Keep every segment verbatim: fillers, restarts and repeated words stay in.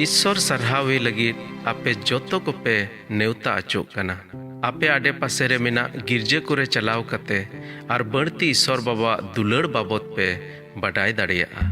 ᱤᱥᱥᱚᱨ ᱥᱟᱨᱦᱟᱣᱮ ᱞᱟᱹᱜᱤᱫ ᱟᱯᱮ ᱡᱚᱛᱚ ᱠᱚᱯᱮ ᱱᱮᱣᱛᱟ ᱚᱪᱚᱜ ᱠᱟᱱᱟ᱾ ᱟᱯᱮ ᱟᱰᱮ ᱯᱟᱥᱮ ᱨᱮ ᱢᱮᱱᱟᱜ ᱜᱤᱨᱡᱟᱹ ᱠᱚᱨᱮ ᱪᱟᱞᱟᱣ ᱠᱟᱛᱮ ᱟᱨ ᱵᱟᱹᱲᱛᱤ ᱤᱥᱥᱚᱨ ᱵᱟᱵᱟᱣᱟᱜ ᱫᱩᱞᱟᱹᱲ ᱵᱟᱵᱚᱛ ᱯᱮ ᱵᱟᱰᱟᱭ ᱫᱟᱲᱮᱭᱟᱜᱼᱟ᱾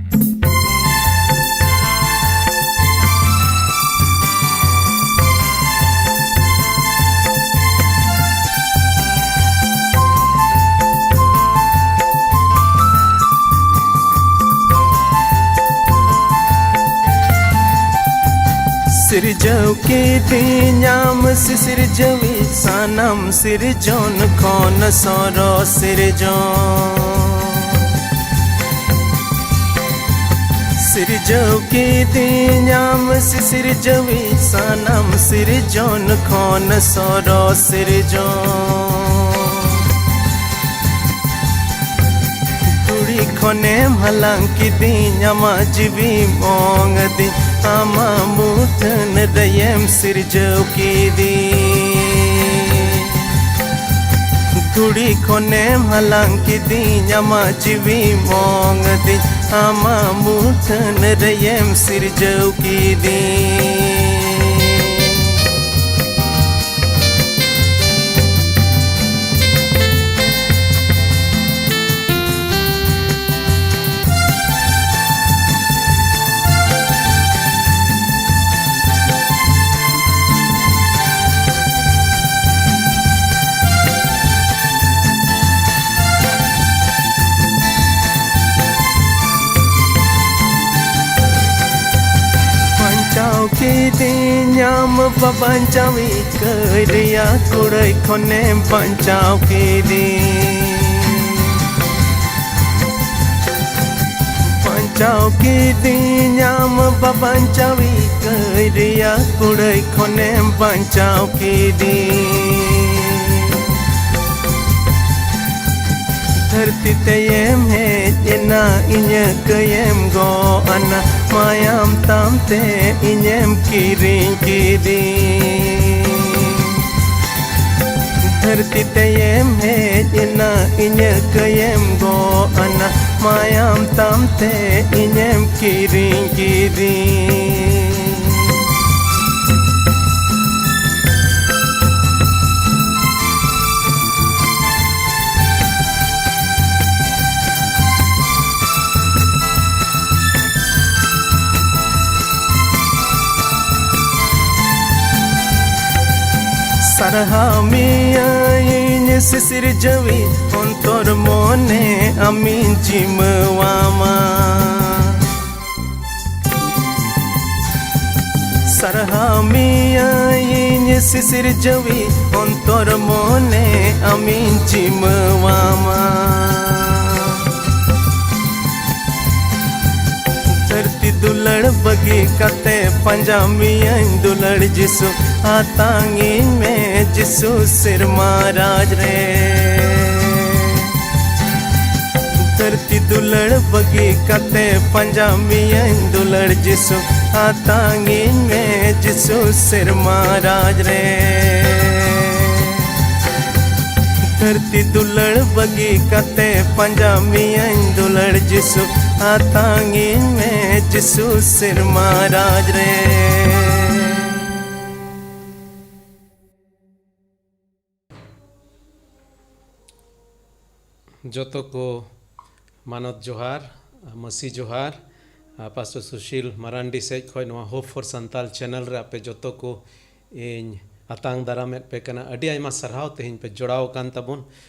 ᱥᱤᱨᱡᱟᱹᱣ ᱠᱤᱫᱤᱧᱟᱢ ᱥᱤᱥᱤᱨᱡᱟᱹᱣᱤᱡ, ᱥᱟᱱᱟᱢ ᱥᱤᱨᱡᱚᱱ ᱠᱷᱚᱱ ᱥᱚᱨᱚᱥ ᱥᱤᱨᱡᱚᱱ᱾ ᱥᱤᱨᱡᱟᱹᱣ ᱠᱤᱫᱤᱧᱟᱢ ᱥᱤᱥᱤᱨᱡᱟᱹᱣᱤᱡ, ᱥᱟᱱᱟᱢ ᱥᱤᱨᱡᱚᱱ ᱠᱷᱚᱱ ᱥᱚᱨᱚᱥ ᱥᱤᱨᱡᱚᱱ᱾ ᱫᱷᱩᱲᱤ ᱠᱷᱚᱱᱮᱢ ᱦᱟᱞᱟᱝ ᱠᱤᱫᱤᱧ, ᱟᱢᱟᱜ ᱡᱤᱣᱤᱢ ᱚᱝ ᱟᱹᱫᱤᱧ, ᱟᱢᱟᱜ ᱢᱩᱴᱷᱟᱹᱱ ᱨᱮᱭᱮᱢ ᱥᱤᱨᱡᱟᱹᱣ ᱠᱤᱫᱤᱧ᱾ ᱫᱷᱩᱲᱤ ᱠᱷᱚᱱᱮᱢ ᱦᱟᱞᱟᱝ ᱠᱤᱫᱤᱧ, ᱟᱢᱟᱜ ᱡᱤᱣᱤᱢ ᱚᱝ ᱟᱹᱫᱤᱧ, ᱟᱢᱟᱜ ᱢᱩᱴᱷᱟᱹᱱ ᱨᱮᱭᱮᱢ ᱥᱤᱨᱡᱟᱹᱣ ᱠᱤᱫᱤᱧ᱾ ᱵᱟᱧᱪᱟᱣ ᱠᱤᱫᱤᱧᱟᱢ ᱵᱟᱧᱪᱟᱣᱤᱡ, ᱠᱟᱹᱭ ᱨᱮᱭᱟᱜ ᱠᱩᱲᱟᱹᱭ ᱠᱷᱚᱱᱮᱢ ᱵᱟᱧᱪᱟᱣ ᱠᱤᱫᱤᱧ᱾ ᱵᱟᱧᱪᱟᱣ ᱠᱤᱫᱤᱧᱟᱢ ᱵᱟᱧᱪᱟᱣᱤᱡ, ᱠᱟᱹᱭ ᱨᱮᱭᱟᱜ ᱠᱩᱲᱟᱹᱭ ᱠᱷᱚᱱᱮᱢ ᱵᱟᱧᱪᱟᱣ ᱠᱤᱫᱤᱧ᱾ ᱫᱷᱟᱹᱨᱛᱤ ᱛᱮᱭᱮᱢ ᱦᱮᱡ ᱮᱱᱟ, ᱤᱧᱟᱹᱜ ᱠᱟᱹᱭᱮᱢ ᱜᱚᱜ ᱟᱱᱟ, ᱢᱟᱭᱟᱢ ᱛᱟᱢ ᱛᱮ ᱤᱧᱮᱢ ᱠᱤᱨᱤᱧ ᱠᱤᱫᱤᱧ᱾ ᱫᱷᱟᱹᱨᱛᱤ ᱛᱮᱭᱮᱢ ᱦᱮᱡ ᱮᱱᱟ, ᱤᱧᱟᱹᱜ ᱠᱟᱹᱭᱮᱢ ᱜᱚᱜ ᱟᱱᱟ, ᱢᱟᱭᱟᱢ ᱛᱟᱢ ᱛᱮ ᱤᱧᱮᱢ ᱠᱤᱨᱤᱧ ᱠᱤᱫᱤᱧ᱾ ᱦᱟᱢᱤᱭᱟᱹᱧ ᱥᱤᱥᱤᱨ ᱡᱟᱹᱣᱤ ᱚᱱᱛᱚᱨ ᱢᱚᱱᱮ ᱟᱢᱤᱧ ᱡᱤᱢᱟᱹᱣᱟᱢᱟ᱾ ᱥᱟᱨᱦᱟᱣ ᱢᱮᱭᱟᱹᱧ ᱥᱤᱥᱤᱨ ᱡᱟᱹᱣᱤ ᱚᱱᱛᱚᱨ ᱢᱚᱱᱮ ᱟᱢᱤᱧ ᱡᱤᱢᱟᱹᱣᱟᱢᱟ᱾ ᱫᱷᱟᱹᱨᱛᱤ ᱫᱩᱞᱟᱹᱲ ᱵᱟᱹᱜᱤ ᱠᱟᱛᱮ ᱯᱟᱸᱡᱟ ᱢᱮᱭᱟᱹᱧ ᱫᱩᱞᱟᱹᱲ ᱡᱤᱥᱩ, ᱟᱛᱟᱝᱤᱧ ᱢᱮ ᱡᱤᱥᱩ ᱥᱮᱨᱢᱟ ᱨᱟᱡᱽ ᱨᱮ᱾ ᱫᱷᱟᱹᱨᱛᱤ ᱫᱩᱞᱟᱹᱲ ᱵᱟᱹᱜᱤ ᱠᱟᱛᱮ ᱯᱟᱸᱡᱟ ᱢᱮᱭᱟᱹᱧ ᱫᱩᱞᱟᱹᱲ ᱡᱤᱥᱩ, ᱟᱛᱟᱝᱤᱧ ᱢᱮ ᱡᱤᱥᱩ ᱥᱮᱨᱢᱟ ᱨᱟᱡᱽ ᱨᱮ᱾ ᱫᱷᱟᱹᱨᱛᱤ ᱫᱩᱞᱟᱹᱲ ᱵᱟᱹᱜᱤ ᱠᱟᱛᱮ ᱯᱟᱸᱡᱟ ᱢᱮᱭᱟᱹᱧ ᱫᱩᱞᱟᱹᱲ ᱡᱤᱥᱩ, ᱟᱛᱟᱝᱤᱧ ᱢᱮ ᱡᱤᱥᱩ ᱥᱮᱨᱢᱟ ᱨᱟᱡᱽ ᱨᱮ᱾ ᱡᱚᱛᱚ ᱠᱚ ᱢᱟᱱᱚᱛ ᱡᱚᱦᱟᱨ, ᱢᱟᱹᱥᱤ ᱡᱚᱦᱟᱨ᱾ ᱟᱨ ᱯᱟᱥᱴᱚᱨ ᱥᱩᱥᱤᱞ ᱢᱟᱨᱟᱱᱰᱤ ᱥᱮᱡ ᱠᱷᱚᱡ ᱱᱚᱣᱟ Hope for Santal channel ᱨᱮ ᱟᱯᱮ ᱡᱚᱛᱚ ᱠᱚ ᱤᱧ ᱟᱛᱟᱝ ᱫᱟᱨᱟᱢᱮᱫ ᱯᱮ ᱠᱟᱱᱟ᱾ ᱟᱹᱰᱤ ᱟᱭᱢᱟ ᱥᱟᱨᱦᱟᱣ ᱛᱮᱦᱮᱧ ᱯᱮ ᱡᱚᱲᱟᱣ ᱟᱠᱟᱱ ᱛᱟᱵᱚᱱ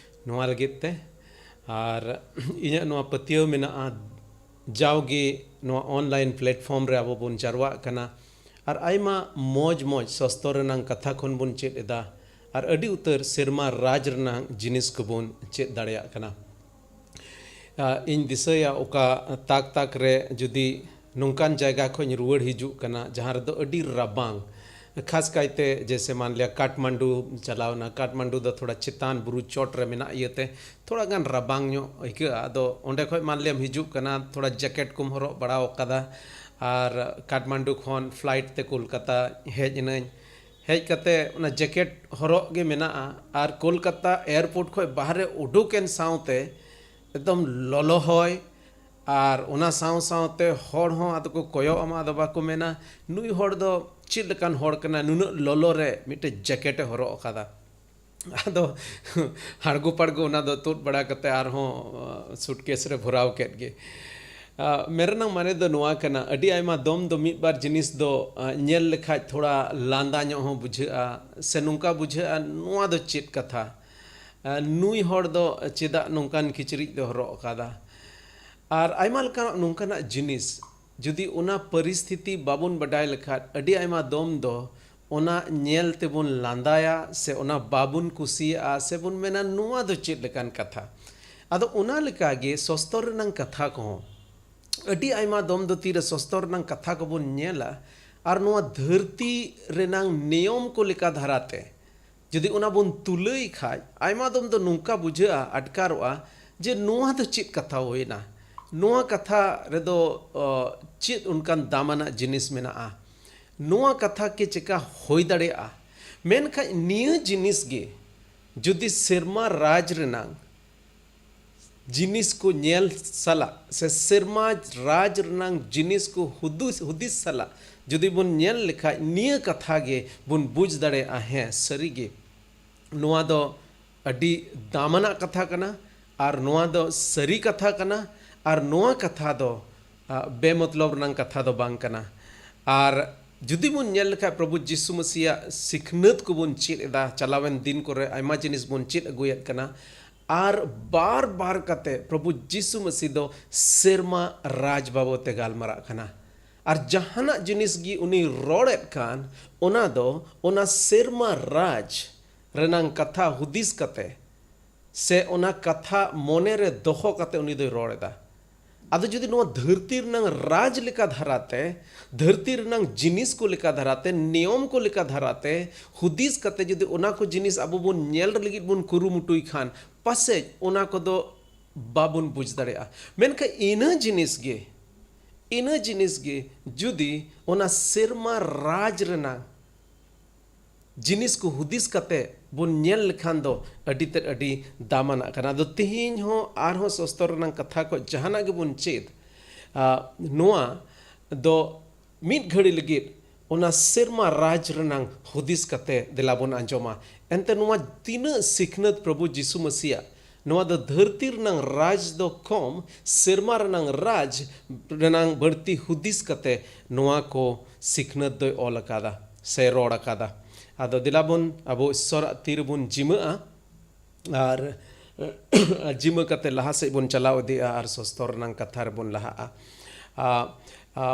ᱱᱚᱣᱟ ᱞᱟᱹᱜᱤᱫ ᱛᱮ᱾ ᱟᱨ ᱤᱧᱟᱹᱜ ᱱᱚᱣᱟ ᱯᱟᱹᱛᱭᱟᱹᱣ ᱢᱮᱱᱟᱜᱼᱟ, ᱡᱟᱣᱜᱮ ᱱᱚᱣᱟ online platform ᱨᱮ ᱟᱵᱚ ᱵᱚᱱ ᱡᱟᱨᱣᱟᱜ ᱠᱟᱱᱟ ᱟᱨ ᱟᱭᱢᱟ ᱢᱚᱡᱽ ᱢᱚᱡᱽ ᱥᱟᱥᱛᱚᱨ ᱨᱮᱱᱟᱝ ᱠᱟᱛᱷᱟ ᱠᱷᱚᱱ ᱵᱚᱱ ᱪᱮᱫ ᱮᱫᱟ ᱟᱨ ᱟᱹᱰᱤ ᱩᱛᱟᱹᱨ ᱥᱮᱨᱢᱟ ᱨᱟᱡᱽ ᱨᱮᱱᱟᱝ ᱡᱤᱱᱤᱥ ᱠᱚᱵᱚᱱ ᱪᱮᱫ ᱫᱟᱲᱮᱭᱟᱜ ᱠᱟᱱᱟ᱾ ᱟ, ᱤᱧ ᱫᱤᱥᱟᱹᱭᱟ ᱚᱠᱟ ᱛᱟᱠ ᱛᱟᱠ ᱨᱮ ᱡᱩᱫᱤ ᱱᱚᱝᱠᱟᱱ ᱡᱟᱭᱜᱟ ᱠᱷᱚᱱ ᱤᱧ ᱨᱩᱣᱟᱹᱲ ᱦᱤᱡᱩᱜ ᱠᱟᱱᱟ ᱡᱟᱦᱟᱸ ᱨᱮᱫᱚ ᱟᱹᱰᱤ ᱨᱟᱵᱟᱝ, ᱠᱷᱟᱥ ᱠᱟᱭᱛᱮ ᱡᱮᱭᱥᱮ ᱢᱟᱱ ᱞᱤᱭᱟ ᱠᱟᱴᱢᱟᱱᱰᱩ ᱪᱟᱞᱟᱣᱱᱟ, ᱠᱟᱴᱢᱟᱱᱰᱩ ᱫᱚ ᱛᱷᱚᱲᱟ ᱪᱮᱛᱟᱱ ᱵᱩᱨᱩ ᱪᱚᱴ ᱨᱮ ᱢᱮᱱᱟᱜ ᱤᱭᱟᱹᱛᱮ ᱛᱷᱚᱲᱟ ᱜᱟᱱ ᱨᱟᱵᱟᱝ ᱧᱚᱜ ᱟᱹᱭᱠᱟᱹᱜᱼᱟ᱾ ᱟᱫᱚ ᱚᱸᱰᱮ ᱠᱷᱚᱡ ᱢᱟᱱ ᱞᱤᱭᱟᱢ ᱦᱤᱡᱩᱜ ᱠᱟᱱᱟ, ᱛᱷᱚᱲᱟ ᱡᱮᱠᱮᱴ ᱠᱚᱢ ᱦᱚᱨᱚᱜ ᱵᱟᱲᱟ ᱟᱠᱟᱫᱟ ᱟᱨ ᱠᱟᱴᱢᱟᱱᱰᱩ ᱠᱷᱚᱱ flight ᱛᱮ ᱠᱳᱞᱠᱟᱛᱟ ᱦᱮᱡ ᱮᱱᱟᱹᱧ᱾ ᱦᱮᱡ ᱠᱟᱛᱮ ᱚᱱᱟ ᱡᱮᱠᱮᱴ ᱦᱚᱨᱚᱜ ᱜᱮ ᱢᱮᱱᱟᱜᱼᱟ ᱟᱨ ᱠᱳᱞᱠᱟᱛᱟ airport ᱠᱷᱚᱡ ᱵᱟᱦᱨᱮ ᱩᱰᱩᱠ ᱮᱱ ᱥᱟᱶᱛᱮ ᱮᱠᱫᱚᱢ ᱞᱚᱞᱚ ᱦᱚᱭ ᱟᱨ ᱚᱱᱟ ᱥᱟᱶ ᱥᱟᱶᱛᱮ ᱦᱚᱲ ᱦᱚᱸ ᱟᱫᱚ ᱠᱚ ᱠᱚᱭᱚᱜ ᱟᱢᱟ, ᱟᱫᱚ ᱵᱟᱠᱚ ᱢᱮᱱᱟ, "ᱱᱩᱭ ᱦᱚᱲ ᱫᱚ ᱪᱮᱫ ᱞᱮᱠᱟᱱ ᱦᱚᱲ ᱠᱟᱱᱟᱭ, ᱱᱩᱱᱟᱹᱜ ᱞᱚᱞᱚ ᱨᱮ ᱢᱤᱫᱴᱮᱡ ᱡᱮᱠᱮᱴ ᱮ ᱦᱚᱨᱚᱜ ᱟᱠᱟᱫᱟ?" ᱟᱫᱚ ᱦᱟᱲᱜᱩ ᱯᱟᱲᱜᱩ ᱚᱱᱟ ᱫᱚ ᱛᱩᱫ ᱵᱟᱲᱟ ᱠᱟᱛᱮ ᱟᱨᱦᱚᱸ, ᱟ, suitcase ᱨᱮ ᱵᱷᱚᱨᱟᱣ ᱠᱮᱫ ᱜᱮ᱾ ᱟ, ᱢᱮᱱ ᱨᱮᱱᱟᱜ ᱢᱟᱱᱮ ᱫᱚ ᱱᱚᱣᱟ ᱠᱟᱱᱟ, ᱟᱹᱰᱤ ᱟᱭᱢᱟ ᱫᱚᱢ ᱫᱚ ᱢᱤᱫ ᱵᱟᱨ ᱡᱤᱱᱤᱥ ᱫᱚ, ᱟ, ᱧᱮᱞ ᱞᱮᱠᱷᱟᱡ ᱛᱷᱚᱲᱟ ᱞᱟᱸᱫᱟ ᱧᱚᱜ ᱦᱚᱸ ᱵᱩᱡᱷᱟᱹᱜᱼᱟ, ᱥᱮ ᱱᱚᱝᱠᱟ ᱵᱩᱡᱷᱟᱹᱜᱼᱟ, ᱱᱚᱣᱟ ᱫᱚ ᱪᱮᱫ ᱠᱟᱛᱷᱟ? ᱟ, ᱱᱩᱭ ᱦᱚᱲ ᱫᱚ ᱪᱮᱫᱟᱜ ᱱᱚᱝᱠᱟᱱ ᱠᱤᱪᱨᱤᱡ ᱫᱚ ᱦᱚᱨᱚᱜ ᱟᱠᱟᱫᱟ? ᱟᱨ ᱟᱭᱢᱟ ᱞᱮᱠᱟᱱᱟᱜ ᱱᱚᱝᱠᱟᱱᱟᱜ ᱡᱤᱱᱤᱥ, ᱡᱩᱫᱤ ᱚᱱᱟ ᱯᱚᱨᱤᱥᱛᱷᱤᱛᱤ ᱵᱟᱵᱚᱱ ᱵᱟᱰᱟᱭ ᱞᱮᱠᱷᱟᱡ, ᱟᱹᱰᱤ ᱟᱭᱢᱟ ᱫᱚᱢ ᱫᱚ ᱚᱱᱟ ᱧᱮᱞ ᱛᱮᱵᱚᱱ ᱞᱟᱸᱫᱟᱭᱟ, ᱥᱮ ᱚᱱᱟ ᱵᱟᱵᱚᱱ ᱠᱩᱥᱤᱭᱟᱜᱼᱟ, ᱥᱮ ᱵᱚᱱ ᱢᱮᱱᱟ, "ᱱᱚᱣᱟ ᱫᱚ ᱪᱮᱫ ᱞᱮᱠᱟᱱ ᱠᱟᱛᱷᱟ?" ᱟᱫᱚ ᱚᱱᱟ ᱞᱮᱠᱟᱜᱮ ᱥᱚᱥᱛᱚᱨ ᱨᱮᱱᱟᱝ ᱠᱟᱛᱷᱟ ᱠᱚᱦᱚᱸ, ᱟᱹᱰᱤ ᱟᱭᱢᱟ ᱫᱚᱢ ᱫᱚ ᱛᱤᱨᱮ ᱥᱚᱥᱛᱚᱨ ᱨᱮᱱᱟᱝ ᱠᱟᱛᱷᱟ ᱠᱚᱵᱚᱱ ᱧᱮᱞᱟ, ᱟᱨ ᱱᱚᱣᱟ ᱫᱷᱟᱹᱨᱛᱤ ᱨᱮᱱᱟᱝ ᱱᱤᱭᱚᱢ ᱠᱚ ᱞᱮᱠᱟ ᱫᱷᱟᱨᱟᱛᱮ ᱡᱩᱫᱤ ᱚᱱᱟ ᱵᱚᱱ ᱛᱩᱞᱟᱹᱭ ᱠᱷᱟᱡ, ᱟᱭᱢᱟ ᱫᱚᱢ ᱫᱚ ᱱᱚᱝᱠᱟ ᱵᱩᱡᱷᱟᱹᱜᱼᱟ, ᱟᱴᱠᱟᱨᱚᱜᱼᱟ, ᱡᱮ ᱱᱚᱣᱟ ᱫᱚ ᱪᱮᱫ ᱠᱟᱛᱷᱟ ᱦᱩᱭᱱᱟ? ᱱᱚᱣᱟ ᱠᱟᱛᱷᱟ ᱨᱮᱫᱚ, ᱚ, ᱪᱮᱫ ᱚᱱᱠᱟᱱ ᱫᱟᱢᱟᱱᱟᱜ ᱡᱤᱱᱤᱥ ᱢᱮᱱᱟᱜᱼᱟ? ᱱᱚᱣᱟ ᱠᱟᱛᱷᱟ ᱠᱤ ᱪᱮᱠᱟ ᱦᱩᱭ ᱫᱟᱲᱮᱭᱟᱜᱼᱟ? ᱢᱮᱱᱠᱷᱟᱡ ᱱᱤᱭᱟᱹ ᱡᱤᱱᱤᱥ ᱜᱮ ᱡᱩᱫᱤ ᱥᱮᱨᱢᱟ ᱨᱟᱡᱽ ᱨᱮᱱᱟᱝ ᱡᱤᱱᱤᱥ ᱠᱚ ᱧᱮᱞ ᱥᱟᱞᱟᱜ, ᱥᱮ ᱥᱮᱨᱢᱟ ᱨᱟᱡᱽ ᱨᱮᱱᱟᱝ ᱡᱤᱱᱤᱥ ᱠᱚ ᱦᱩᱫᱩᱥ-, ᱦᱩᱫᱤᱥ ᱥᱟᱞᱟᱜ ᱡᱩᱫᱤ ᱵᱚᱱ ᱧᱮᱞ ᱞᱮᱠᱷᱟᱡ, ᱱᱤᱭᱟᱹ ᱠᱟᱛᱷᱟ ᱜᱮ ᱵᱚᱱ ᱵᱩᱡᱽ ᱫᱟᱲᱮᱭᱟᱜᱼᱟ, ᱦᱮᱸ, ᱥᱟᱹᱨᱤ ᱜᱮ ᱱᱚᱣᱟ ᱫᱚ ᱟᱹᱰᱤ ᱫᱟᱢᱟᱱᱟᱜ ᱠᱟᱛᱷᱟ ᱠᱟᱱᱟ, ᱟᱨ ᱱᱚᱣᱟ ᱫᱚ ᱥᱟᱹᱨᱤ ᱠᱟᱛᱷᱟ ᱠᱟᱱᱟ, ᱟᱨ ᱱᱚᱣᱟ ᱠᱟᱛᱷᱟ ᱫᱚ, ᱟ, ᱵᱮᱢᱚᱛᱞᱚᱵ ᱨᱮᱱᱟᱝ ᱠᱟᱛᱷᱟ ᱫᱚ ᱵᱟᱝ ᱠᱟᱱᱟ᱾ ᱟᱨ ᱡᱩᱫᱤ ᱵᱚᱱ ᱧᱮᱞ ᱞᱮᱠᱷᱟᱡ, ᱯᱨᱚᱵᱷᱩ ᱡᱤᱥᱩ ᱢᱟᱥᱤᱭᱟᱜ ᱥᱤᱠᱷᱱᱟᱹᱛ ᱠᱚᱵᱚᱱ ᱪᱮᱫ ᱮᱫᱟ, ᱪᱟᱞᱟᱣᱮᱱ ᱫᱤᱱ ᱠᱚᱨᱮ ᱟᱭᱢᱟ ᱡᱤᱱᱤᱥ ᱵᱚᱱ ᱪᱮᱫ ᱟᱹᱜᱩᱭᱮᱫ ᱠᱟᱱᱟ, ᱟᱨ ᱵᱟᱨ ᱵᱟᱨ ᱠᱟᱛᱮ ᱯᱨᱚᱵᱷᱩ ᱡᱤᱥᱩ ᱢᱟᱥᱤ ᱫᱚ ᱥᱮᱨᱢᱟ ᱨᱟᱡᱽ ᱵᱟᱵᱚᱛ ᱛᱮ ᱜᱟᱞᱢᱟᱨᱟᱜ ᱠᱟᱱᱟ᱾ ᱟᱨ ᱡᱟᱦᱟᱱᱟᱜ ᱡᱤᱱᱤᱥ ᱜᱮ ᱩᱱᱤ ᱨᱚᱲᱮᱫ ᱠᱟᱱ, ᱚᱱᱟ ᱫᱚ ᱚᱱᱟ ᱥᱮᱨᱢᱟ ᱨᱟᱡᱽ ᱨᱮᱱᱟᱝ ᱠᱟᱛᱷᱟ ᱦᱩᱫᱤᱥ ᱠᱟᱛᱮ, ᱥᱮ ᱚᱱᱟ ᱠᱟᱛᱷᱟ ᱢᱚᱱᱮ ᱨᱮ ᱫᱚᱦᱚ ᱠᱟᱛᱮ ᱩᱱᱤ ᱫᱚᱭ ᱨᱚᱲ ᱮᱫᱟ᱾ ᱟᱫᱚ ᱡᱩᱫᱤ ᱱᱚᱣᱟ ᱫᱷᱟᱹᱨᱛᱤ ᱨᱮᱱᱟᱝ ᱨᱟᱡᱽ ᱞᱮᱠᱟ ᱫᱷᱟᱨᱟᱛᱮ, ᱫᱷᱟᱹᱨᱛᱤ ᱨᱮᱱᱟᱝ ᱡᱤᱱᱤᱥ ᱠᱚ ᱞᱮᱠᱟ ᱫᱷᱟᱨᱟᱛᱮ, ᱱᱤᱭᱚᱢ ᱠᱚ ᱞᱮᱠᱟ ᱫᱷᱟᱨᱟᱛᱮ ᱦᱩᱫᱤᱥ ᱠᱟᱛᱮ ᱡᱩᱫᱤ ᱚᱱᱟ ᱠᱚ ᱡᱤᱱᱤᱥ ᱟᱵᱚ ᱵᱚᱱ ᱧᱮᱞ ᱞᱟᱹᱜᱤᱫ ᱵᱚᱱ ᱠᱩᱨᱩᱢᱩᱴᱩᱭ ᱠᱷᱟᱱ, ᱯᱟᱥᱮᱡ ᱚᱱᱟ ᱠᱚᱫᱚ ᱵᱟᱵᱚᱱ ᱵᱩᱡᱽ ᱫᱟᱲᱮᱭᱟᱜᱼᱟ᱾ ᱢᱮᱱᱠᱷᱟᱱ ᱤᱱᱟᱹ ᱡᱤᱱᱤᱥ ᱜᱮ, ᱤᱱᱟᱹ ᱡᱤᱱᱤᱥ ᱜᱮ ᱡᱩᱫᱤ ᱚᱱᱟ ᱥᱮᱨᱢᱟ ᱨᱟᱡᱽ ᱨᱮᱱᱟᱝ ᱡᱤᱱᱤᱥ ᱠᱚ ᱦᱩᱫᱤᱥ ᱠᱟᱛᱮ ᱵᱚᱱ ᱧᱮᱞ ᱞᱮᱠᱷᱟᱱ ᱫᱚ ᱟᱹᱰᱤ ᱛᱮᱫ ᱟᱹᱰᱤ ᱫᱟᱢᱟᱱᱟᱜ ᱠᱟᱱᱟ᱾ ᱟᱫᱚ ᱛᱮᱦᱮᱧ ᱦᱚᱸ ᱟᱨᱦᱚᱸ ᱥᱚᱥᱛᱚᱨ ᱨᱮᱱᱟᱝ ᱠᱟᱛᱷᱟ ᱠᱷᱚᱱ ᱡᱟᱦᱟᱱᱟᱜ ᱜᱮᱵᱚᱱ ᱪᱮᱫ, ᱟ, ᱱᱚᱣᱟ ᱫᱚ ᱢᱤᱫ ᱜᱷᱟᱹᱲᱤ ᱞᱟᱹᱜᱤᱫ ᱚᱱᱟ ᱥᱮᱨᱢᱟ ᱨᱟᱡᱽ ᱨᱮᱱᱟᱝ ᱦᱩᱫᱤᱥ ᱠᱟᱛᱮ ᱫᱮᱞᱟ ᱵᱚᱱ ᱟᱸᱡᱚᱢᱟ᱾ ᱮᱱᱛᱮ ᱱᱚᱣᱟ ᱛᱤᱱᱟᱹᱜ ᱥᱤᱠᱷᱱᱟᱹᱛ ᱯᱨᱚᱵᱷᱩ ᱡᱤᱥᱩ ᱢᱟᱹᱥᱤᱭᱟᱜ ᱱᱚᱣᱟ ᱫᱚ ᱫᱷᱟᱹᱨᱛᱤ ᱨᱮᱱᱟᱝ ᱨᱟᱡᱽ ᱫᱚ ᱠᱚᱢ, ᱥᱮᱨᱢᱟ ᱨᱮᱱᱟᱝ ᱨᱟᱡᱽ ᱨᱮᱱᱟᱝ ᱵᱟᱹᱲᱛᱤ ᱦᱩᱫᱤᱥ ᱠᱟᱛᱮ ᱱᱚᱣᱟ ᱠᱚ ᱥᱤᱠᱷᱱᱟᱹᱛ ᱫᱚᱭ ᱚᱞ ᱟᱠᱟᱫᱟ ᱥᱮ ᱨᱚᱲ ᱟᱠᱟᱫᱟ᱾ ᱟᱫᱚ ᱫᱮᱞᱟ ᱵᱚᱱ ᱟᱵᱚ ᱤᱥᱥᱚᱨᱟᱜ ᱛᱤ ᱨᱮᱵᱚᱱ ᱡᱤᱢᱟᱹᱜᱼᱟ ᱟᱨ ᱡᱤᱢᱟᱹ ᱠᱟᱛᱮ ᱞᱟᱦᱟ ᱥᱮᱫ ᱵᱚᱱ ᱪᱟᱞᱟᱣ ᱤᱫᱤᱜᱼᱟ ᱟᱨ ᱥᱚᱥᱛᱚᱨ ᱨᱮᱱᱟᱝ ᱠᱟᱛᱷᱟ ᱨᱮᱵᱚᱱ ᱞᱟᱦᱟᱜᱼᱟ᱾ ᱟ, ᱟ,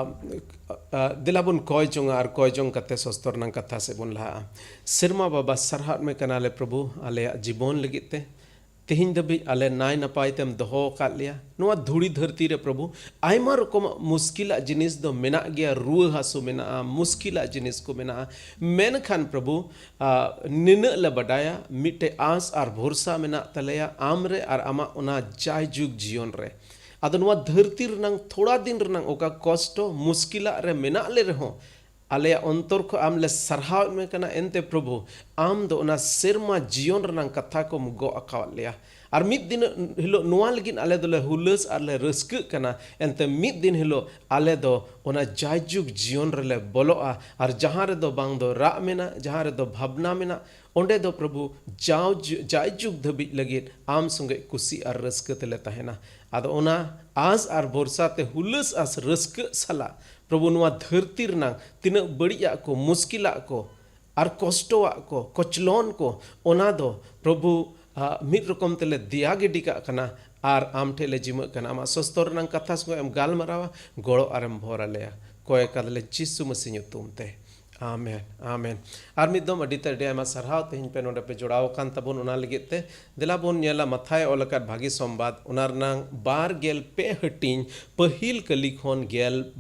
ᱟ, ᱫᱮᱞᱟ ᱵᱚᱱ ᱠᱚᱭ ᱡᱚᱝᱟ ᱟᱨ ᱠᱚᱭ ᱡᱚᱝ ᱠᱟᱛᱮ ᱥᱚᱥᱛᱚᱨ ᱨᱮᱱᱟᱝ ᱠᱟᱛᱷᱟ ᱥᱮᱫ ᱵᱚᱱ ᱞᱟᱦᱟᱜᱼᱟ᱾ ᱥᱮᱨᱢᱟ ᱵᱟᱵᱟ, ᱥᱟᱨᱦᱟᱣ ᱢᱮ ᱠᱟᱱᱟᱞᱮ ᱯᱨᱚᱵᱷᱩ, ᱟᱞᱮᱭᱟᱜ ᱡᱤᱵᱚᱱ ᱞᱟᱹᱜᱤᱫ ᱛᱮ᱾ ᱛᱮᱦᱮᱧ ᱫᱷᱟᱹᱵᱤᱡ ᱟᱞᱮ ᱱᱟᱭ ᱱᱟᱯᱟᱭ ᱛᱮᱢ ᱫᱚᱦᱚ ᱟᱠᱟᱫ ᱞᱮᱭᱟ᱾ ᱱᱚᱣᱟ ᱫᱷᱩᱲᱤ ᱫᱷᱟᱹᱨᱛᱤ ᱨᱮ ᱯᱨᱚᱵᱷᱩ, ᱟᱭᱢᱟ ᱨᱚᱠᱚᱢᱟᱜ ᱢᱩᱥᱠᱤᱞᱟᱜ ᱡᱤᱱᱤᱥ ᱫᱚ ᱢᱮᱱᱟᱜ ᱜᱮᱭᱟ, ᱨᱩᱣᱟᱹ ᱦᱟᱹᱥᱩ ᱢᱮᱱᱟᱜᱼᱟ, ᱢᱩᱥᱠᱤᱞᱟᱜ ᱡᱤᱱᱤᱥ ᱠᱚ ᱢᱮᱱᱟᱜᱼᱟ᱾ ᱢᱮᱱᱠᱷᱟᱱ ᱯᱨᱚᱵᱷᱩ, ᱟ, ᱱᱤᱱᱟᱹᱜ ᱞᱮ ᱵᱟᱰᱟᱭᱟ, ᱢᱤᱫᱴᱮᱡ ᱟᱸᱥ ᱟᱨ ᱵᱷᱚᱨᱥᱟ ᱢᱮᱱᱟᱜ ᱛᱟᱞᱮᱭᱟ ᱟᱢ ᱨᱮ ᱟᱨ ᱟᱢᱟᱜ ᱚᱱᱟ ᱡᱟᱭᱡᱩᱜᱽ ᱡᱤᱭᱚᱱ ᱨᱮ᱾ ᱟᱫᱚ ᱱᱚᱣᱟ ᱫᱷᱟᱹᱨᱛᱤ ᱨᱮᱱᱟᱝ ᱛᱷᱚᱲᱟ ᱫᱤᱱ ᱨᱮᱱᱟᱝ ᱚᱠᱟ ᱠᱚᱥᱴᱚ ᱢᱩᱥᱠᱤᱞᱟᱜ ᱨᱮ ᱢᱮᱱᱟᱜ ᱞᱮ ᱨᱮᱦᱚᱸ, ᱟᱞᱮᱭᱟᱜ ᱚᱱᱛᱚᱨ ᱠᱷᱚᱱ ᱟᱢ ᱞᱮ ᱥᱟᱨᱦᱟᱣᱮᱫ ᱢᱮ ᱠᱟᱱᱟ᱾ ᱮᱱᱛᱮ ᱯᱨᱚᱵᱷᱩ, ᱟᱢ ᱫᱚ ᱚᱱᱟ ᱥᱮᱨᱢᱟ ᱡᱤᱭᱚᱱ ᱨᱮᱱᱟᱝ ᱠᱟᱛᱷᱟ ᱠᱚᱢ ᱜᱚᱜ ᱟᱠᱟᱣᱟᱫ ᱞᱮᱭᱟ᱾ ᱟᱨ ᱢᱤᱫ ᱫᱤᱱ ᱦᱤᱞᱳᱜ ᱱᱚᱣᱟ ᱞᱟᱹᱜᱤᱫ ᱟᱞᱮ ᱫᱚᱞᱮ ᱦᱩᱞᱟᱹᱥ ᱟᱨ ᱞᱮ ᱨᱟᱹᱥᱠᱟᱹᱜ ᱠᱟᱱᱟ᱾ ᱮᱱᱛᱮ ᱢᱤᱫ ᱫᱤᱱ ᱦᱤᱞᱳᱜ ᱟᱞᱮ ᱫᱚ ᱚᱱᱟ ᱡᱟᱭᱡᱩᱜᱽ ᱡᱤᱭᱚᱱ ᱨᱮᱞᱮ ᱵᱚᱞᱚᱜᱼᱟ᱾ ᱟᱨ ᱡᱟᱦᱟᱸ ᱨᱮᱫᱚ ᱵᱟᱝ ᱫᱚ ᱨᱟᱜ ᱢᱮᱱᱟᱜ, ᱡᱟᱦᱟᱸ ᱨᱮᱫᱚ ᱵᱷᱟᱵᱽᱱᱟ ᱢᱮᱱᱟᱜ, ᱚᱸᱰᱮ ᱫᱚ ᱯᱨᱚᱵᱷᱩ ᱡᱟᱣ ᱡᱩ-, ᱡᱟᱭᱡᱩᱜᱽ ᱫᱷᱟᱹᱵᱤᱡ ᱞᱟᱹᱜᱤᱫ ᱟᱢ ᱥᱚᱸᱜᱮ ᱠᱩᱥᱤ ᱟᱨ ᱨᱟᱹᱥᱠᱟᱹ ᱛᱮᱞᱮ ᱛᱟᱦᱮᱱᱟ᱾ ᱟᱫᱚ ᱚᱱᱟ ᱟᱸᱥ ᱟᱨ ᱵᱷᱚᱨᱥᱟ ᱛᱮ ᱦᱩᱞᱟᱹᱥ ᱟᱸᱥ ᱨᱟᱹᱥᱠᱟᱹᱜ ᱥᱟᱞᱟᱜ ᱯᱨᱚᱵᱷᱩ ᱱᱚᱣᱟ ᱫᱷᱟᱹᱨᱛᱤ ᱨᱮᱱᱟᱝ ᱛᱤᱱᱟᱹᱜ ᱵᱟᱹᱲᱤᱡᱟᱜ ᱠᱚ, ᱢᱩᱥᱠᱤᱞᱟᱜ ᱠᱚ, ᱟᱨ ᱠᱚᱥᱴᱚᱣᱟᱜ ᱠᱚ, ᱠᱚᱪᱞᱚᱱ ᱠᱚ, ᱚᱱᱟ ᱫᱚ ᱯᱨᱚᱵᱷᱩ, ᱟ, ᱢᱤᱫ ᱨᱚᱠᱚᱢ ᱛᱮᱞᱮ ᱫᱮᱭᱟ ᱜᱤᱰᱤ ᱠᱟᱜ ᱠᱟᱱᱟ ᱟᱨ ᱟᱢ ᱴᱷᱮᱱ ᱞᱮ ᱡᱤᱢᱟᱹᱜ ᱠᱟᱱᱟ᱾ ᱟᱢᱟᱜ ᱥᱚᱥᱛᱚᱨ ᱨᱮᱱᱟᱝ ᱠᱟᱛᱷᱟ ᱥᱚᱸᱜᱮ ᱮᱢ ᱜᱟᱞᱢᱟᱨᱟᱣᱟ, ᱜᱚᱲᱚ ᱟᱨᱮᱢ ᱵᱷᱚᱨ ᱟᱞᱮᱭᱟ᱾ ᱠᱚᱭ ᱠᱟᱫᱟᱞᱮ ᱡᱤᱥᱩ ᱢᱟᱹᱥᱤ ᱧᱩᱛᱩᱢ ᱛᱮ᱾ ᱟᱢᱮᱱ, ᱟᱢᱮᱱ᱾ ᱟᱨ ᱢᱤᱫ ᱫᱚᱢ ᱟᱹᱰᱤ ᱛᱮ ᱟᱹᱰᱤ ᱟᱭᱢᱟ ᱥᱟᱨᱦᱟᱣ, ᱛᱮᱦᱮᱧ ᱯᱮ ᱱᱚᱰᱮ ᱯᱮ ᱡᱚᱲᱟᱣ ᱟᱠᱟᱱ ᱛᱟᱵᱚᱱ ᱚᱱᱟ ᱞᱟᱹᱜᱤᱫ ᱛᱮ᱾ ᱫᱮᱞᱟ ᱵᱚᱱ ᱧᱮᱞᱟ ᱢᱟᱛᱷᱟᱭ ᱚᱞ ᱟᱠᱟᱫ ᱵᱷᱟᱹᱜᱤ ᱥᱚᱢᱵᱟᱫ, ᱚᱱᱟ ᱨᱮᱱᱟᱝ ᱵᱟᱨ ᱜᱮᱞ ᱯᱮ ᱦᱟᱹᱴᱤᱧ, ᱯᱟᱹᱦᱤᱞ ᱠᱟᱹᱞᱤ ᱠᱷᱚᱱ ᱜᱮᱞ,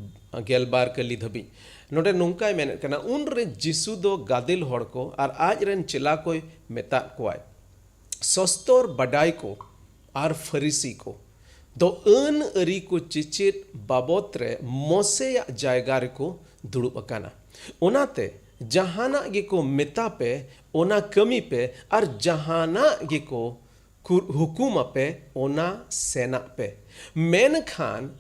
ᱜᱮᱞ ᱵᱟᱨ ᱠᱟᱹᱞᱤ ᱫᱷᱟᱹᱵᱤᱡ᱾ ᱱᱚᱰᱮ ᱱᱚᱝᱠᱟᱭ ᱢᱮᱱᱮᱫ ᱠᱟᱱᱟ, ᱩᱱᱨᱮ ᱡᱤᱥᱩ ᱫᱚ ᱜᱟᱫᱮᱞ ᱦᱚᱲ ᱠᱚ ᱟᱨ ᱟᱡ ᱨᱮᱱ ᱪᱮᱞᱟ ᱠᱚᱭ ᱢᱮᱛᱟᱫ ᱠᱚᱣᱟᱭ, ᱥᱚᱥᱛᱚᱨ ᱵᱟᱰᱟᱭ ᱠᱚ ᱟᱨ ᱯᱷᱟᱹᱨᱤᱥᱤ ᱠᱚ ᱫᱚ ᱟᱹᱱ ᱟᱹᱨᱤ ᱠᱚ ᱪᱮᱪᱮᱫ ᱵᱟᱵᱚᱛ ᱨᱮ ᱢᱚᱥᱮᱭᱟᱜ ᱡᱟᱭᱜᱟ ᱨᱮᱠᱚ ᱫᱩᱲᱩᱵ ᱟᱠᱟᱱᱟ᱾ ᱚᱱᱟᱛᱮ ᱡᱟᱦᱟᱱᱟᱜ ᱜᱮᱠᱚ ᱢᱮᱛᱟ ᱯᱮ, ᱚᱱᱟ ᱠᱟᱹᱢᱤ ᱯᱮ, ᱟᱨ ᱡᱟᱦᱟᱱᱟᱜ ᱜᱮᱠᱚ ᱠᱩ-, ᱦᱩᱠᱩᱢ ᱟᱯᱮ, ᱚᱱᱟ ᱥᱮᱱᱟᱜ ᱯᱮ᱾ ᱢᱮᱱᱠᱷᱟᱱ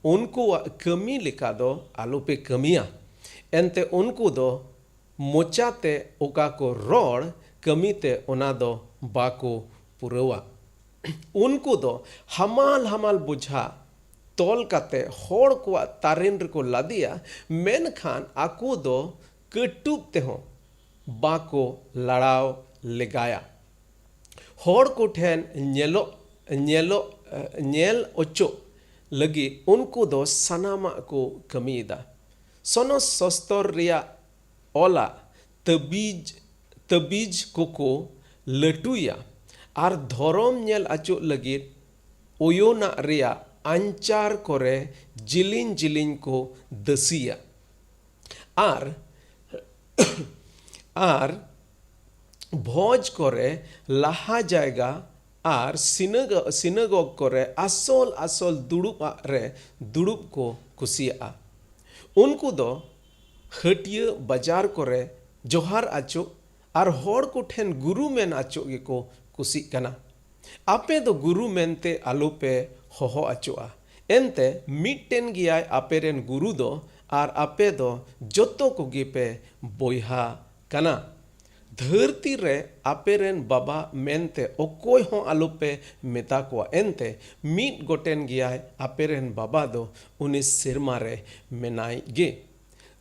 ᱩᱱᱠᱩᱣᱟᱜ ᱠᱟᱹᱢᱤ ᱞᱮᱠᱟ ᱫᱚ ᱟᱞᱚᱯᱮ ᱠᱟᱹᱢᱤᱭᱟ᱾ ᱮᱱᱛᱮ ᱩᱱᱠᱩ ᱫᱚ ᱢᱚᱪᱟᱛᱮ ᱚᱠᱟ ᱠᱚ ᱨᱚᱲ, ᱠᱟᱹᱢᱤᱛᱮ ᱚᱱᱟ ᱫᱚ ᱵᱟᱠᱚ ᱯᱩᱨᱟᱹᱣᱟ᱾ ᱩᱱᱠᱩ ᱫᱚ ᱦᱟᱢᱟᱞ ᱦᱟᱢᱟᱞ ᱵᱚᱡᱷᱟ ᱛᱚᱞ ᱠᱟᱛᱮ ᱦᱚᱲ ᱠᱚᱣᱟᱜ ᱛᱟᱨᱮᱱ ᱨᱮᱠᱚ ᱞᱟᱫᱮᱭᱟ, ᱢᱮᱱᱠᱷᱟᱱ ᱟᱠᱚ ᱫᱚ ᱠᱟᱹᱴᱩᱵ ᱛᱮᱦᱚᱸ ᱵᱟᱠᱚ ᱞᱟᱲᱟᱣ ᱞᱮᱜᱟᱭᱟ᱾ ᱦᱚᱲ ᱠᱚᱴᱷᱮᱱ ᱧᱮᱞᱚᱜ, ᱧᱮᱞᱚᱜ, ᱧᱮᱞ ᱚᱪᱚᱜ ᱞᱟᱹᱜᱤᱫ ᱩᱱᱠᱩ ᱫᱚ ᱥᱟᱱᱟᱢᱟᱜ ᱠᱚ ᱠᱟᱹᱢᱤᱭᱮᱫᱟ᱾ ᱥᱚᱱᱚᱛ ᱥᱚᱥᱛᱚᱨ ᱨᱮᱭᱟᱜ ᱚᱞᱟᱜ ᱛᱟᱹᱵᱤᱡ, ᱛᱟᱹᱵᱤᱡ ᱠᱚᱠᱚ ᱞᱟᱹᱴᱩᱭᱟ ᱟᱨ ᱫᱷᱚᱨᱚᱢ ᱧᱮᱞ ᱟᱹᱪᱩᱜ ᱞᱟᱹᱜᱤᱫ ᱚᱭᱳᱱᱟᱜ ᱨᱮᱭᱟᱜ ᱟᱧᱪᱟᱨ ᱠᱚᱨᱮ ᱡᱤᱞᱤᱧ ᱡᱤᱞᱤᱧ ᱠᱚ ᱫᱟᱹᱥᱤᱭᱟ᱾ ᱟᱨ, ᱟᱨ ᱵᱷᱚᱡᱽ ᱠᱚᱨᱮ ᱞᱟᱦᱟ ᱡᱟᱭᱜᱟ ᱟᱨ ᱥᱤᱱᱟᱜ-, ᱥᱤᱱᱟᱜᱚᱜᱽ ᱠᱚᱨᱮ ᱟᱥᱚᱞ ᱟᱥᱚᱞ ᱫᱩᱲᱩᱵ ᱟᱜ ᱨᱮ ᱫᱩᱲᱩᱵ ᱠᱚ ᱠᱩᱥᱤᱭᱟᱜᱼᱟ᱾ ᱩᱱᱠᱩ ᱫᱚ ᱦᱟᱹᱴᱭᱟᱹ ᱵᱟᱡᱟᱨ ᱠᱚᱨᱮ ᱡᱚᱦᱟᱨ ᱟᱪᱚᱜ ᱟᱨ ᱦᱚᱲ ᱠᱚᱴᱷᱮᱱ ᱜᱩᱨᱩ ᱢᱮᱱ ᱟᱪᱚᱜ ᱜᱮᱠᱚ ᱠᱩᱥᱤᱜ ᱠᱟᱱᱟ᱾ ᱟᱯᱮ ᱫᱚ ᱜᱩᱨᱩ ᱢᱮᱱᱛᱮ ᱟᱞᱚᱯᱮ ᱦᱚᱦᱚ ᱟᱪᱚᱜᱼᱟ, ᱮᱱᱛᱮ ᱢᱤᱫᱴᱮᱱ ᱜᱮᱭᱟᱭ ᱟᱯᱮᱨᱮᱱ ᱜᱩᱨᱩ ᱫᱚ, ᱟᱨ ᱟᱯᱮ ᱫᱚ ᱡᱚᱛᱚ ᱠᱚᱜᱮ ᱯᱮ ᱵᱚᱭᱦᱟ ᱠᱟᱱᱟ᱾ ᱫᱷᱟᱹᱨᱛᱤ ᱨᱮ ᱟᱯᱮᱨᱮᱱ ᱵᱟᱵᱟ ᱢᱮᱱᱛᱮ ᱚᱠᱚᱭ ᱦᱚᱸ ᱟᱞᱚᱯᱮ ᱢᱮᱛᱟ ᱠᱚᱣᱟ, ᱮᱱᱛᱮ ᱢᱤᱫ ᱜᱚᱴᱮᱱ ᱜᱮᱭᱟᱭ ᱟᱯᱮᱨᱮᱱ ᱵᱟᱵᱟ ᱫᱚ, ᱩᱱᱤ ᱥᱮᱨᱢᱟ ᱨᱮ ᱢᱮᱱᱟᱭ ᱜᱮ᱾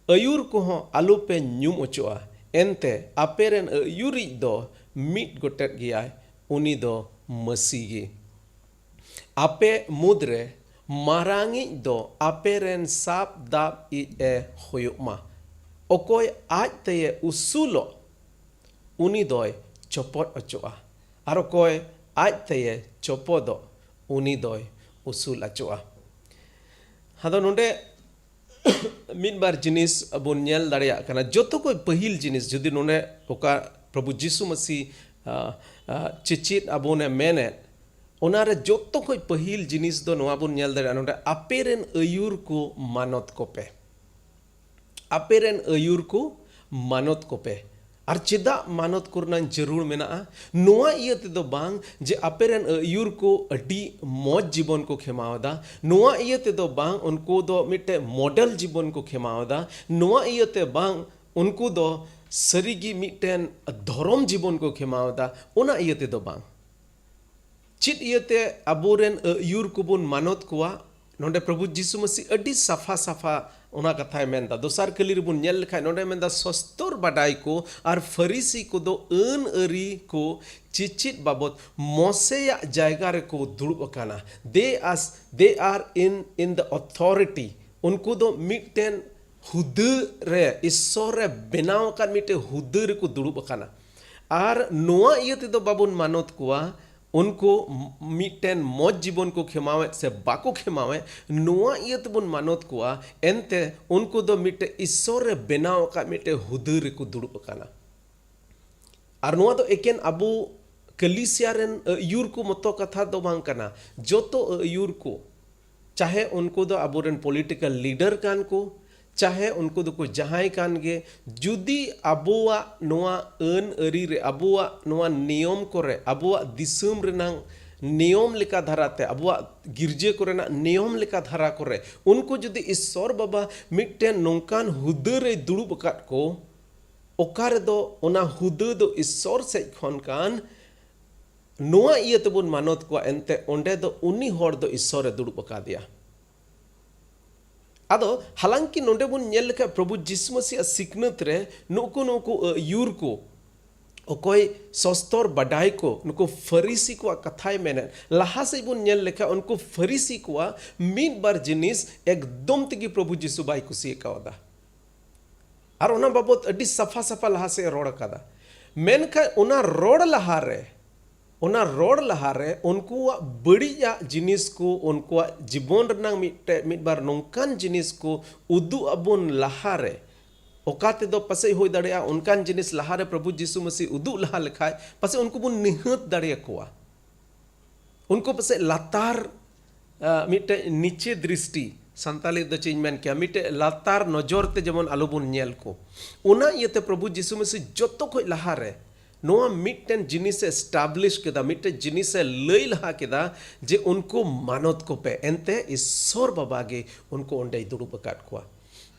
ᱟᱹᱭᱩᱨ ᱠᱚᱦᱚᱸ ᱟᱞᱚᱯᱮ ᱧᱩᱢ ᱚᱪᱚᱜᱼᱟ, ᱮᱱᱛᱮ ᱟᱯᱮᱨᱮᱱ ᱟᱹᱭᱩᱨᱤᱡ ᱫᱚ ᱢᱤᱫ ᱜᱚᱴᱮᱱ ᱜᱮᱭᱟᱭ, ᱩᱱᱤ ᱫᱚ ᱢᱟᱹᱥᱤ ᱜᱮ᱾ ᱟᱯᱮ ᱢᱩᱫᱽᱨᱮ ᱢᱟᱨᱟᱝᱤᱡ ᱫᱚ ᱟᱯᱮᱨᱮᱱ ᱥᱟᱵ ᱫᱟᱵ ᱤᱡ ᱮ ᱦᱩᱭᱩᱜ ᱢᱟ᱾ ᱚᱠᱚᱭ ᱟᱡ ᱛᱮᱭᱮ ᱩᱥᱩᱞᱚᱜ, ᱩᱱᱤ ᱫᱚᱭ ᱪᱚᱯᱚᱫ ᱚᱪᱚᱜᱼᱟ, ᱟᱨ ᱚᱠᱚᱭ ᱟᱡ ᱛᱮᱭᱮ ᱪᱚᱯᱚᱫᱚᱜ, ᱩᱱᱤ ᱫᱚᱭ ᱩᱥᱩᱞ ᱚᱪᱚᱜᱼᱟ᱾ ᱟᱫᱚ ᱱᱚᱰᱮ ᱢᱤᱫ ᱵᱟᱨ ᱡᱤᱱᱤᱥ ᱵᱚᱱ ᱧᱮᱞ ᱫᱟᱲᱮᱭᱟᱜ ᱠᱟᱱᱟ᱾ ᱡᱚᱛᱚ ᱠᱷᱚᱱ ᱯᱟᱹᱦᱤᱞ ᱡᱤᱱᱤᱥ, ᱡᱩᱫᱤ ᱱᱚᱰᱮ ᱚᱠᱟ ᱯᱨᱚᱵᱷᱩ ᱡᱤᱥᱩ ᱢᱟᱹᱥᱤ, ᱟ, ᱟ, ᱪᱮᱪᱮᱫ ᱟᱵᱚᱱᱮ ᱢᱮᱱᱮᱫ, ᱚᱱᱟᱨᱮ ᱡᱚᱛᱚ ᱠᱷᱚᱱ ᱯᱟᱹᱦᱤᱞ ᱡᱤᱱᱤᱥ ᱫᱚ ᱱᱚᱣᱟ ᱵᱚᱱ ᱧᱮᱞ ᱫᱟᱲᱮᱭᱟᱜᱼᱟ ᱱᱚᱰᱮ, "ᱟᱯᱮᱨᱮᱱ ᱟᱹᱭᱩᱨ ᱠᱚ ᱢᱟᱱᱚᱛ ᱠᱚᱯᱮ, ᱟᱯᱮᱨᱮᱱ ᱟᱹᱭᱩᱨ ᱠᱚ ᱢᱟᱱᱚᱛ ᱠᱚᱯᱮ᱾" ᱟᱨ ᱪᱮᱫᱟᱜ ᱢᱟᱱᱚᱛ ᱠᱚᱨᱮᱱᱟᱜ ᱡᱟᱹᱨᱩᱲ ᱢᱮᱱᱟᱜᱼᱟ? ᱱᱚᱣᱟ ᱤᱭᱟᱹ ᱛᱮᱫᱚ ᱵᱟᱝ ᱡᱮ ᱟᱯᱮᱨᱮᱱ ᱟᱹᱭᱩᱨ ᱠᱚ ᱟᱹᱰᱤ ᱢᱚᱡᱽ ᱡᱤᱵᱚᱱ ᱠᱚ ᱠᱷᱮᱢᱟᱣ ᱮᱫᱟ, ᱱᱚᱣᱟ ᱤᱭᱟᱹ ᱛᱮᱫᱚ ᱵᱟᱝ ᱩᱱᱠᱩ ᱫᱚ ᱢᱤᱫᱴᱮᱱ ᱢᱚᱰᱮᱞ ᱡᱤᱵᱚᱱ ᱠᱚ ᱠᱷᱮᱢᱟᱣ ᱮᱫᱟ, ᱱᱚᱣᱟ ᱤᱭᱟᱹ ᱛᱮ ᱵᱟᱝ ᱩᱱᱠᱩ ᱫᱚ ᱥᱟᱹᱨᱤᱜᱮ ᱢᱤᱫᱴᱮᱱ ᱫᱷᱚᱨᱚᱢ ᱡᱤᱵᱚᱱ ᱠᱚ ᱠᱷᱮᱢᱟᱣ ᱮᱫᱟ, ᱚᱱᱟ ᱤᱭᱟᱹ ᱛᱮᱫᱚ ᱵᱟᱝ᱾ ᱪᱮᱫ ᱤᱭᱟᱹᱛᱮ ᱟᱵᱚᱨᱮᱱ ᱟᱹᱭᱩᱨ ᱠᱚᱵᱚᱱ ᱢᱟᱱᱚᱛ ᱠᱚᱣᱟ? ᱱᱚᱰᱮ ᱯᱨᱚᱵᱷᱩ ᱡᱤᱥᱩ ᱢᱟᱹᱥᱤ ᱟᱹᱰᱤ ᱥᱟᱯᱷᱟ ᱥᱟᱯᱷᱟ ᱚᱱᱟ ᱠᱟᱛᱷᱟᱭ ᱢᱮᱱᱫᱟ᱾ ᱫᱚᱥᱟᱨ ᱠᱟᱹᱞᱤ ᱨᱮᱵᱚᱱ ᱧᱮᱞ ᱞᱮᱠᱷᱟᱱ ᱱᱚᱰᱮ ᱢᱮᱱᱫᱟ, ᱥᱚᱥᱛᱚᱨ ᱵᱟᱰᱟᱭ ᱠᱚ ᱟᱨ ᱯᱷᱟᱹᱨᱤᱥᱤ ᱠᱚᱫᱚ ᱟᱹᱱ ᱟᱹᱨᱤ ᱠᱚ ᱪᱮᱪᱮᱫ ᱵᱟᱵᱚᱛ ᱢᱚᱥᱮᱭᱟᱜ ᱡᱟᱭᱜᱟ ᱨᱮᱠᱚ ᱫᱩᱲᱩᱵ ᱟᱠᱟᱱᱟ᱾ They as they are in in the authority. ᱩᱱᱠᱩ ᱫᱚ ᱢᱤᱫᱴᱮᱱ ᱦᱩᱫᱟᱹ ᱨᱮ, ᱤᱥᱥᱚᱨ ᱨᱮ ᱵᱮᱱᱟᱣ ᱟᱠᱟᱫ ᱢᱤᱫᱴᱮᱱ ᱦᱩᱫᱟᱹ ᱨᱮᱠᱚ ᱫᱩᱲᱩᱵ ᱟᱠᱟᱱᱟ᱾ ᱟᱨ ᱱᱚᱣᱟ ᱤᱭᱟᱹ ᱛᱮᱫᱚ ᱵᱟᱵᱚᱱ ᱢᱟᱱᱚᱛ ᱠᱚᱣᱟ, ᱩᱱᱠᱩ ᱢᱤᱫᱴᱮᱱ ᱢᱚᱡᱽ ᱡᱤᱵᱚᱱ ᱠᱚ ᱠᱷᱮᱢᱟᱣᱮᱫ ᱥᱮ ᱵᱟᱠᱚ ᱠᱷᱮᱢᱟᱣᱮᱫ, ᱱᱚᱣᱟ ᱤᱭᱟᱹ ᱛᱮᱵᱚᱱ ᱢᱟᱱᱚᱛ ᱠᱚᱣᱟ᱾ ᱮᱱᱛᱮ ᱩᱱᱠᱩ ᱫᱚ ᱢᱤᱫᱴᱮᱱ ᱤᱥᱥᱚᱨ ᱨᱮ ᱵᱮᱱᱟᱣ ᱟᱠᱟᱫ ᱢᱤᱫᱴᱮᱱ ᱦᱩᱫᱟᱹ ᱨᱮᱠᱚ ᱫᱩᱲᱩᱵ ᱟᱠᱟᱱᱟ᱾ ᱟᱨ ᱱᱚᱣᱟ ᱫᱚ ᱮᱠᱮᱱ ᱟᱵᱚ ᱠᱟᱹᱞᱤᱥᱤᱭᱟ ᱨᱮᱱ ᱟᱹᱭᱩᱨ ᱠᱚ ᱢᱚᱛᱚ ᱠᱟᱛᱷᱟ ᱫᱚ ᱵᱟᱝ ᱠᱟᱱᱟ᱾ ᱡᱚᱛᱚ ᱟᱹᱭᱩᱨ ᱠᱚ, ᱪᱟᱦᱮ ᱩᱱᱠᱩ ᱫᱚ ᱟᱵᱚᱨᱮᱱ ᱯᱚᱞᱤᱴᱤᱠᱟᱞ ᱞᱤᱰᱟᱨ ᱠᱟᱱ ᱠᱚ, ᱪᱟᱦᱮ ᱩᱱᱠᱩ ᱫᱚᱠᱚ ᱡᱟᱦᱟᱸᱭ ᱠᱟᱱ ᱜᱮ, ᱡᱩᱫᱤ ᱟᱵᱚᱣᱟᱜ ᱱᱚᱣᱟ ᱟᱹᱱ ᱟᱹᱨᱤ ᱨᱮ, ᱟᱵᱚᱣᱟᱜ ᱱᱚᱣᱟ ᱱᱤᱭᱚᱢ ᱠᱚᱨᱮ, ᱟᱵᱚᱣᱟᱜ ᱫᱤᱥᱚᱢ ᱨᱮᱱᱟᱝ ᱱᱤᱭᱚᱢ ᱞᱮᱠᱟ ᱫᱷᱟᱨᱟᱛᱮ, ᱟᱵᱚᱣᱟᱜ ᱜᱤᱨᱡᱟᱹ ᱠᱚᱨᱮᱱᱟᱜ ᱱᱤᱭᱚᱢ ᱞᱮᱠᱟ ᱫᱷᱟᱨᱟ ᱠᱚᱨᱮ ᱩᱱᱠᱩ ᱡᱩᱫᱤ ᱤᱥᱥᱚᱨ ᱵᱟᱵᱟ ᱢᱤᱫᱴᱮᱱ ᱱᱚᱝᱠᱟᱱ ᱦᱩᱫᱟᱹ ᱨᱮᱭ ᱫᱩᱲᱩᱵ ᱟᱠᱟᱫ ᱠᱚ, ᱚᱠᱟ ᱨᱮᱫᱚ ᱚᱱᱟ ᱦᱩᱫᱟᱹ ᱫᱚ ᱤᱥᱥᱚᱨ ᱥᱮᱫ ᱠᱷᱚᱱ ᱠᱟᱱ, ᱱᱚᱣᱟ ᱤᱭᱟᱹ ᱛᱮᱵᱚᱱ ᱢᱟᱱᱚᱛ ᱠᱚᱣᱟ, ᱮᱱᱛᱮ ᱚᱸᱰᱮ ᱫᱚ ᱩᱱᱤ ᱦᱚᱲ ᱫᱚ ᱤᱥᱥᱚᱨ ᱮ ᱫᱩᱲᱩᱵ ᱟᱠᱟᱫᱮᱭᱟ᱾ ᱟᱫᱚ ᱦᱟᱞᱟᱝᱠᱤ ᱱᱚᱰᱮ ᱵᱚᱱ ᱧᱮᱞ ᱞᱮᱠᱷᱟᱱ ᱯᱨᱚᱵᱷᱩ ᱡᱤᱥᱩ ᱢᱟᱹᱥᱤᱭᱟᱜ ᱥᱤᱠᱷᱱᱟᱹᱛ ᱨᱮ ᱱᱩᱠᱩ, ᱱᱩᱠᱩ ᱟᱹᱭᱩᱨ ᱠᱚ, ᱚᱠᱚᱭ ᱥᱚᱥᱛᱚᱨ ᱵᱟᱰᱟᱭ ᱠᱚ, ᱱᱩᱠᱩ ᱯᱷᱟᱹᱨᱤᱥᱤ ᱠᱚᱣᱟᱜ ᱠᱟᱛᱷᱟᱭ ᱢᱮᱱᱮᱫ, ᱞᱟᱦᱟ ᱥᱮᱫ ᱵᱚᱱ ᱧᱮᱞ ᱞᱮᱠᱷᱟᱱ ᱩᱱᱠᱩ ᱯᱷᱟᱹᱨᱤᱥᱤ ᱠᱚᱣᱟᱜ ᱢᱤᱫ ᱵᱟᱨ ᱡᱤᱱᱤᱥ ᱮᱠᱫᱚᱢ ᱛᱮᱜᱮ ᱯᱨᱚᱵᱷᱩ ᱡᱤᱥᱩ ᱵᱟᱭ ᱠᱩᱥᱤ ᱠᱟᱣᱫᱟ᱾ ᱟᱨ ᱚᱱᱟ ᱵᱟᱵᱚᱛ ᱟᱹᱰᱤ ᱥᱟᱯᱷᱟ ᱥᱟᱯᱷᱟ ᱞᱟᱦᱟ ᱥᱮᱫ ᱮ ᱨᱚᱲ ᱟᱠᱟᱫᱟ᱾ ᱢᱮᱱᱠᱷᱟᱱ ᱚᱱᱟ ᱨᱚᱲ ᱞᱟᱦᱟᱨᱮ, ᱚᱱᱟ ᱨᱚᱲ ᱞᱟᱦᱟᱨᱮ ᱩᱱᱠᱩᱣᱟᱜ ᱵᱟᱹᱲᱤᱡᱟᱜ ᱡᱤᱱᱤᱥ ᱠᱚ, ᱩᱱᱠᱩᱣᱟᱜ ᱡᱤᱵᱚᱱ ᱨᱮᱱᱟᱝ ᱢᱤᱫᱴᱮᱡ, ᱢᱤᱫ ᱵᱟᱨ ᱱᱚᱝᱠᱟᱱ ᱡᱤᱱᱤᱥ ᱠᱚ ᱩᱫᱩᱜ ᱟᱵᱚᱱ ᱞᱟᱦᱟᱨᱮ, ᱚᱠᱟ ᱛᱮᱫᱚ ᱯᱟᱥᱮᱡ ᱦᱩᱭ ᱫᱟᱲᱮᱭᱟᱜᱼᱟ ᱚᱱᱠᱟᱱ ᱡᱤᱱᱤᱥ ᱞᱟᱦᱟᱨᱮ ᱯᱨᱚᱵᱷᱩ ᱡᱤᱥᱩ ᱢᱟᱹᱥᱤ ᱩᱫᱩᱜ ᱞᱟᱦᱟ ᱞᱮᱠᱷᱟᱡ ᱯᱟᱥᱮᱡ ᱩᱱᱠᱩ ᱵᱚᱱ ᱱᱤᱦᱟᱹᱛ ᱫᱟᱲᱮᱭᱟᱠᱚᱣᱟ᱾ ᱩᱱᱠᱩ ᱯᱟᱥᱮᱡ ᱞᱟᱛᱟᱨ, ᱟ, ᱢᱤᱫᱴᱮᱡ ᱱᱤᱪᱮ ᱫᱨᱤᱥᱴᱤ, ᱥᱟᱱᱛᱟᱞᱤ ᱫᱚ ᱪᱮᱫ ᱤᱧ ᱢᱮᱱ ᱠᱮᱭᱟ, ᱢᱤᱫᱴᱮᱡ ᱞᱟᱛᱟᱨ ᱱᱚᱡᱚᱨ ᱛᱮ ᱡᱮᱢᱚᱱ ᱟᱞᱚᱵᱚᱱ ᱧᱮᱞ ᱠᱚ᱾ ᱚᱱᱟ ᱤᱭᱟᱹᱛᱮ ᱯᱨᱚᱵᱷᱩ ᱡᱤᱥᱩ ᱢᱟᱹᱥᱤ ᱡᱚᱛᱚ ᱠᱷᱚᱡ ᱞᱟᱦᱟᱨᱮ ᱱᱚᱣᱟ ᱢᱤᱫᱴᱮᱱ ᱡᱤᱱᱤᱥ ᱮ establish ᱠᱮᱫᱟ, ᱢᱤᱫᱴᱮᱱ ᱡᱤᱱᱤᱥ ᱮ ᱞᱟᱹᱭ ᱞᱟᱦᱟ ᱠᱮᱫᱟ ᱡᱮ ᱩᱱᱠᱩ ᱢᱟᱱᱚᱛ ᱠᱚᱯᱮ, ᱮᱱᱛᱮ ᱤᱥᱥᱚᱨ ᱵᱟᱵᱟ ᱜᱮ ᱩᱱᱠᱩ ᱚᱸᱰᱮᱭ ᱫᱩᱲᱩᱵ ᱟᱠᱟᱫ ᱠᱚᱣᱟ᱾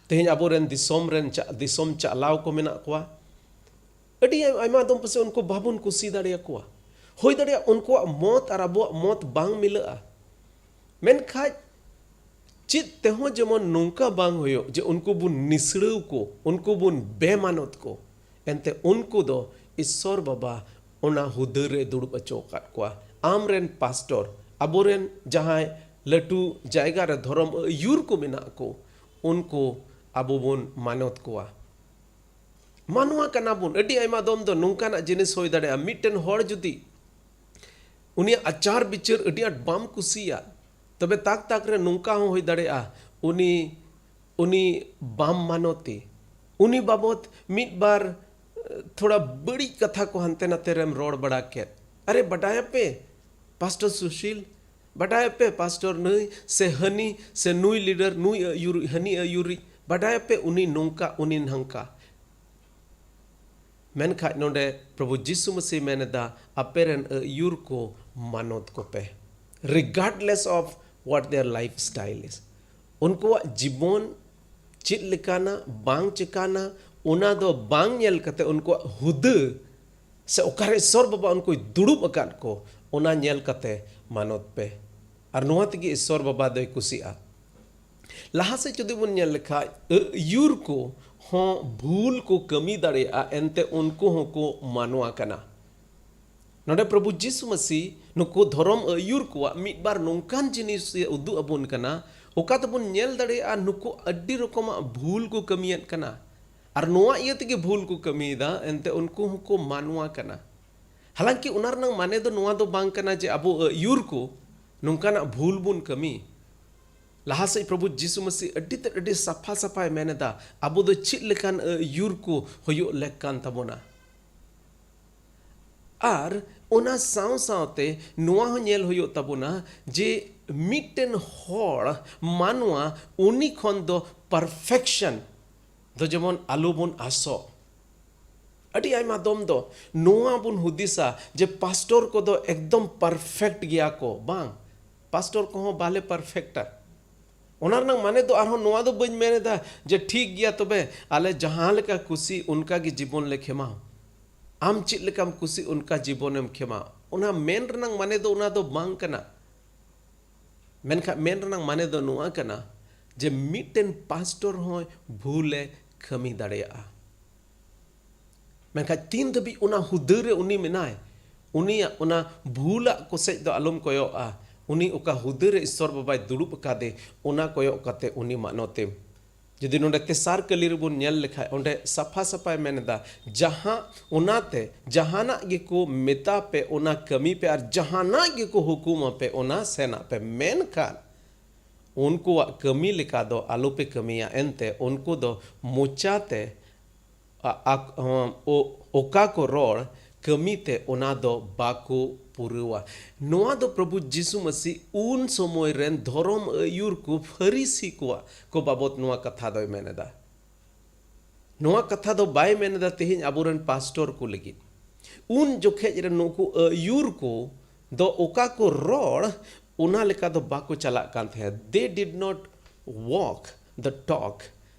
ᱛᱮᱦᱮᱧ ᱟᱵᱚᱨᱮᱱ ᱫᱤᱥᱚᱢ ᱨᱮᱱ ᱪᱟ-, ᱫᱤᱥᱚᱢ ᱪᱟᱞᱟᱣ ᱠᱚ ᱢᱮᱱᱟᱜ ᱠᱚᱣᱟ, ᱟᱹᱰᱤ ᱟᱭᱢᱟ ᱫᱚᱢ ᱯᱟᱥᱮᱡ ᱩᱱᱠᱩ ᱵᱟᱵᱚᱱ ᱠᱩᱥᱤ ᱫᱟᱲᱮᱭᱟᱠᱚᱣᱟ᱾ ᱦᱩᱭ ᱫᱟᱲᱮᱭᱟᱜᱼᱟ ᱩᱱᱠᱩᱣᱟᱜ ᱢᱚᱛ ᱟᱨ ᱟᱵᱚᱣᱟᱜ ᱢᱚᱛ ᱵᱟᱝ ᱢᱤᱞᱟᱹᱜᱼᱟ, ᱢᱮᱱᱠᱷᱟᱡ ᱪᱮᱫ ᱛᱮᱦᱚᱸ ᱡᱮᱢᱚᱱ ᱱᱚᱝᱠᱟ ᱵᱟᱝ ᱦᱩᱭᱩᱜ ᱡᱮ ᱩᱱᱠᱩ ᱵᱚᱱ ᱱᱤᱥᱲᱟᱹᱣ ᱠᱚ, ᱩᱱᱠᱩ ᱵᱚᱱ ᱵᱮᱢᱟᱱᱚᱛ ᱠᱚ᱾ ᱮᱱᱛᱮ ᱩᱱᱠᱩ ᱫᱚ ᱤᱥᱥᱚᱨ ᱵᱟᱵᱟ ᱚᱱᱟ ᱦᱩᱫᱟᱹ ᱨᱮ ᱫᱩᱲᱩᱵ ᱦᱚᱪᱚ ᱟᱠᱟᱫ ᱠᱚᱣᱟ᱾ ᱟᱢᱨᱮᱱ ᱯᱟᱥᱴᱚᱨ, ᱟᱵᱚᱨᱮᱱ ᱡᱟᱦᱟᱸᱭ ᱞᱟᱹᱴᱩ ᱡᱟᱭᱜᱟ ᱨᱮ ᱫᱷᱚᱨᱚᱢ ᱟᱹᱭᱩᱨ ᱠᱚ ᱢᱮᱱᱟᱜ ᱠᱚ, ᱩᱱᱠᱩ ᱟᱵᱚ ᱵᱚᱱ ᱢᱟᱱᱚᱛ ᱠᱚᱣᱟ᱾ ᱢᱟᱱᱣᱟ ᱠᱟᱱᱟ ᱵᱚᱱ᱾ ᱟᱹᱰᱤ ᱟᱭᱢᱟ ᱫᱚᱢ ᱫᱚ ᱱᱚᱝᱠᱟᱱᱟᱜ ᱡᱤᱱᱤᱥ ᱦᱩᱭ ᱫᱟᱲᱮᱭᱟᱜᱼᱟ, ᱢᱤᱫᱴᱮᱱ ᱦᱚᱲ ᱡᱩᱫᱤ ᱩᱱᱤᱭᱟᱜ ᱟᱪᱟᱨ ᱵᱤᱪᱟᱹᱨ ᱟᱹᱰᱤ ᱟᱸᱴ ᱵᱟᱢ ᱠᱩᱥᱤᱭᱟᱜ, ᱛᱚᱵᱮ ᱛᱟᱠ ᱛᱟᱠ ᱨᱮ ᱱᱚᱝᱠᱟ ᱦᱚᱸ ᱦᱩᱭ ᱫᱟᱲᱮᱭᱟᱜᱼᱟ, ᱩᱱᱤ ᱩᱱᱤ ᱵᱟᱢ ᱢᱟᱱᱚᱛᱮ, ᱩᱱᱤ ᱵᱟᱵᱚᱛ ᱢᱤᱫ ᱵᱟᱨ ᱛᱷᱚᱲᱟ ᱵᱟᱹᱲᱤᱡ ᱠᱟᱛᱷᱟ ᱠᱚ ᱦᱟᱱᱛᱮ ᱱᱟᱛᱮ ᱨᱮᱢ ᱨᱚᱲ ᱵᱟᱲᱟ ᱠᱮᱫ᱾ ᱟᱨᱮ, ᱵᱟᱰᱟᱭᱟᱯᱮ ᱯᱟᱥᱴᱚᱨ ᱥᱩᱥᱤᱞ, ᱵᱟᱰᱟᱭᱟᱯᱮ ᱯᱟᱥᱴᱚᱨ ᱱᱟᱹᱭ ᱥᱮ ᱦᱟᱹᱱᱤ ᱥᱮ ᱱᱩᱭ ᱞᱤᱰᱟᱨ, ᱱᱩᱭ ᱟᱹᱭᱩᱨᱤᱡ, ᱦᱟᱹᱱᱤ ᱟᱹᱭᱩᱨᱤᱡ, ᱵᱟᱰᱟᱭᱟᱯᱮ ᱩᱱᱤ ᱱᱚᱝᱠᱟ, ᱩᱱᱤ ᱱᱷᱟᱝᱠᱟ᱾ ᱢᱮᱱᱠᱷᱟᱡ ᱱᱚᱰᱮ ᱯᱨᱚᱵᱷᱩ ᱡᱤᱥᱩ ᱢᱟᱹᱥᱤ ᱢᱮᱱ ᱮᱫᱟ, ᱟᱯᱮ ᱨᱮᱱ ᱟᱹᱭᱩᱨ ᱠᱚ ᱢᱟᱱᱚᱛ ᱠᱚᱯᱮ, regardless of what their lifestyle is᱾ ᱩᱱᱠᱩᱣᱟᱜ ᱡᱤᱵᱚᱱ ᱪᱮᱫ ᱞᱮᱠᱟᱱᱟ, ᱵᱟᱝ ᱪᱮᱠᱟᱱᱟ, ᱚᱱᱟ ᱫᱚ ᱵᱟᱝ ᱧᱮᱞ ᱠᱟᱛᱮ ᱩᱱᱠᱩᱣᱟᱜ ᱦᱩᱫᱟᱹ ᱥᱮ ᱚᱠᱟᱨᱮ ᱤᱥᱥᱚᱨ ᱵᱟᱵᱟ ᱩᱱᱠᱩᱭ ᱫᱩᱲᱩᱵ ᱟᱠᱟᱫ ᱠᱚ, ᱚᱱᱟ ᱧᱮᱞ ᱠᱟᱛᱮ ᱢᱟᱱᱚᱛ ᱯᱮ᱾ ᱟᱨ ᱱᱚᱣᱟ ᱛᱮᱜᱮ ᱤᱥᱥᱚᱨ ᱵᱟᱵᱟ ᱫᱚᱭ ᱠᱩᱥᱤᱜᱼᱟ᱾ ᱞᱟᱦᱟ ᱥᱮᱫ ᱡᱩᱫᱤ ᱵᱚᱱ ᱧᱮᱞ ᱞᱮᱠᱷᱟᱡ, ᱟᱹᱭᱩᱨ ᱠᱚ ᱦᱚᱸ ᱵᱷᱩᱞ ᱠᱚ ᱠᱟᱹᱢᱤ ᱫᱟᱲᱮᱭᱟᱜᱼᱟ, ᱮᱱᱛᱮ ᱩᱱᱠᱩ ᱦᱚᱸᱠᱚ ᱢᱟᱱᱣᱟ ᱠᱟᱱᱟ᱾ ᱱᱚᱰᱮ ᱯᱨᱚᱵᱷᱩ ᱡᱤᱥᱩ ᱢᱟᱹᱥᱤ ᱱᱩᱠᱩ ᱫᱷᱚᱨᱚᱢ ᱟᱹᱭᱩᱨ ᱠᱚᱣᱟᱜ ᱢᱤᱫ ᱵᱟᱨ ᱱᱚᱝᱠᱟᱱ ᱡᱤᱱᱤᱥ ᱮ ᱩᱫᱩᱜ ᱟᱵᱚᱱ ᱠᱟᱱᱟ, ᱚᱠᱟ ᱛᱮᱵᱚᱱ ᱧᱮᱞ ᱫᱟᱲᱮᱭᱟᱜᱼᱟ ᱱᱩᱠᱩ ᱟᱹᱰᱤ ᱨᱚᱠᱚᱢᱟᱜ ᱵᱷᱩᱞ ᱠᱚ ᱠᱟᱹᱢᱤᱭᱮᱫ ᱠᱟᱱᱟ᱾ ᱟᱨ ᱱᱚᱣᱟ ᱤᱭᱟᱹ ᱛᱮᱜᱮ ᱵᱷᱩᱞ ᱠᱚ ᱠᱟᱹᱢᱤᱭᱮᱫᱟ, ᱮᱱᱛᱮ ᱩᱱᱠᱩ ᱦᱚᱸᱠᱚ ᱢᱟᱱᱣᱟ ᱠᱟᱱᱟ᱾ ᱦᱟᱞᱟᱝᱠᱤ ᱚᱱᱟ ᱨᱮᱱᱟᱜ ᱢᱟᱱᱮ ᱫᱚ ᱱᱚᱣᱟ ᱫᱚ ᱵᱟᱝ ᱠᱟᱱᱟ ᱡᱮ ᱟᱵᱚ ᱟᱹᱭᱩᱨ ᱠᱚ ᱱᱚᱝᱠᱟᱱᱟᱜ ᱵᱷᱩᱞ ᱵᱚᱱ ᱠᱟᱹᱢᱤ᱾ ᱞᱟᱦᱟ ᱥᱮᱫ ᱯᱨᱚᱵᱷᱩ ᱡᱤᱥᱩ ᱢᱟᱹᱥᱤ ᱟᱹᱰᱤ ᱛᱮᱫ ᱟᱹᱰᱤ ᱥᱟᱯᱷᱟ ᱥᱟᱯᱷᱟᱭ ᱢᱮᱱ ᱮᱫᱟ, ᱟᱵᱚ ᱫᱚ ᱪᱮᱫ ᱞᱮᱠᱟᱱ ᱟᱹᱭᱩᱨ ᱠᱚ ᱦᱩᱭᱩᱜ ᱞᱮᱠ ᱠᱟᱱ ᱛᱟᱵᱚᱱᱟ᱾ ᱟᱨ ᱚᱱᱟ ᱥᱟᱶ ᱥᱟᱶᱛᱮ ᱱᱚᱣᱟ ᱦᱚᱸ ᱧᱮᱞ ᱦᱩᱭᱩᱜ ᱛᱟᱵᱚᱱᱟ ᱡᱮ ᱢᱤᱫᱴᱮᱱ ᱦᱚᱲ ᱢᱟᱱᱣᱟ, ᱩᱱᱤ ᱠᱷᱚᱱ ᱫᱚ perfection ᱫᱚ ᱡᱮᱢᱚᱱ ᱟᱞᱚ ᱵᱚᱱ ᱟᱥᱚᱜ᱾ ᱟᱹᱰᱤ ᱟᱭᱢᱟ ᱫᱚᱢ ᱫᱚ ᱱᱚᱣᱟ ᱵᱚᱱ ᱦᱩᱫᱤᱥᱟ ᱡᱮ ᱯᱟᱥᱴᱚᱨ ᱠᱚᱫᱚ ᱮᱠᱫᱚᱢ perfect ᱜᱮᱭᱟ ᱠᱚ᱾ ᱵᱟᱝ, ᱯᱟᱥᱴᱚᱨ ᱠᱚᱦᱚᱸ ᱵᱟᱞᱮ perfectᱟ᱾ ᱚᱱᱟ ᱨᱮᱱᱟᱜ ᱢᱟᱱᱮ ᱫᱚ ᱟᱨᱦᱚᱸ ᱱᱚᱣᱟ ᱫᱚ ᱵᱟᱹᱧ ᱢᱮᱱ ᱮᱫᱟ ᱡᱮ ᱴᱷᱤᱠ ᱜᱮᱭᱟ, ᱛᱚᱵᱮ ᱟᱞᱮ ᱡᱟᱦᱟᱸ ᱞᱮᱠᱟ ᱠᱩᱥᱤ ᱚᱱᱠᱟ ᱜᱮ ᱡᱤᱵᱚᱱ ᱞᱮ ᱠᱷᱮᱢᱟᱣ᱾ ᱟᱢ ᱪᱮᱫ ᱞᱮᱠᱟᱢ ᱠᱩᱥᱤ ᱚᱱᱠᱟ ᱡᱤᱵᱚᱱᱮᱢ ᱠᱷᱮᱢᱟᱣ᱾ ᱚᱱᱟ ᱢᱮᱱ ᱨᱮᱱᱟᱜ ᱢᱟᱱᱮ ᱫᱚ ᱚᱱᱟ ᱫᱚ ᱵᱟᱝ ᱠᱟᱱᱟ᱾ ᱢᱮᱱᱠᱷᱟᱱ ᱢᱮᱱ ᱨᱮᱱᱟᱜ ᱢᱟᱱᱮ ᱫᱚ ᱱᱚᱣᱟ ᱠᱟᱱᱟ ᱡᱮ ᱢᱤᱫᱴᱮᱱ ᱯᱟᱥᱴᱚᱨ ᱦᱚᱸᱭ ᱵᱷᱩᱞᱮ ᱠᱟᱹᱢᱤ ᱫᱟᱲᱮᱭᱟᱜᱼᱟ᱾ ᱢᱮᱱᱠᱷᱟᱱ ᱛᱤᱱ ᱫᱷᱟᱹᱵᱤᱡ ᱚᱱᱟ ᱦᱩᱫᱟᱹ ᱨᱮ ᱩᱱᱤ ᱢᱮᱱᱟᱭ, ᱩᱱᱤᱭᱟᱜ ᱚᱱᱟ ᱵᱷᱩᱞᱟᱜ ᱠᱚ ᱥᱮᱡ ᱫᱚ ᱟᱞᱚᱢ ᱠᱚᱭᱚᱜᱼᱟ᱾ ᱩᱱᱤ ᱚᱠᱟ ᱦᱩᱫᱟᱹ ᱨᱮ ᱤᱥᱥᱚᱨ ᱵᱟᱵᱟᱭ ᱫᱩᱲᱩᱵ ᱟᱠᱟᱫᱮ, ᱚᱱᱟ ᱠᱚᱭᱚᱜ ᱠᱟᱛᱮ ᱩᱱᱤ ᱢᱟᱱᱚᱛᱮᱢ᱾ ᱡᱩᱫᱤ ᱱᱚᱰᱮ ᱛᱮᱥᱟᱨ ᱠᱟᱹᱞᱤ ᱨᱮᱵᱚᱱ ᱧᱮᱞ ᱞᱮᱠᱷᱟᱡ, ᱚᱸᱰᱮ ᱥᱟᱯᱷᱟ ᱥᱟᱯᱷᱟᱭ ᱢᱮᱱ ᱮᱫᱟ, ᱡᱟᱦᱟᱸ, ᱚᱱᱟᱛᱮ ᱡᱟᱦᱟᱱᱟᱜ ᱜᱮᱠᱚ ᱢᱮᱛᱟ ᱯᱮ, ᱚᱱᱟ ᱠᱟᱹᱢᱤ ᱯᱮ, ᱟᱨ ᱡᱟᱦᱟᱱᱟᱜ ᱜᱮᱠᱚ ᱦᱩᱠᱩᱢ ᱟᱯᱮ, ᱚᱱᱟ ᱥᱮᱱᱟᱜ ᱯᱮ᱾ ᱢᱮᱱᱠᱷᱟᱱ ᱩᱱᱠᱩᱣᱟᱜ ᱠᱟᱹᱢᱤ ᱞᱮᱠᱟ ᱫᱚ ᱟᱞᱚᱯᱮ ᱠᱟᱹᱢᱤᱭᱟ, ᱮᱱᱛᱮ ᱩᱱᱠᱩ ᱫᱚ ᱢᱚᱪᱟᱛᱮ ᱟ-, ᱟᱠ-, ᱚ-, ᱚᱠᱟ ᱠᱚ ᱨᱚᱲ, ᱠᱟᱹᱢᱤᱛᱮ ᱚᱱᱟ ᱫᱚ ᱵᱟᱠᱚ ᱯᱩᱨᱟᱹᱣᱟ᱾ ᱱᱚᱣᱟ ᱫᱚ ᱯᱨᱚᱵᱷᱩ ᱡᱤᱥᱩ ᱢᱟᱹᱥᱤ ᱩᱱ ᱥᱚᱢᱚᱭ ᱨᱮᱱ ᱫᱷᱚᱨᱚᱢ ᱟᱹᱭᱩᱨ ᱠᱚ ᱯᱷᱟᱹᱨᱤᱥᱤ ᱠᱚᱣᱟᱜ ᱠᱚ ᱵᱟᱵᱚᱛ ᱱᱚᱣᱟ ᱠᱟᱛᱷᱟ ᱫᱚᱭ ᱢᱮᱱ ᱮᱫᱟ᱾ ᱱᱚᱣᱟ ᱠᱟᱛᱷᱟ ᱫᱚ ᱵᱟᱭ ᱢᱮᱱ ᱮᱫᱟ ᱛᱮᱦᱮᱧ ᱟᱵᱚᱨᱮᱱ ᱯᱟᱥᱴᱚᱨ ᱠᱚ ᱞᱟᱹᱜᱤᱫ᱾ ᱩᱱ ᱡᱚᱠᱷᱮᱡ ᱨᱮ ᱱᱩᱠᱩ ᱟᱹᱭᱩᱨ ᱠᱚ ᱫᱚ ᱚᱠᱟ ᱠᱚ ᱨᱚᱲ, ᱚᱱᱟ ᱞᱮᱠᱟ ᱫᱚ ᱵᱟᱠᱚ ᱪᱟᱞᱟᱜ ᱠᱟᱱ ᱛᱟᱦᱮᱸᱫ᱾ They did not walk the talk.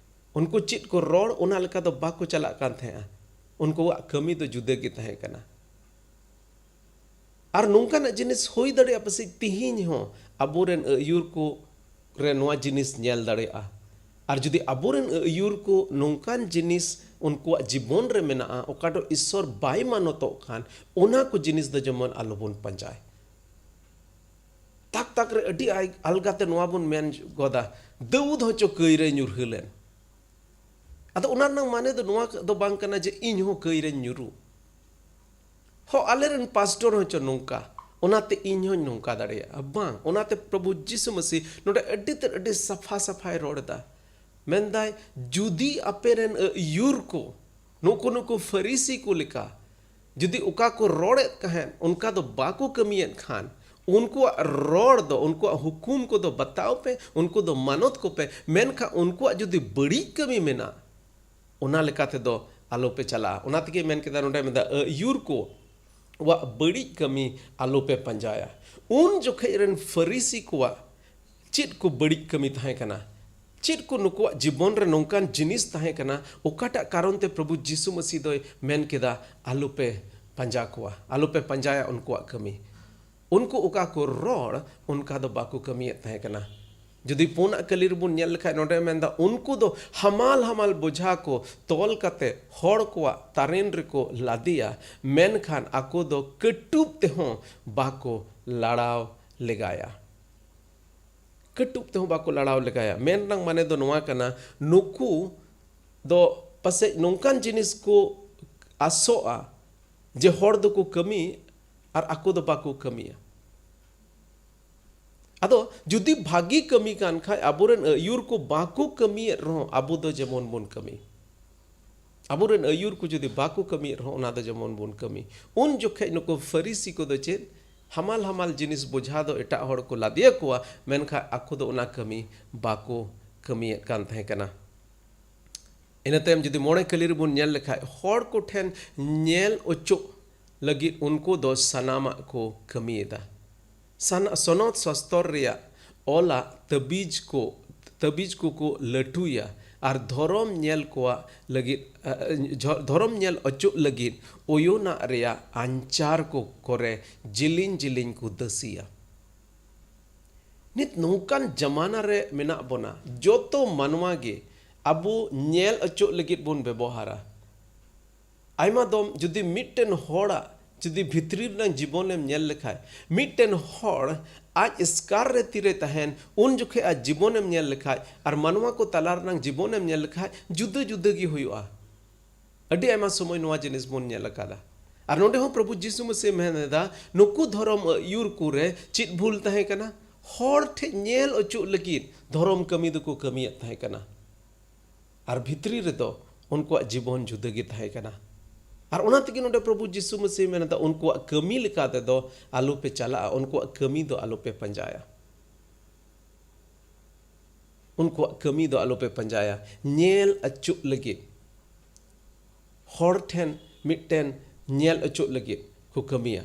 ᱩᱱᱠᱩ ᱪᱮᱫ ᱠᱚ ᱨᱚᱲ, ᱚᱱᱟ ᱞᱮᱠᱟ ᱫᱚ ᱵᱟᱠᱚ ᱪᱟᱞᱟᱜ ᱠᱟᱱ ᱛᱟᱦᱮᱸᱫᱼᱟ᱾ ᱩᱱᱠᱩᱣᱟᱜ ᱠᱟᱹᱢᱤ ᱫᱚ ᱡᱩᱫᱟᱹ ᱜᱮ ᱛᱟᱦᱮᱸ ᱠᱟᱱᱟ᱾ ᱟᱨ ᱱᱚᱝᱠᱟᱱᱟᱜ ᱡᱤᱱᱤᱥ ᱦᱩᱭ ᱫᱟᱲᱮᱭᱟᱜᱼᱟ, ᱯᱟᱥᱮᱡ ᱛᱤᱦᱤᱧ ᱦᱚᱸ ᱟᱵᱚᱨᱮᱱ ᱟᱹᱭᱩᱨ ᱠᱚ ᱨᱮ ᱱᱚᱣᱟ ᱡᱤᱱᱤᱥ ᱧᱮᱞ ᱫᱟᱲᱮᱭᱟᱜᱼᱟ᱾ ᱟᱨ ᱡᱩᱫᱤ ᱟᱵᱚᱨᱮᱱ ᱟᱹᱭᱩᱨ ᱠᱚ ᱱᱚᱝᱠᱟᱱ ᱡᱤᱱᱤᱥ ᱩᱱᱠᱩᱣᱟᱜ ᱡᱤᱵᱚᱱ ᱨᱮ ᱢᱮᱱᱟᱜᱼᱟ, ᱚᱠᱟ ᱫᱚ ᱤᱥᱥᱚᱨ ᱵᱟᱭ ᱢᱟᱱᱚᱛᱚᱜ ᱠᱷᱟᱱ, ᱚᱱᱟ ᱠᱚ ᱡᱤᱱᱤᱥ ᱫᱚ ᱡᱮᱢᱚᱱ ᱟᱞᱚᱵᱚᱱ ᱯᱟᱸᱡᱟᱭ᱾ ᱛᱟᱠ ᱛᱟᱠ ᱨᱮ ᱟᱹᱰᱤ ᱟᱭ-, ᱟᱞᱜᱟᱛᱮ ᱱᱚᱣᱟ ᱵᱚᱱ ᱢᱮᱱ ᱜᱚᱫᱟ, "ᱫᱟᱹᱣᱩᱫ ᱦᱚᱸᱪᱚ ᱠᱟᱹᱭ ᱨᱮ ᱧᱩᱨᱦᱟᱹ ᱞᱮᱱ᱾" ᱟᱫᱚ ᱚᱱᱟ ᱨᱮᱱᱟᱜ ᱢᱟᱱᱮ ᱫᱚ ᱱᱚᱣᱟ ᱫᱚ ᱵᱟᱝ ᱠᱟᱱᱟ ᱡᱮ ᱤᱧ ᱦᱚᱸ ᱠᱟᱹᱭ ᱨᱮᱧ ᱧᱩᱨᱩ᱾ ᱦᱚᱸ, ᱟᱞᱮᱨᱮᱱ ᱯᱟᱥᱴᱚᱨ ᱦᱚᱸᱪᱚ ᱱᱚᱝᱠᱟ, ᱚᱱᱟᱛᱮ ᱤᱧ ᱦᱚᱸᱧ ᱱᱚᱝᱠᱟ ᱫᱟᱲᱮᱭᱟᱜᱼᱟ᱾ ᱵᱟᱝ, ᱚᱱᱟᱛᱮ ᱯᱨᱚᱵᱷᱩ ᱡᱤᱥᱩ ᱢᱟᱹᱥᱤ ᱱᱚᱰᱮ ᱟᱹᱰᱤ ᱛᱮᱫ ᱟᱹᱰᱤ ᱥᱟᱯᱷᱟ ᱥᱟᱯᱷᱟᱭ ᱨᱚᱲ ᱮᱫᱟ᱾ ᱢᱮᱱᱫᱟᱭ, ᱡᱩᱫᱤ ᱟᱯᱮᱨᱮᱱ ᱟᱹᱭᱩᱨ ᱠᱚ ᱱᱩᱠᱩ, ᱱᱩᱠᱩ ᱯᱷᱟᱹᱨᱤᱥᱤ ᱠᱚ ᱞᱮᱠᱟ ᱡᱩᱫᱤ ᱚᱠᱟ ᱠᱚ ᱨᱚᱲᱮᱫ ᱛᱟᱦᱮᱸᱫ, ᱚᱱᱠᱟ ᱫᱚ ᱵᱟᱠᱚ ᱠᱟᱹᱢᱤᱭᱮᱫ ᱠᱷᱟᱱ, ᱩᱱᱠᱩᱣᱟᱜ ᱨᱚᱲ ᱫᱚ, ᱩᱱᱠᱩᱣᱟᱜ ᱦᱩᱠᱩᱢ ᱠᱚᱫᱚ ᱵᱟᱛᱟᱣ ᱯᱮ, ᱩᱱᱠᱩ ᱫᱚ ᱢᱟᱱᱚᱛ ᱠᱚᱯᱮ, ᱢᱮᱱᱠᱷᱟᱱ ᱩᱱᱠᱩᱣᱟᱜ ᱡᱩᱫᱤ ᱵᱟᱹᱲᱤᱡ ᱠᱟᱹᱢᱤ ᱢᱮᱱᱟᱜ, ᱚᱱᱟ ᱞᱮᱠᱟ ᱛᱮᱫᱚ ᱟᱞᱚᱯᱮ ᱪᱟᱞᱟᱜᱼᱟ᱾ ᱚᱱᱟ ᱛᱮᱜᱮ ᱢᱮᱱ ᱠᱮᱫᱟ, ᱱᱚᱰᱮ ᱢᱮᱱᱫᱟ, ᱟᱹᱭᱩᱨ ᱠᱚᱣᱟᱜ ᱵᱟᱹᱲᱤᱡ ᱠᱟᱹᱢᱤ ᱟᱞᱚᱯᱮ ᱯᱟᱸᱡᱟᱭᱟ᱾ ᱩᱱ ᱡᱚᱠᱷᱮᱡ ᱨᱮᱱ ᱯᱷᱟᱹᱨᱤᱥᱤ ᱠᱚᱣᱟᱜ ᱪᱮᱫ ᱠᱚ ᱵᱟᱹᱲᱤᱡ ᱠᱟᱹᱢᱤ ᱛᱟᱦᱮᱸ ᱠᱟᱱᱟ? ᱪᱮᱫ ᱠᱚ ᱱᱩᱠᱩᱣᱟᱜ ᱡᱤᱵᱚᱱ ᱨᱮ ᱱᱚᱝᱠᱟᱱ ᱡᱤᱱᱤᱥ ᱛᱟᱦᱮᱸ ᱠᱟᱱᱟ, ᱚᱠᱟᱴᱟᱜ ᱠᱟᱨᱚᱱ ᱛᱮ ᱯᱨᱚᱵᱷᱩ ᱡᱤᱥᱩ ᱢᱟᱹᱥᱤ ᱫᱚᱭ ᱢᱮᱱ ᱠᱮᱫᱟ, "ᱟᱞᱚᱯᱮ ᱯᱟᱸᱡᱟ ᱠᱚᱣᱟ, ᱟᱞᱚᱯᱮ ᱯᱟᱸᱡᱟᱭᱟ ᱩᱱᱠᱩᱣᱟᱜ ᱠᱟᱹᱢᱤ᱾ ᱩᱱᱠᱩ ᱚᱠᱟ ᱠᱚ ᱨᱚᱲ, ᱚᱱᱠᱟ ᱫᱚ ᱵᱟᱠᱚ ᱠᱟᱹᱢᱤᱭᱮᱫ ᱛᱟᱦᱮᱸ ᱠᱟᱱᱟ᱾ ᱡᱩᱫᱤ ᱯᱩᱱᱟᱜ ᱠᱟᱹᱞᱤ ᱨᱮᱵᱚᱱ ᱧᱮᱞ ᱞᱮᱠᱷᱟᱡ, ᱱᱚᱰᱮ ᱢᱮᱱᱫᱟ, ᱩᱱᱠᱩ ᱫᱚ ᱦᱟᱢᱟᱞ ᱦᱟᱢᱟᱞ ᱵᱚᱡᱷᱟ ᱠᱚ ᱛᱚᱞ ᱠᱟᱛᱮ ᱦᱚᱲ ᱠᱚᱣᱟᱜ ᱛᱟᱨᱮᱱ ᱨᱮᱠᱚ ᱞᱟᱫᱮᱭᱟ, ᱢᱮᱱᱠᱷᱟᱱ ᱟᱠᱚ ᱫᱚ ᱠᱟᱹᱴᱩᱵ ᱛᱮᱦᱚᱸ ᱵᱟᱠᱚ ᱞᱟᱲᱟᱣ ᱞᱮᱜᱟᱭᱟ᱾ ᱠᱟᱹᱴᱩᱵ ᱛᱮᱦᱚᱸ ᱵᱟᱠᱚ ᱞᱟᱲᱟᱣ ᱞᱮᱜᱟᱭᱟ᱾ ᱢᱮᱱ ᱨᱮᱱᱟᱜ ᱢᱟᱱᱮ ᱫᱚ ᱱᱚᱣᱟ ᱠᱟᱱᱟ, ᱱᱩᱠᱩ ᱫᱚ ᱯᱟᱥᱮᱡ ᱱᱚᱝᱠᱟᱱ ᱡᱤᱱᱤᱥ ᱠᱚ ᱟᱥᱚᱜᱼᱟ ᱡᱮ ᱦᱚᱲ ᱫᱚᱠᱚ ᱠᱟᱹᱢᱤ ᱟᱨ ᱟᱠᱚ ᱫᱚ ᱵᱟᱠᱚ ᱠᱟᱹᱢᱤᱭᱟ᱾ ᱟᱫᱚ ᱡᱩᱫᱤ ᱵᱷᱟᱹᱜᱤ ᱠᱟᱹᱢᱤ ᱠᱟᱱ ᱠᱷᱟᱡ, ᱟᱵᱚᱨᱮᱱ ᱟᱹᱭᱩᱨ ᱠᱚ ᱵᱟᱠᱚ ᱠᱟᱹᱢᱤᱭᱮᱫ ᱨᱮᱦᱚᱸ ᱟᱵᱚ ᱫᱚ ᱡᱮᱢᱚᱱ ᱵᱚᱱ ᱠᱟᱹᱢᱤ᱾ ᱟᱵᱚᱨᱮᱱ ᱟᱹᱭᱩᱨ ᱠᱚ ᱡᱩᱫᱤ ᱵᱟᱠᱚ ᱠᱟᱹᱢᱤᱭᱮᱫ ᱨᱮᱦᱚᱸ, ᱚᱱᱟ ᱫᱚ ᱡᱮᱢᱚᱱ ᱵᱚᱱ ᱠᱟᱹᱢᱤ᱾ ᱩᱱ ᱡᱚᱠᱷᱮᱡ ᱱᱩᱠᱩ ᱯᱷᱟᱹᱨᱤᱥᱤ ᱠᱚᱫᱚ ᱪᱮᱫ? ᱦᱟᱢᱟᱞ ᱦᱟᱢᱟᱞ ᱡᱤᱱᱤᱥ ᱵᱚᱡᱷᱟ ᱫᱚ ᱮᱴᱟᱜ ᱦᱚᱲ ᱠᱚ ᱞᱟᱫᱮᱭᱟᱠᱚᱣᱟ, ᱢᱮᱱᱠᱷᱟᱱ ᱟᱠᱚ ᱫᱚ ᱚᱱᱟ ᱠᱟᱹᱢᱤ ᱵᱟᱠᱚ ᱠᱟᱹᱢᱤᱭᱮᱫ ᱠᱟᱱ ᱛᱟᱦᱮᱸ ᱠᱟᱱᱟ᱾ ᱤᱱᱟᱹ ᱛᱟᱭᱚᱢ ᱡᱩᱫᱤ ᱢᱚᱬᱮ ᱠᱟᱹᱞᱤ ᱨᱮᱵᱚᱱ ᱧᱮᱞ ᱞᱮᱠᱷᱟᱡ, ᱦᱚᱲ ᱠᱚᱴᱷᱮᱱ ᱧᱮᱞ ᱚᱪᱚᱜ ᱞᱟᱹᱜᱤᱫ ᱩᱱᱠᱩ ᱫᱚ ᱥᱟᱱᱟᱢᱟᱜ ᱠᱚ ᱠᱟᱹᱢᱤᱭᱮᱫᱟ᱾ ᱥᱟᱱ-, ᱥᱚᱱᱚᱛ ᱥᱚᱥᱛᱚᱨ ᱨᱮᱭᱟᱜ ᱚᱞᱟᱜ ᱛᱟᱹᱵᱤᱡ ᱠᱚ, ᱛᱟᱹᱵᱤᱡ ᱠᱚᱠᱚ ᱞᱟᱹᱴᱩᱭᱟ ᱟᱨ ᱫᱷᱚᱨᱚᱢ ᱧᱮᱞ ᱠᱚᱣᱟᱜ ᱞᱟᱹᱜᱤᱫ, ᱟ, ᱡᱷᱚ-, ᱫᱷᱚᱨᱚᱢ ᱧᱮᱞ ᱚᱪᱚᱜ ᱞᱟᱹᱜᱤᱫ ᱚᱭᱳᱱᱟᱜ ᱨᱮᱭᱟᱜ ᱟᱧᱪᱟᱨ ᱠᱚ ᱠᱚᱨᱮ ᱡᱤᱞᱤᱧ ᱡᱤᱞᱤᱧ ᱠᱚ ᱫᱟᱹᱥᱤᱭᱟ᱾ ᱱᱤᱛ ᱱᱚᱝᱠᱟᱱ ᱡᱟᱢᱟᱱᱟ ᱨᱮ ᱢᱮᱱᱟᱜ ᱵᱚᱱᱟ, ᱡᱚᱛᱚ ᱢᱟᱱᱣᱟ ᱜᱮ ᱟᱵᱚ ᱧᱮᱞ ᱚᱪᱚᱜ ᱞᱟᱹᱜᱤᱫ ᱵᱚᱱ ᱵᱮᱵᱚᱦᱟᱨᱟ᱾ ᱟᱭᱢᱟ ᱫᱚᱢ ᱡᱩᱫᱤ ᱢᱤᱫᱴᱮᱱ ᱦᱚᱲᱟᱜ ᱡᱩᱫᱤ ᱵᱷᱤᱛᱨᱤ ᱨᱮᱱᱟᱜ ᱡᱤᱵᱚᱱᱮᱢ ᱧᱮᱞ ᱞᱮᱠᱷᱟᱡ, ᱢᱤᱫᱴᱮᱱ ᱦᱚᱲ ᱟᱡ ᱮᱥᱠᱟᱨ ᱨᱮ ᱛᱤᱨᱮ ᱛᱟᱦᱮᱱ, ᱩᱱ ᱡᱚᱠᱷᱮᱡ ᱟᱡ ᱡᱤᱵᱚᱱᱮᱢ ᱧᱮᱞ ᱞᱮᱠᱷᱟᱡ, ᱟᱨ ᱢᱟᱱᱣᱟ ᱠᱚ ᱛᱟᱞᱟ ᱨᱮᱱᱟᱜ ᱡᱤᱵᱚᱱᱮᱢ ᱧᱮᱞ ᱞᱮᱠᱷᱟᱡ, ᱡᱩᱫᱟᱹ ᱡᱩᱫᱟᱹ ᱜᱮ ᱦᱩᱭᱩᱜᱼᱟ᱾ ᱟᱹᱰᱤ ᱟᱭᱢᱟ ᱥᱚᱢᱚᱭ ᱱᱚᱣᱟ ᱡᱤᱱᱤᱥ ᱵᱚᱱ ᱧᱮᱞ ᱟᱠᱟᱫᱟ᱾ ᱟᱨ ᱱᱚᱰᱮ ᱦᱚᱸ ᱯᱨᱚᱵᱷᱩ ᱡᱤᱥᱩ ᱢᱟᱹᱥᱤᱦ ᱢᱮᱱ ᱮᱫᱟ, ᱱᱩᱠᱩ ᱫᱷᱚᱨᱚᱢ ᱟᱹᱭᱩᱨ ᱠᱚᱨᱮ ᱪᱮᱫ ᱵᱷᱩᱞ ᱛᱟᱦᱮᱸ ᱠᱟᱱᱟ? ᱦᱚᱲ ᱴᱷᱮᱡ ᱧᱮᱞ ᱚᱪᱚᱜ ᱞᱟᱹᱜᱤᱫ ᱫᱷᱚᱨᱚᱢ ᱠᱟᱹᱢᱤ ᱫᱚᱠᱚ ᱠᱟᱹᱢᱤᱭᱮᱫ ᱛᱟᱦᱮᱸ ᱠᱟᱱᱟ᱾ ᱟᱨ ᱵᱷᱤᱛᱨᱤ ᱨᱮᱫᱚ ᱩᱱᱠᱩᱣᱟᱜ ᱡᱤᱵᱚᱱ ᱡᱩᱫᱟᱹ ᱜᱮ ᱛᱟᱦᱮᱸ ᱠᱟᱱᱟ᱾ ᱟᱨ ᱚᱱᱟ ᱛᱮᱜᱮ ᱱᱚᱰᱮ ᱯᱨᱚᱵᱷᱩ ᱡᱤᱥᱩ ᱢᱟᱹᱥᱤᱦ ᱢᱮᱱ ᱮᱫᱟ, ᱩᱱᱠᱩᱣᱟᱜ ᱠᱟᱹᱢᱤ ᱞᱮᱠᱟ ᱛᱮᱫᱚ ᱟᱞᱚᱯᱮ ᱪᱟᱞᱟᱜᱼᱟ, ᱩᱱᱠᱩᱣᱟᱜ ᱠᱟᱹᱢᱤ ᱫᱚ ᱟᱞᱚᱯᱮ ᱯᱟᱸᱡᱟᱭᱟ᱾ ᱩᱱᱠᱩᱣᱟᱜ ᱠᱟᱹᱢᱤ ᱫᱚ ᱟᱞᱚᱯᱮ ᱯᱟᱸᱡᱟᱭᱟ, ᱧᱮᱞ ᱚᱪᱚᱜ ᱞᱟᱹᱜᱤᱫ, ᱦᱚᱲ ᱴᱷᱮᱱ ᱢᱤᱫᱴᱮᱱ ᱧᱮᱞ ᱚᱪᱚᱜ ᱞᱟᱹᱜᱤᱫ ᱠᱚ ᱠᱟᱹᱢᱤᱭᱟ᱾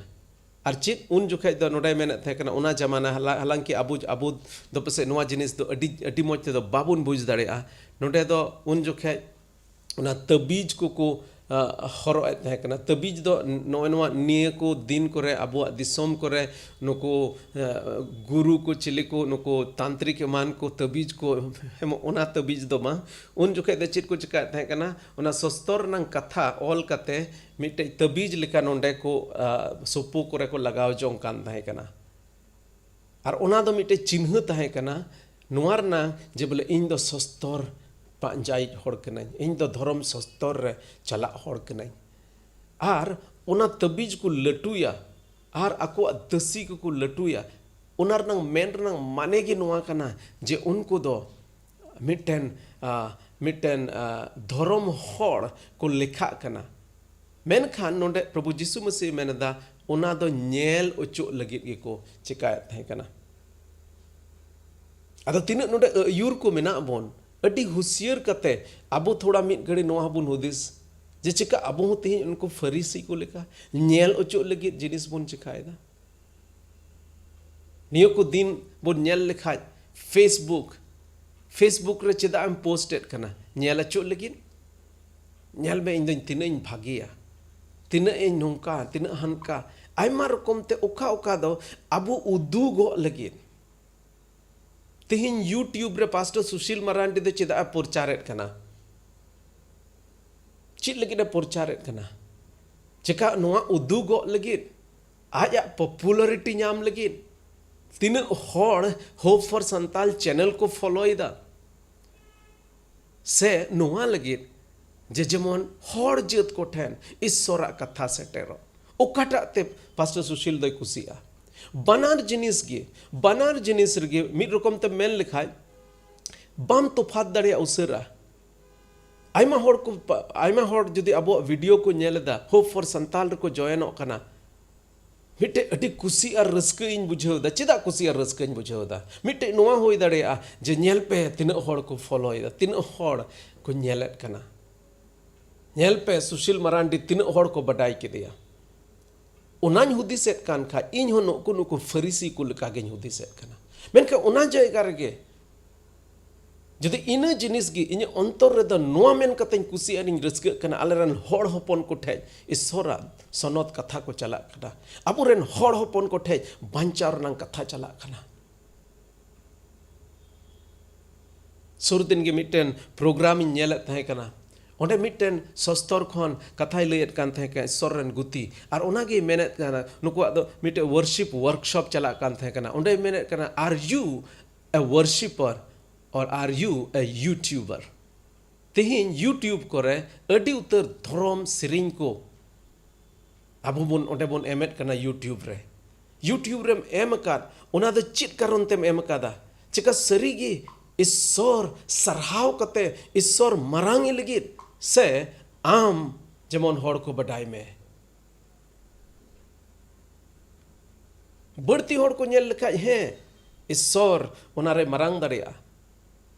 ᱟᱨ ᱪᱮᱫ ᱩᱱ ᱡᱚᱠᱷᱮᱡ ᱫᱚ ᱱᱚᱰᱮ ᱢᱮᱱᱮᱫ ᱛᱟᱦᱮᱸ ᱠᱟᱱᱟ, ᱚᱱᱟ ᱡᱟᱢᱟᱱᱟ, ᱦᱟᱞᱟ-, ᱦᱟᱞᱟᱝᱠᱤ ᱟᱵᱚ, ᱟᱵᱚ ᱫᱚ ᱯᱟᱥᱮᱡ ᱱᱚᱣᱟ ᱡᱤᱱᱤᱥ ᱫᱚ ᱟᱹᱰᱤ, ᱟᱹᱰᱤ ᱢᱚᱡᱽ ᱛᱮᱫᱚ ᱵᱟᱵᱚᱱ ᱵᱩᱡᱽ ᱫᱟᱲᱮᱭᱟᱜᱼᱟ᱾ ᱱᱚᱰᱮ ᱫᱚ ᱩᱱ ᱡᱚᱠᱷᱮᱡ ᱚᱱᱟ ᱛᱟᱹᱵᱤᱡ ᱠᱚᱠᱚ ᱦᱚᱨᱚᱜ ᱮᱫ ᱛᱟᱦᱮᱸ ᱠᱟᱱᱟ᱾ ᱛᱟᱹᱵᱤᱡ ᱫᱚ ᱱᱚᱜᱼᱚᱭ ᱱᱚᱣᱟ ᱱᱤᱭᱟᱹ ᱠᱚ ᱫᱤᱱ ᱠᱚᱨᱮ ᱟᱵᱚᱣᱟᱜ ᱫᱤᱥᱚᱢ ᱠᱚᱨᱮ ᱱᱩᱠᱩ ᱜᱩᱨᱩ ᱠᱚ, ᱪᱤᱞᱤ ᱠᱚ, ᱱᱩᱠᱩ ᱛᱟᱱᱛᱨᱤᱠ ᱮᱢᱟᱱ ᱠᱚ ᱛᱟᱹᱵᱤᱡ ᱠᱚ ᱮᱢᱚᱜ, ᱚᱱᱟ ᱛᱟᱹᱵᱤᱡ ᱫᱚ ᱵᱟᱝ᱾ ᱩᱱ ᱡᱚᱠᱷᱮᱡ ᱫᱚ ᱪᱮᱫ ᱠᱚ ᱪᱮᱠᱟᱭᱮᱫ ᱛᱟᱦᱮᱸ ᱠᱟᱱᱟ? ᱚᱱᱟ ᱥᱚᱥᱛᱚᱨ ᱨᱮᱱᱟᱝ ᱠᱟᱛᱷᱟ ᱚᱞ ᱠᱟᱛᱮ ᱢᱤᱫᱴᱮᱡ ᱛᱟᱹᱵᱤᱡ ᱞᱮᱠᱟ ᱱᱚᱰᱮ ᱠᱚ ᱥᱳᱯᱳ ᱠᱚᱨᱮ ᱠᱚ ᱞᱟᱜᱟᱣ ᱡᱚᱝ ᱠᱟᱱ ᱛᱟᱦᱮᱸ ᱠᱟᱱᱟ᱾ ᱟᱨ ᱚᱱᱟ ᱫᱚ ᱢᱤᱫᱴᱮᱡ ᱪᱤᱱᱦᱟᱹ ᱛᱟᱦᱮᱸ ᱠᱟᱱᱟ ᱱᱚᱣᱟ ᱨᱮᱱᱟᱜ, ᱡᱮ ᱵᱚᱞᱮ ᱤᱧ ᱫᱚ ᱥᱚᱥᱛᱚᱨ ᱯᱟᱸᱡᱟᱭᱤᱡ ᱦᱚᱲ ᱠᱟᱹᱱᱟᱹᱧ, ᱤᱧ ᱫᱚ ᱫᱷᱚᱨᱚᱢ ᱥᱚᱥᱛᱚᱨ ᱨᱮ ᱪᱟᱞᱟᱜ ᱦᱚᱲ ᱠᱟᱹᱱᱟᱹᱧ᱾ ᱟᱨ ᱚᱱᱟ ᱛᱟᱹᱵᱤᱡ ᱠᱚ ᱞᱟᱹᱴᱩᱭᱟ ᱟᱨ ᱟᱠᱚᱣᱟᱜ ᱫᱟᱹᱥᱤ ᱠᱚᱠᱚ ᱞᱟᱹᱴᱩᱭᱟ᱾ ᱚᱱᱟ ᱨᱮᱱᱟᱜ ᱢᱮᱱ ᱨᱮᱱᱟᱜ ᱢᱟᱱᱮ ᱜᱮ ᱱᱚᱣᱟ ᱠᱟᱱᱟ ᱡᱮ ᱩᱱᱠᱩ ᱫᱚ ᱢᱤᱫᱴᱮᱱ, ᱟ, ᱢᱤᱫᱴᱮᱱ, ᱟ, ᱫᱷᱚᱨᱚᱢ ᱦᱚᱲ ᱠᱚ ᱞᱮᱠᱷᱟᱜ ᱠᱟᱱᱟ᱾ ᱢᱮᱱᱠᱷᱟᱱ ᱱᱚᱰᱮ ᱯᱨᱚᱵᱷᱩ ᱡᱤᱥᱩ ᱢᱟᱹᱥᱤ ᱢᱮᱱ ᱮᱫᱟ, ᱚᱱᱟ ᱫᱚ ᱧᱮᱞ ᱚᱪᱚᱜ ᱞᱟᱹᱜᱤᱫ ᱜᱮᱠᱚ ᱪᱮᱠᱟᱭᱮᱫ ᱛᱟᱦᱮᱸ ᱠᱟᱱᱟ᱾ ᱟᱫᱚ ᱛᱤᱱᱟᱹᱜ ᱱᱚᱰᱮ ᱟᱹᱭᱩᱨ ᱠᱚ ᱢᱮᱱᱟᱜ ᱵᱚᱱ, ᱟᱹᱰᱤ ᱦᱩᱥᱭᱟᱹᱨ ᱠᱟᱛᱮ ᱟᱵᱚ ᱛᱷᱚᱲᱟ ᱢᱤᱫ ᱜᱷᱟᱹᱲᱤ ᱱᱚᱣᱟ ᱦᱚᱸᱵᱚᱱ ᱦᱩᱫᱤᱥ ᱡᱮ ᱪᱮᱠᱟ ᱟᱵᱚ ᱦᱚᱸ ᱛᱮᱦᱮᱧ ᱩᱱᱠᱩ ᱯᱷᱟᱹᱨᱤᱥᱤ ᱠᱚ ᱞᱮᱠᱟ ᱧᱮᱞ ᱚᱪᱚᱜ ᱞᱟᱹᱜᱤᱫ ᱡᱤᱱᱤᱥ ᱵᱚᱱ ᱪᱮᱠᱟᱭᱮᱫᱟ᱾ ᱱᱤᱭᱟᱹ ᱠᱚ ᱫᱤᱱ ᱵᱚᱱ ᱧᱮᱞ ᱞᱮᱠᱷᱟᱡ Facebook, Facebook ᱨᱮ ᱪᱮᱫᱟᱜ ᱮᱢ ᱯᱳᱥᱴ ᱮᱫ ᱠᱟᱱᱟ? ᱧᱮᱞ ᱚᱪᱚᱜ ᱞᱟᱹᱜᱤᱫ? ᱧᱮᱞ ᱢᱮ, ᱤᱧ ᱫᱚᱧ ᱛᱤᱱᱟᱹᱜ ᱤᱧ ᱵᱷᱟᱜᱮᱭᱟ, ᱛᱤᱱᱟᱹᱜ ᱤᱧ ᱱᱚᱝᱠᱟ, ᱛᱤᱱᱟᱹᱜ ᱦᱟᱱᱠᱟ, ᱟᱭᱢᱟ ᱨᱚᱠᱚᱢ ᱛᱮ ᱚᱠᱟ ᱚᱠᱟ ᱫᱚ ᱟᱵᱚ ᱩᱫᱩᱜᱚᱜ ᱞᱟᱹᱜᱤᱫ᱾ ᱛᱮᱦᱮᱧ YouTube ᱨᱮ ᱯᱟᱥᱴᱚᱨ ᱥᱩᱥᱤᱞ ᱢᱟᱨᱟᱱᱰᱤ ᱫᱚ ᱪᱮᱫᱟᱜ ᱮ ᱯᱨᱚᱪᱟᱨᱮᱫ ᱠᱟᱱᱟ? ᱪᱮᱫ ᱞᱟᱹᱜᱤᱫ ᱮ ᱯᱨᱚᱪᱟᱨᱮᱫ ᱠᱟᱱᱟ? ᱪᱮᱠᱟ ᱱᱚᱣᱟ ᱩᱫᱩᱜᱚᱜ ᱞᱟᱹᱜᱤᱫ, ᱟᱡᱟᱜ ᱯᱚᱯᱩᱞᱟᱨᱤᱴᱤ ᱧᱟᱢ ᱞᱟᱹᱜᱤᱫ? ᱛᱤᱱᱟᱹᱜ ᱦᱚᱲ Hope for Santal ᱪᱮᱱᱮᱞ ᱠᱚ ᱯᱷᱚᱞᱳᱭᱮᱫᱟ? ᱥᱮ ᱱᱚᱣᱟ ᱞᱟᱹᱜᱤᱫ ᱡᱮ ᱡᱮᱢᱚᱱ ᱦᱚᱲ ᱡᱟᱹᱛ ᱠᱚ ᱴᱷᱮᱱ ᱤᱥᱥᱚᱨᱟᱜ ᱠᱟᱛᱷᱟ ᱥᱮᱴᱮᱨᱚᱜ? ᱚᱠᱟᱴᱟᱜ ᱛᱮ ᱯᱟᱥᱴᱚᱨ ᱥᱩᱥᱤᱞ ᱫᱚᱭ ᱠᱩᱥᱤᱜᱼᱟ? ᱵᱟᱱᱟᱨ ᱡᱤᱱᱤᱥ ᱜᱮ, ᱵᱟᱱᱟᱨ ᱡᱤᱱᱤᱥ ᱨᱮᱜᱮ ᱢᱤᱫ ᱨᱚᱠᱚᱢ ᱛᱮ ᱢᱮᱱ ᱞᱮᱠᱷᱟᱡ ᱵᱟᱢ ᱛᱚᱯᱷᱟᱛ ᱫᱟᱲᱮᱭᱟᱜᱼᱟ ᱩᱥᱟᱹᱨᱟ᱾ ᱟᱭᱢᱟ ᱦᱚᱲ ᱠᱚ, ᱟᱭᱢᱟ ᱦᱚᱲ ᱡᱩᱫᱤ ᱟᱵᱚᱣᱟᱜ ᱵᱷᱤᱰᱤᱭᱳ ᱠᱚ ᱧᱮᱞ ᱮᱫᱟ, Hope for Santal ᱨᱮᱠᱚ ᱡᱚᱭᱮᱱᱚᱜ ᱠᱟᱱᱟ, ᱢᱤᱫᱴᱮᱡ ᱟᱹᱰᱤ ᱠᱩᱥᱤ ᱟᱨ ᱨᱟᱹᱥᱠᱟᱹ ᱤᱧ ᱵᱩᱡᱷᱟᱹᱣ ᱮᱫᱟ᱾ ᱪᱮᱫᱟᱜ ᱠᱩᱥᱤ ᱟᱨ ᱨᱟᱹᱥᱠᱟᱹᱧ ᱵᱩᱡᱷᱟᱹᱣ ᱮᱫᱟ? ᱢᱤᱫᱴᱮᱡ ᱱᱚᱣᱟ ᱦᱩᱭ ᱫᱟᱲᱮᱭᱟᱜᱼᱟ ᱡᱮ ᱧᱮᱞ ᱯᱮ ᱛᱤᱱᱟᱹᱜ ᱦᱚᱲ ᱠᱚ ᱯᱷᱚᱞᱳᱭᱮᱫᱟ, ᱛᱤᱱᱟᱹᱜ ᱦᱚᱲ ᱠᱚ ᱧᱮᱞᱮᱫ ᱠᱟᱱᱟ, ᱧᱮᱞ ᱯᱮ ᱥᱩᱥᱤᱞ ᱢᱟᱨᱟᱱᱰᱤ ᱛᱤᱱᱟᱹᱜ ᱦᱚᱲ ᱠᱚ ᱵᱟᱰᱟᱭ ᱠᱮᱫᱮᱭᱟ᱾ ᱚᱱᱟᱧ ᱦᱩᱫᱤᱥᱮᱫ ᱠᱟᱱ ᱠᱷᱟᱡ ᱤᱧ ᱦᱚᱸ ᱱᱩᱠᱩ, ᱱᱩᱠᱩ ᱯᱷᱟᱹᱨᱤᱥᱤ ᱠᱚ ᱞᱮᱠᱟᱜᱤᱧ ᱦᱩᱫᱤᱥᱮᱫ ᱠᱟᱱᱟ᱾ ᱢᱮᱱᱠᱷᱟᱱ ᱚᱱᱟ ᱡᱟᱭᱜᱟ ᱨᱮᱜᱮ ᱡᱩᱫᱤ ᱤᱱᱟᱹ ᱡᱤᱱᱤᱥ ᱜᱮ ᱤᱧᱟᱹᱜ ᱚᱱᱛᱚᱨ ᱨᱮᱫᱚ ᱱᱚᱣᱟ ᱢᱮᱱ ᱠᱟᱛᱮᱧ ᱠᱩᱥᱤ ᱟᱨᱤᱧ ᱨᱟᱹᱥᱠᱟᱹᱜ ᱠᱟᱱᱟ, ᱟᱞᱮᱨᱮᱱ ᱦᱚᱲ ᱦᱚᱯᱚᱱ ᱠᱚ ᱴᱷᱮᱡ ᱤᱥᱥᱚᱨᱟᱜ ᱥᱚᱱᱚᱛ ᱠᱟᱛᱷᱟ ᱠᱚ ᱪᱟᱞᱟᱜ ᱠᱟᱱᱟ, ᱟᱵᱚᱨᱮᱱ ᱦᱚᱲ ᱦᱚᱯᱚᱱ ᱠᱚ ᱴᱷᱮᱡ ᱵᱟᱧᱪᱟᱣ ᱨᱮᱱᱟᱜ ᱠᱟᱛᱷᱟ ᱪᱟᱞᱟᱜ ᱠᱟᱱᱟ᱾ ᱥᱩᱨ ᱫᱤᱱ ᱜᱮ ᱢᱤᱫᱴᱮᱱ ᱯᱨᱳᱜᱨᱟᱢ ᱤᱧ ᱧᱮᱞᱮᱫ ᱛᱟᱦᱮᱸ ᱠᱟᱱᱟ᱾ ᱚᱸᱰᱮ ᱢᱤᱫᱴᱮᱱ ᱥᱚᱥᱛᱚᱨ ᱠᱷᱚᱱ ᱠᱟᱛᱷᱟᱭ ᱞᱟᱹᱭᱮᱫ ᱠᱟᱱ ᱛᱟᱦᱮᱸ ᱠᱟᱱᱟ, ᱤᱥᱥᱚᱨ ᱨᱮᱱ ᱜᱩᱛᱤ᱾ ᱟᱨ ᱚᱱᱟᱜᱮ ᱢᱮᱱᱮᱫ ᱠᱟᱱᱟ, ᱱᱩᱠᱩᱣᱟᱜ ᱫᱚ ᱢᱤᱫᱴᱮᱱ ᱣᱟᱨᱥᱤᱯ ᱣᱟᱨᱠᱥᱚᱯ ᱪᱟᱞᱟᱜ ᱠᱟᱱ ᱛᱟᱦᱮᱸ ᱠᱟᱱᱟ᱾ ᱚᱸᱰᱮ ᱢᱮᱱᱮᱫ ᱠᱟᱱᱟ, "Are you a worshipper or are you a YouTuber?" ᱛᱮᱦᱮᱧ YouTube ᱠᱚᱨᱮ ᱟᱹᱰᱤ ᱩᱛᱟᱹᱨ ᱫᱷᱚᱨᱚᱢ ᱥᱮᱨᱮᱧ ᱠᱚ ᱟᱵᱚ ᱵᱚᱱ, ᱚᱸᱰᱮ ᱵᱚᱱ ᱮᱢᱮᱫ ᱠᱟᱱᱟ YouTube ᱨᱮ᱾ YouTube ᱨᱮᱢ ᱮᱢ ᱟᱠᱟᱫ, ᱚᱱᱟ ᱫᱚ ᱪᱮᱫ ᱠᱟᱨᱚᱱ ᱛᱮᱢ ᱮᱢ ᱟᱠᱟᱫᱟ? ᱪᱮᱠᱟ ᱥᱟᱹᱨᱤ ᱜᱮ ᱤᱥᱥᱚᱨ ᱥᱟᱨᱦᱟᱣ ᱠᱟᱛᱮ ᱤᱥᱥᱚᱨ ᱢᱟᱨᱟᱝ ᱮ ᱞᱟᱹᱜᱤᱫ, ᱥᱮ ᱟᱢ ᱡᱮᱢᱚᱱ ᱦᱚᱲ ᱠᱚ ᱵᱟᱰᱟᱭ ᱢᱮ? ᱵᱟᱹᱲᱛᱤ ᱦᱚᱲ ᱠᱚ ᱧᱮᱞ ᱞᱮᱠᱷᱟᱡ, ᱦᱮᱸ, ᱤᱥᱥᱚᱨ ᱚᱱᱟᱨᱮ ᱢᱟᱨᱟᱝ ᱫᱟᱲᱮᱭᱟᱜᱼᱟ᱾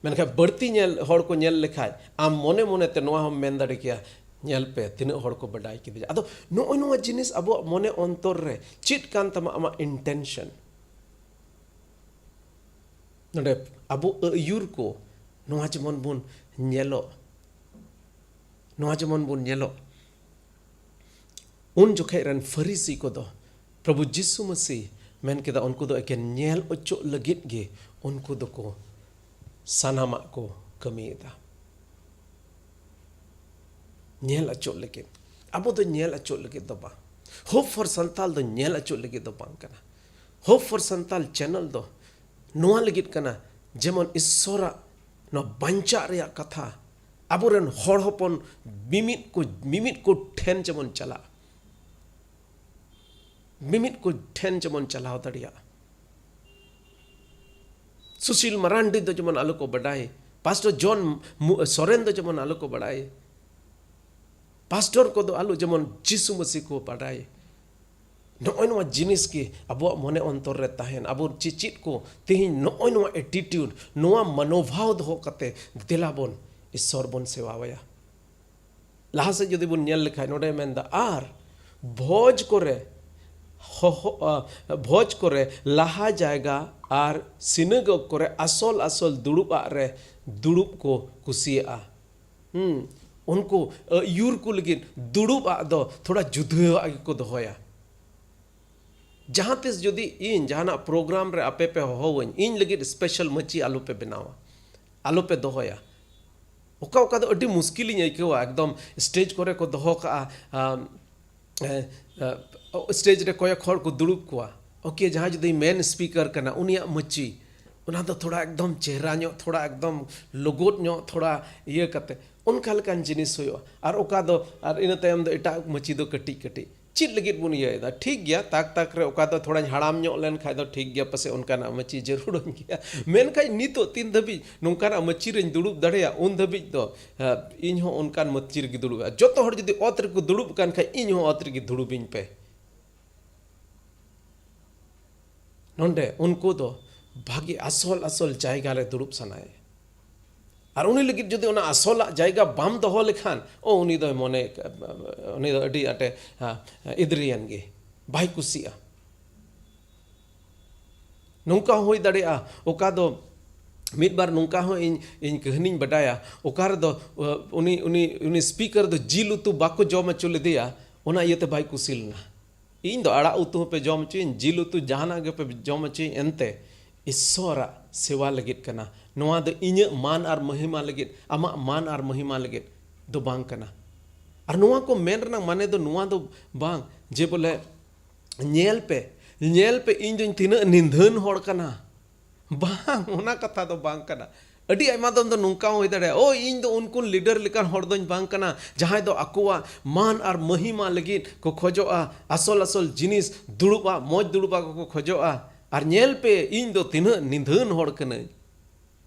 ᱢᱮᱱᱠᱷᱟᱱ ᱵᱟᱹᱲᱛᱤ ᱧᱮᱞ, ᱦᱚᱲ ᱠᱚ ᱧᱮᱞ ᱞᱮᱠᱷᱟᱡ, ᱟᱢ ᱢᱚᱱᱮ ᱢᱚᱱᱮᱛᱮ ᱱᱚᱣᱟ ᱦᱚᱸᱢ ᱢᱮᱱ ᱫᱟᱲᱮ ᱠᱮᱭᱟ, "ᱧᱮᱞ ᱯᱮ, ᱛᱤᱱᱟᱹᱜ ᱦᱚᱲ ᱠᱚ ᱵᱟᱰᱟᱭ ᱠᱮᱫᱮᱭᱟ᱾" ᱟᱫᱚ ᱱᱚᱜᱼᱚᱭ ᱱᱚᱣᱟ ᱡᱤᱱᱤᱥ ᱟᱵᱚᱣᱟᱜ ᱢᱚᱱᱮ ᱚᱱᱛᱚᱨ ᱨᱮ ᱪᱮᱫ ᱠᱟᱱ ᱛᱟᱢᱟ ᱟᱢᱟᱜ intention? ᱱᱚᱰᱮ ᱟᱵᱚ ᱟᱹᱭᱩᱨ ᱠᱚ ᱱᱚᱣᱟ ᱡᱮᱢᱚᱱ ᱵᱚᱱ ᱧᱮᱞᱚᱜ, ᱱᱚᱣᱟ ᱡᱮᱢᱚᱱ ᱵᱚᱱ ᱧᱮᱞᱚᱜ, ᱩᱱ ᱡᱚᱠᱷᱮᱡ ᱨᱮᱱ ᱯᱷᱟᱹᱨᱤᱥᱤ ᱠᱚᱫᱚ ᱯᱨᱚᱵᱷᱩ ᱡᱤᱥᱩ ᱢᱟᱹᱥᱤ ᱢᱮᱱ ᱠᱮᱫᱟ, ᱩᱱᱠᱩ ᱫᱚ ᱮᱠᱮᱱ ᱧᱮᱞ ᱚᱪᱚᱜ ᱞᱟᱹᱜᱤᱫ ᱜᱮ ᱩᱱᱠᱩ ᱫᱚᱠᱚ ᱥᱟᱱᱟᱢᱟᱜ ᱠᱚ ᱠᱟᱹᱢᱤᱭᱮᱫᱟ᱾ ᱧᱮᱞ ᱚᱪᱚᱜ ᱞᱟᱹᱜᱤᱫ᱾ ᱟᱵᱚ ᱫᱚ ᱧᱮᱞ ᱚᱪᱚᱜ ᱞᱟᱹᱜᱤᱫ ᱫᱚ ᱵᱟᱝ᱾ Hope for Santal ᱫᱚ ᱧᱮᱞ ᱚᱪᱚᱜ ᱞᱟᱹᱜᱤᱫ ᱫᱚ ᱵᱟᱝ ᱠᱟᱱᱟ᱾ Hope for Santal channel ᱫᱚ ᱱᱚᱣᱟ ᱞᱟᱹᱜᱤᱫ ᱠᱟᱱᱟ, ᱡᱮᱢᱚᱱ ᱤᱥᱥᱚᱨᱟᱜ ᱱᱚᱣᱟ ᱵᱟᱧᱪᱟᱜ ᱨᱮᱭᱟᱜ ᱠᱟᱛᱷᱟ ᱟᱵᱚᱨᱮᱱ ᱦᱚᱲ ᱦᱚᱯᱚᱱ ᱢᱤᱢᱤᱫ ᱠᱚ, ᱢᱤᱢᱤᱫ ᱠᱚ ᱴᱷᱮᱱ ᱡᱮᱢᱚᱱ ᱪᱟᱞᱟᱜ, ᱢᱤᱢᱤᱫ ᱠᱚ ᱴᱷᱮᱱ ᱡᱮᱢᱚᱱ ᱪᱟᱞᱟᱣ ᱫᱟᱲᱮᱭᱟᱜ᱾ ᱥᱩᱥᱤᱞ ᱢᱟᱨᱟᱱᱰᱤ ᱫᱚ ᱡᱮᱢᱚᱱ ᱟᱞᱚ ᱠᱚ ᱵᱟᱰᱟᱭ, ᱯᱟᱥᱴᱚᱨ ᱡᱚᱱ ᱢᱩ-, ᱥᱚᱨᱮᱱ ᱫᱚ ᱡᱮᱢᱚᱱ ᱟᱞᱚ ᱠᱚ ᱵᱟᱰᱟᱭ, ᱯᱟᱥᱴᱚᱨ ᱠᱚᱫᱚ ᱟᱞᱚ, ᱡᱮᱢᱚᱱ ᱡᱤᱥᱩ ᱢᱟᱹᱥᱤ ᱠᱚ ᱵᱟᱰᱟᱭ᱾ ᱱᱚᱜᱼᱚᱭ ᱱᱚᱣᱟ ᱡᱤᱱᱤᱥ ᱜᱮ ᱟᱵᱚᱣᱟᱜ ᱢᱚᱱᱮ ᱚᱱᱛᱚᱨ ᱨᱮ ᱛᱟᱦᱮᱱ᱾ ᱟᱵᱚ ᱪᱮ-, ᱪᱮᱫ ᱠᱚ ᱛᱮᱦᱮᱧ ᱱᱚᱜᱼᱚᱭ ᱱᱚᱣᱟ attitude, ᱱᱚᱣᱟ ᱢᱚᱱᱳᱵᱷᱟᱣ ᱫᱚᱦᱚ ᱠᱟᱛᱮ ᱫᱮᱞᱟ ᱵᱚᱱ ᱤᱥᱥᱚᱨ ᱵᱚᱱ ᱥᱮᱵᱟᱣᱟᱭᱟ᱾ ᱞᱟᱦᱟ ᱥᱮᱫ ᱡᱩᱫᱤ ᱵᱚᱱ ᱧᱮᱞ ᱞᱮᱠᱷᱟᱡ, ᱱᱚᱰᱮ ᱢᱮᱱᱫᱟ, ᱟᱨ ᱵᱷᱚᱡᱽ ᱠᱚᱨᱮ ᱦᱚᱦᱚ ᱟ, ᱵᱷᱚᱡᱽ ᱠᱚᱨᱮ ᱞᱟᱦᱟ ᱡᱟᱭᱜᱟ ᱟᱨ ᱥᱤᱱᱟᱜᱚᱜᱽ ᱠᱚᱨᱮ ᱟᱥᱚᱞ ᱟᱥᱚᱞ ᱫᱩᱲᱩᱵ ᱟᱜ ᱨᱮ ᱫᱩᱲᱩᱵ ᱠᱚ ᱠᱩᱥᱤᱭᱟᱜᱼᱟ᱾ ᱦᱩᱸ, ᱩᱱᱠᱩ ᱟᱹᱭᱩᱨ ᱠᱚ ᱞᱟᱹᱜᱤᱫ ᱫᱩᱲᱩᱵ ᱟᱜ ᱫᱚ ᱛᱷᱚᱲᱟ ᱡᱩᱫᱟᱹᱣᱟᱜ ᱜᱮᱠᱚ ᱫᱚᱦᱚᱭᱟ᱾ ᱡᱟᱦᱟᱸ ᱛᱤᱥ ᱡᱩᱫᱤ ᱤᱧ ᱡᱟᱦᱟᱱᱟᱜ ᱯᱨᱳᱜᱨᱟᱢ ᱨᱮ ᱟᱯᱮ ᱯᱮ ᱦᱚᱦᱚᱣᱟᱹᱧ, ᱤᱧ ᱞᱟᱹᱜᱤᱫ ᱥᱯᱮᱥᱟᱞ ᱢᱟᱹᱪᱤ ᱟᱞᱚ ᱯᱮ ᱵᱮᱱᱟᱣᱟ, ᱟᱞᱚ ᱯᱮ ᱫᱚᱦᱚᱭᱟ᱾ ᱚᱠᱟ ᱚᱠᱟ ᱫᱚ ᱟᱹᱰᱤ ᱢᱩᱥᱠᱤᱞᱤᱧ ᱟᱹᱭᱠᱟᱹᱣᱟ, ᱮᱠᱫᱚᱢ ᱥᱴᱮᱡᱽ ᱠᱚᱨᱮ ᱠᱚ ᱫᱚᱦᱚ ᱠᱟᱜᱼᱟ, ᱟᱢ, ᱮ, ᱮ, ᱥᱴᱮᱡᱽ ᱨᱮ ᱠᱚᱭᱮᱠ ᱦᱚᱲ ᱠᱚ ᱫᱩᱲᱩᱵ ᱠᱚᱣᱟ᱾ ᱳᱠᱮ, ᱡᱟᱦᱟᱸᱭ ᱡᱩᱫᱤ ᱢᱮᱱ ᱥᱯᱤᱠᱟᱨ ᱠᱟᱱᱟ, ᱩᱱᱤᱭᱟᱜ ᱢᱟᱹᱪᱤ, ᱚᱱᱟ ᱫᱚ ᱛᱷᱚᱲᱟ ᱮᱠᱫᱚᱢ ᱪᱮᱦᱨᱟ ᱧᱚᱜ, ᱛᱷᱚᱲᱟ ᱮᱠᱫᱚᱢ ᱞᱚᱜᱚᱫ ᱧᱚᱜ, ᱛᱷᱚᱲᱟ ᱤᱭᱟᱹ ᱠᱟᱛᱮ, ᱚᱱᱠᱟ ᱞᱮᱠᱟᱱ ᱡᱤᱱᱤᱥ ᱦᱩᱭᱩᱜᱼᱟ᱾ ᱟᱨ ᱚᱠᱟ ᱫᱚ, ᱟᱨ ᱤᱱᱟᱹ ᱛᱟᱭᱚᱢ ᱫᱚ ᱮᱴᱟᱜ ᱢᱟᱹᱪᱤ ᱫᱚ ᱠᱟᱹᱴᱤᱡ ᱠᱟᱹᱴᱤᱡ᱾ ᱪᱮᱫ ᱞᱟᱹᱜᱤᱫ ᱵᱚᱱ ᱤᱭᱟᱹᱭᱮᱫᱟ? ᱴᱷᱤᱠ ᱜᱮᱭᱟ, ᱛᱟᱠ ᱛᱟᱠ ᱨᱮ ᱚᱠᱟ ᱫᱚ ᱛᱷᱚᱲᱟᱧ ᱦᱟᱲᱟᱢ ᱧᱚᱜ ᱞᱮᱱ ᱠᱷᱟᱡ ᱫᱚ ᱴᱷᱤᱠ ᱜᱮᱭᱟ, ᱯᱟᱥᱮᱡ ᱚᱱᱠᱟᱱᱟᱜ ᱢᱟᱹᱪᱤ ᱡᱟᱹᱨᱩᱲᱟᱹᱧ ᱜᱮᱭᱟ᱾ ᱢᱮᱱᱠᱷᱟᱡ ᱱᱤᱛᱚᱜ ᱛᱤᱱ ᱫᱷᱟᱹᱵᱤᱡ ᱱᱚᱝᱠᱟᱱᱟᱜ ᱢᱟᱹᱪᱤ ᱨᱮᱧ ᱫᱩᱲᱩᱵ ᱫᱟᱲᱮᱭᱟᱜ, ᱩᱱ ᱫᱷᱟᱹᱵᱤᱡ ᱫᱚ, ᱦᱮᱸ, ᱤᱧ ᱦᱚᱸ ᱚᱱᱠᱟᱱ ᱢᱟᱹᱪᱤ ᱨᱮᱜᱮ ᱫᱩᱲᱩᱵᱼᱟ᱾ ᱡᱚᱛᱚ ᱦᱚᱲ ᱡᱩᱫᱤ ᱚᱛ ᱨᱮᱠᱚ ᱫᱩᱲᱩᱵ ᱠᱟᱱ ᱠᱷᱟᱡ, ᱤᱧ ᱦᱚᱸ ᱚᱛ ᱨᱮᱜᱮ ᱫᱩᱲᱩᱵᱤᱧ ᱯᱮ᱾ ᱱᱚᱰᱮ ᱩᱱᱠᱩ ᱫᱚ ᱵᱷᱟᱜᱮ ᱟᱥᱚᱞ ᱟᱥᱚᱞ ᱡᱟᱭᱜᱟ ᱨᱮ ᱫᱩᱲᱩᱵ ᱥᱟᱱᱟᱭᱮᱭᱟ᱾ ᱟᱨ ᱩᱱᱤ ᱞᱟᱹᱜᱤᱫ ᱡᱩᱫᱤ ᱚᱱᱟ ᱟᱥᱚᱞᱟᱜ ᱡᱟᱭᱜᱟ ᱵᱟᱢ ᱫᱚᱦᱚ ᱞᱮᱠᱷᱟᱱ, ᱳ, ᱩᱱᱤ ᱫᱚᱭ ᱢᱚᱱᱮ, ᱩᱱᱤ ᱫᱚ ᱟᱹᱰᱤ ᱟᱸᱴᱮ, ᱦᱟ, ᱮᱫᱽᱨᱤᱭᱟᱱ ᱜᱮ, ᱵᱟᱭ ᱠᱩᱥᱤᱜᱼᱟ᱾ ᱱᱚᱝᱠᱟ ᱦᱚᱸ ᱦᱩᱭ ᱫᱟᱲᱮᱭᱟᱜᱼᱟ, ᱚᱠᱟ ᱫᱚ ᱢᱤᱫ ᱵᱟᱨ ᱱᱚᱝᱠᱟ ᱦᱚᱸ ᱤᱧ, ᱤᱧ ᱠᱟᱹᱦᱱᱤᱧ ᱵᱟᱰᱟᱭᱟ, ᱚᱠᱟ ᱨᱮᱫᱚ, ᱩᱱᱤ, ᱩᱱᱤ, ᱩᱱᱤ ᱥᱯᱤᱠᱟᱨ ᱫᱚ ᱡᱤᱞ ᱩᱛᱩ ᱵᱟᱠᱚ ᱡᱚᱢ ᱦᱚᱪᱚ ᱞᱮᱫᱮᱭᱟ, ᱚᱱᱟ ᱤᱭᱟᱹᱛᱮ ᱵᱟᱭ ᱠᱩᱥᱤ ᱞᱮᱱᱟ᱾ ᱤᱧ ᱫᱚ ᱟᱲᱟᱜ ᱩᱛᱩ ᱦᱚᱸᱯᱮ ᱡᱚᱢ ᱦᱚᱪᱚᱭᱤᱧ, ᱡᱤᱞ ᱩᱛᱩ ᱡᱟᱦᱟᱱᱟᱜ ᱜᱮᱯᱮ ᱡᱚᱢ ᱦᱚᱪᱚᱭᱤᱧ, ᱮᱱᱛᱮ ᱤᱥᱥᱚᱨᱟᱜ ᱥᱮᱣᱟ ᱞᱟᱹᱜᱤᱫ ᱠᱟᱱᱟ᱾ ᱱᱚᱣᱟ ᱫᱚ ᱤᱧᱟᱹᱜ ᱢᱟᱱ ᱟᱨ ᱢᱚᱦᱤᱢᱟ ᱞᱟᱹᱜᱤᱫ, ᱟᱢᱟᱜ ᱢᱟᱱ ᱟᱨ ᱢᱚᱦᱤᱢᱟ ᱞᱟᱹᱜᱤᱫ ᱫᱚ ᱵᱟᱝ ᱠᱟᱱᱟ᱾ ᱟᱨ ᱱᱚᱣᱟ ᱠᱚ ᱢᱮᱱ ᱨᱮᱱᱟᱜ ᱢᱟᱱᱮ ᱫᱚ ᱱᱚᱣᱟ ᱫᱚ ᱵᱟᱝ ᱡᱮ ᱵᱚᱞᱮ, "ᱧᱮᱞ ᱯᱮ, ᱧᱮᱞ ᱯᱮ, ᱤᱧ ᱫᱚᱧ ᱛᱤᱱᱟᱹᱜ ᱱᱤᱫᱷᱟᱹᱱ ᱦᱚᱲ ᱠᱟᱱᱟ᱾" ᱵᱟᱝ, ᱚᱱᱟ ᱠᱟᱛᱷᱟ ᱫᱚ ᱵᱟᱝ ᱠᱟᱱᱟ᱾ ᱟᱹᱰᱤ ᱟᱭᱢᱟ ᱫᱚᱢ ᱫᱚ ᱱᱚᱝᱠᱟ ᱦᱚᱸ ᱦᱩᱭ ᱫᱟᱲᱮᱭᱟᱜᱼᱟ, "ᱳ, ᱤᱧ ᱫᱚ ᱩᱱᱠᱩ ᱞᱤᱰᱟᱨ ᱞᱮᱠᱟᱱ ᱦᱚᱲ ᱫᱚᱧ ᱵᱟᱝ ᱠᱟᱱᱟ, ᱡᱟᱦᱟᱸᱭ ᱫᱚ ᱟᱠᱚᱣᱟᱜ ᱢᱟᱱ ᱟᱨ ᱢᱚᱦᱤᱢᱟ ᱞᱟᱹᱜᱤᱫ ᱠᱚ ᱠᱷᱚᱡᱚᱜᱼᱟ, ᱟᱥᱚᱞ ᱟᱥᱚᱞ ᱡᱤᱱᱤᱥ ᱫᱩᱲᱩᱵᱼᱟ, ᱢᱚᱡᱽ ᱫᱩᱲᱩᱵᱼᱟ ᱠᱚ ᱠᱷᱚᱡᱚᱜᱼᱟ᱾ ᱟᱨ ᱧᱮᱞ ᱯᱮ, ᱤᱧ ᱫᱚ ᱛᱤᱱᱟᱹᱜ ᱱᱤᱫᱷᱟᱹᱱ ᱦᱚᱲ ᱠᱟᱹᱱᱟᱹᱧ᱾"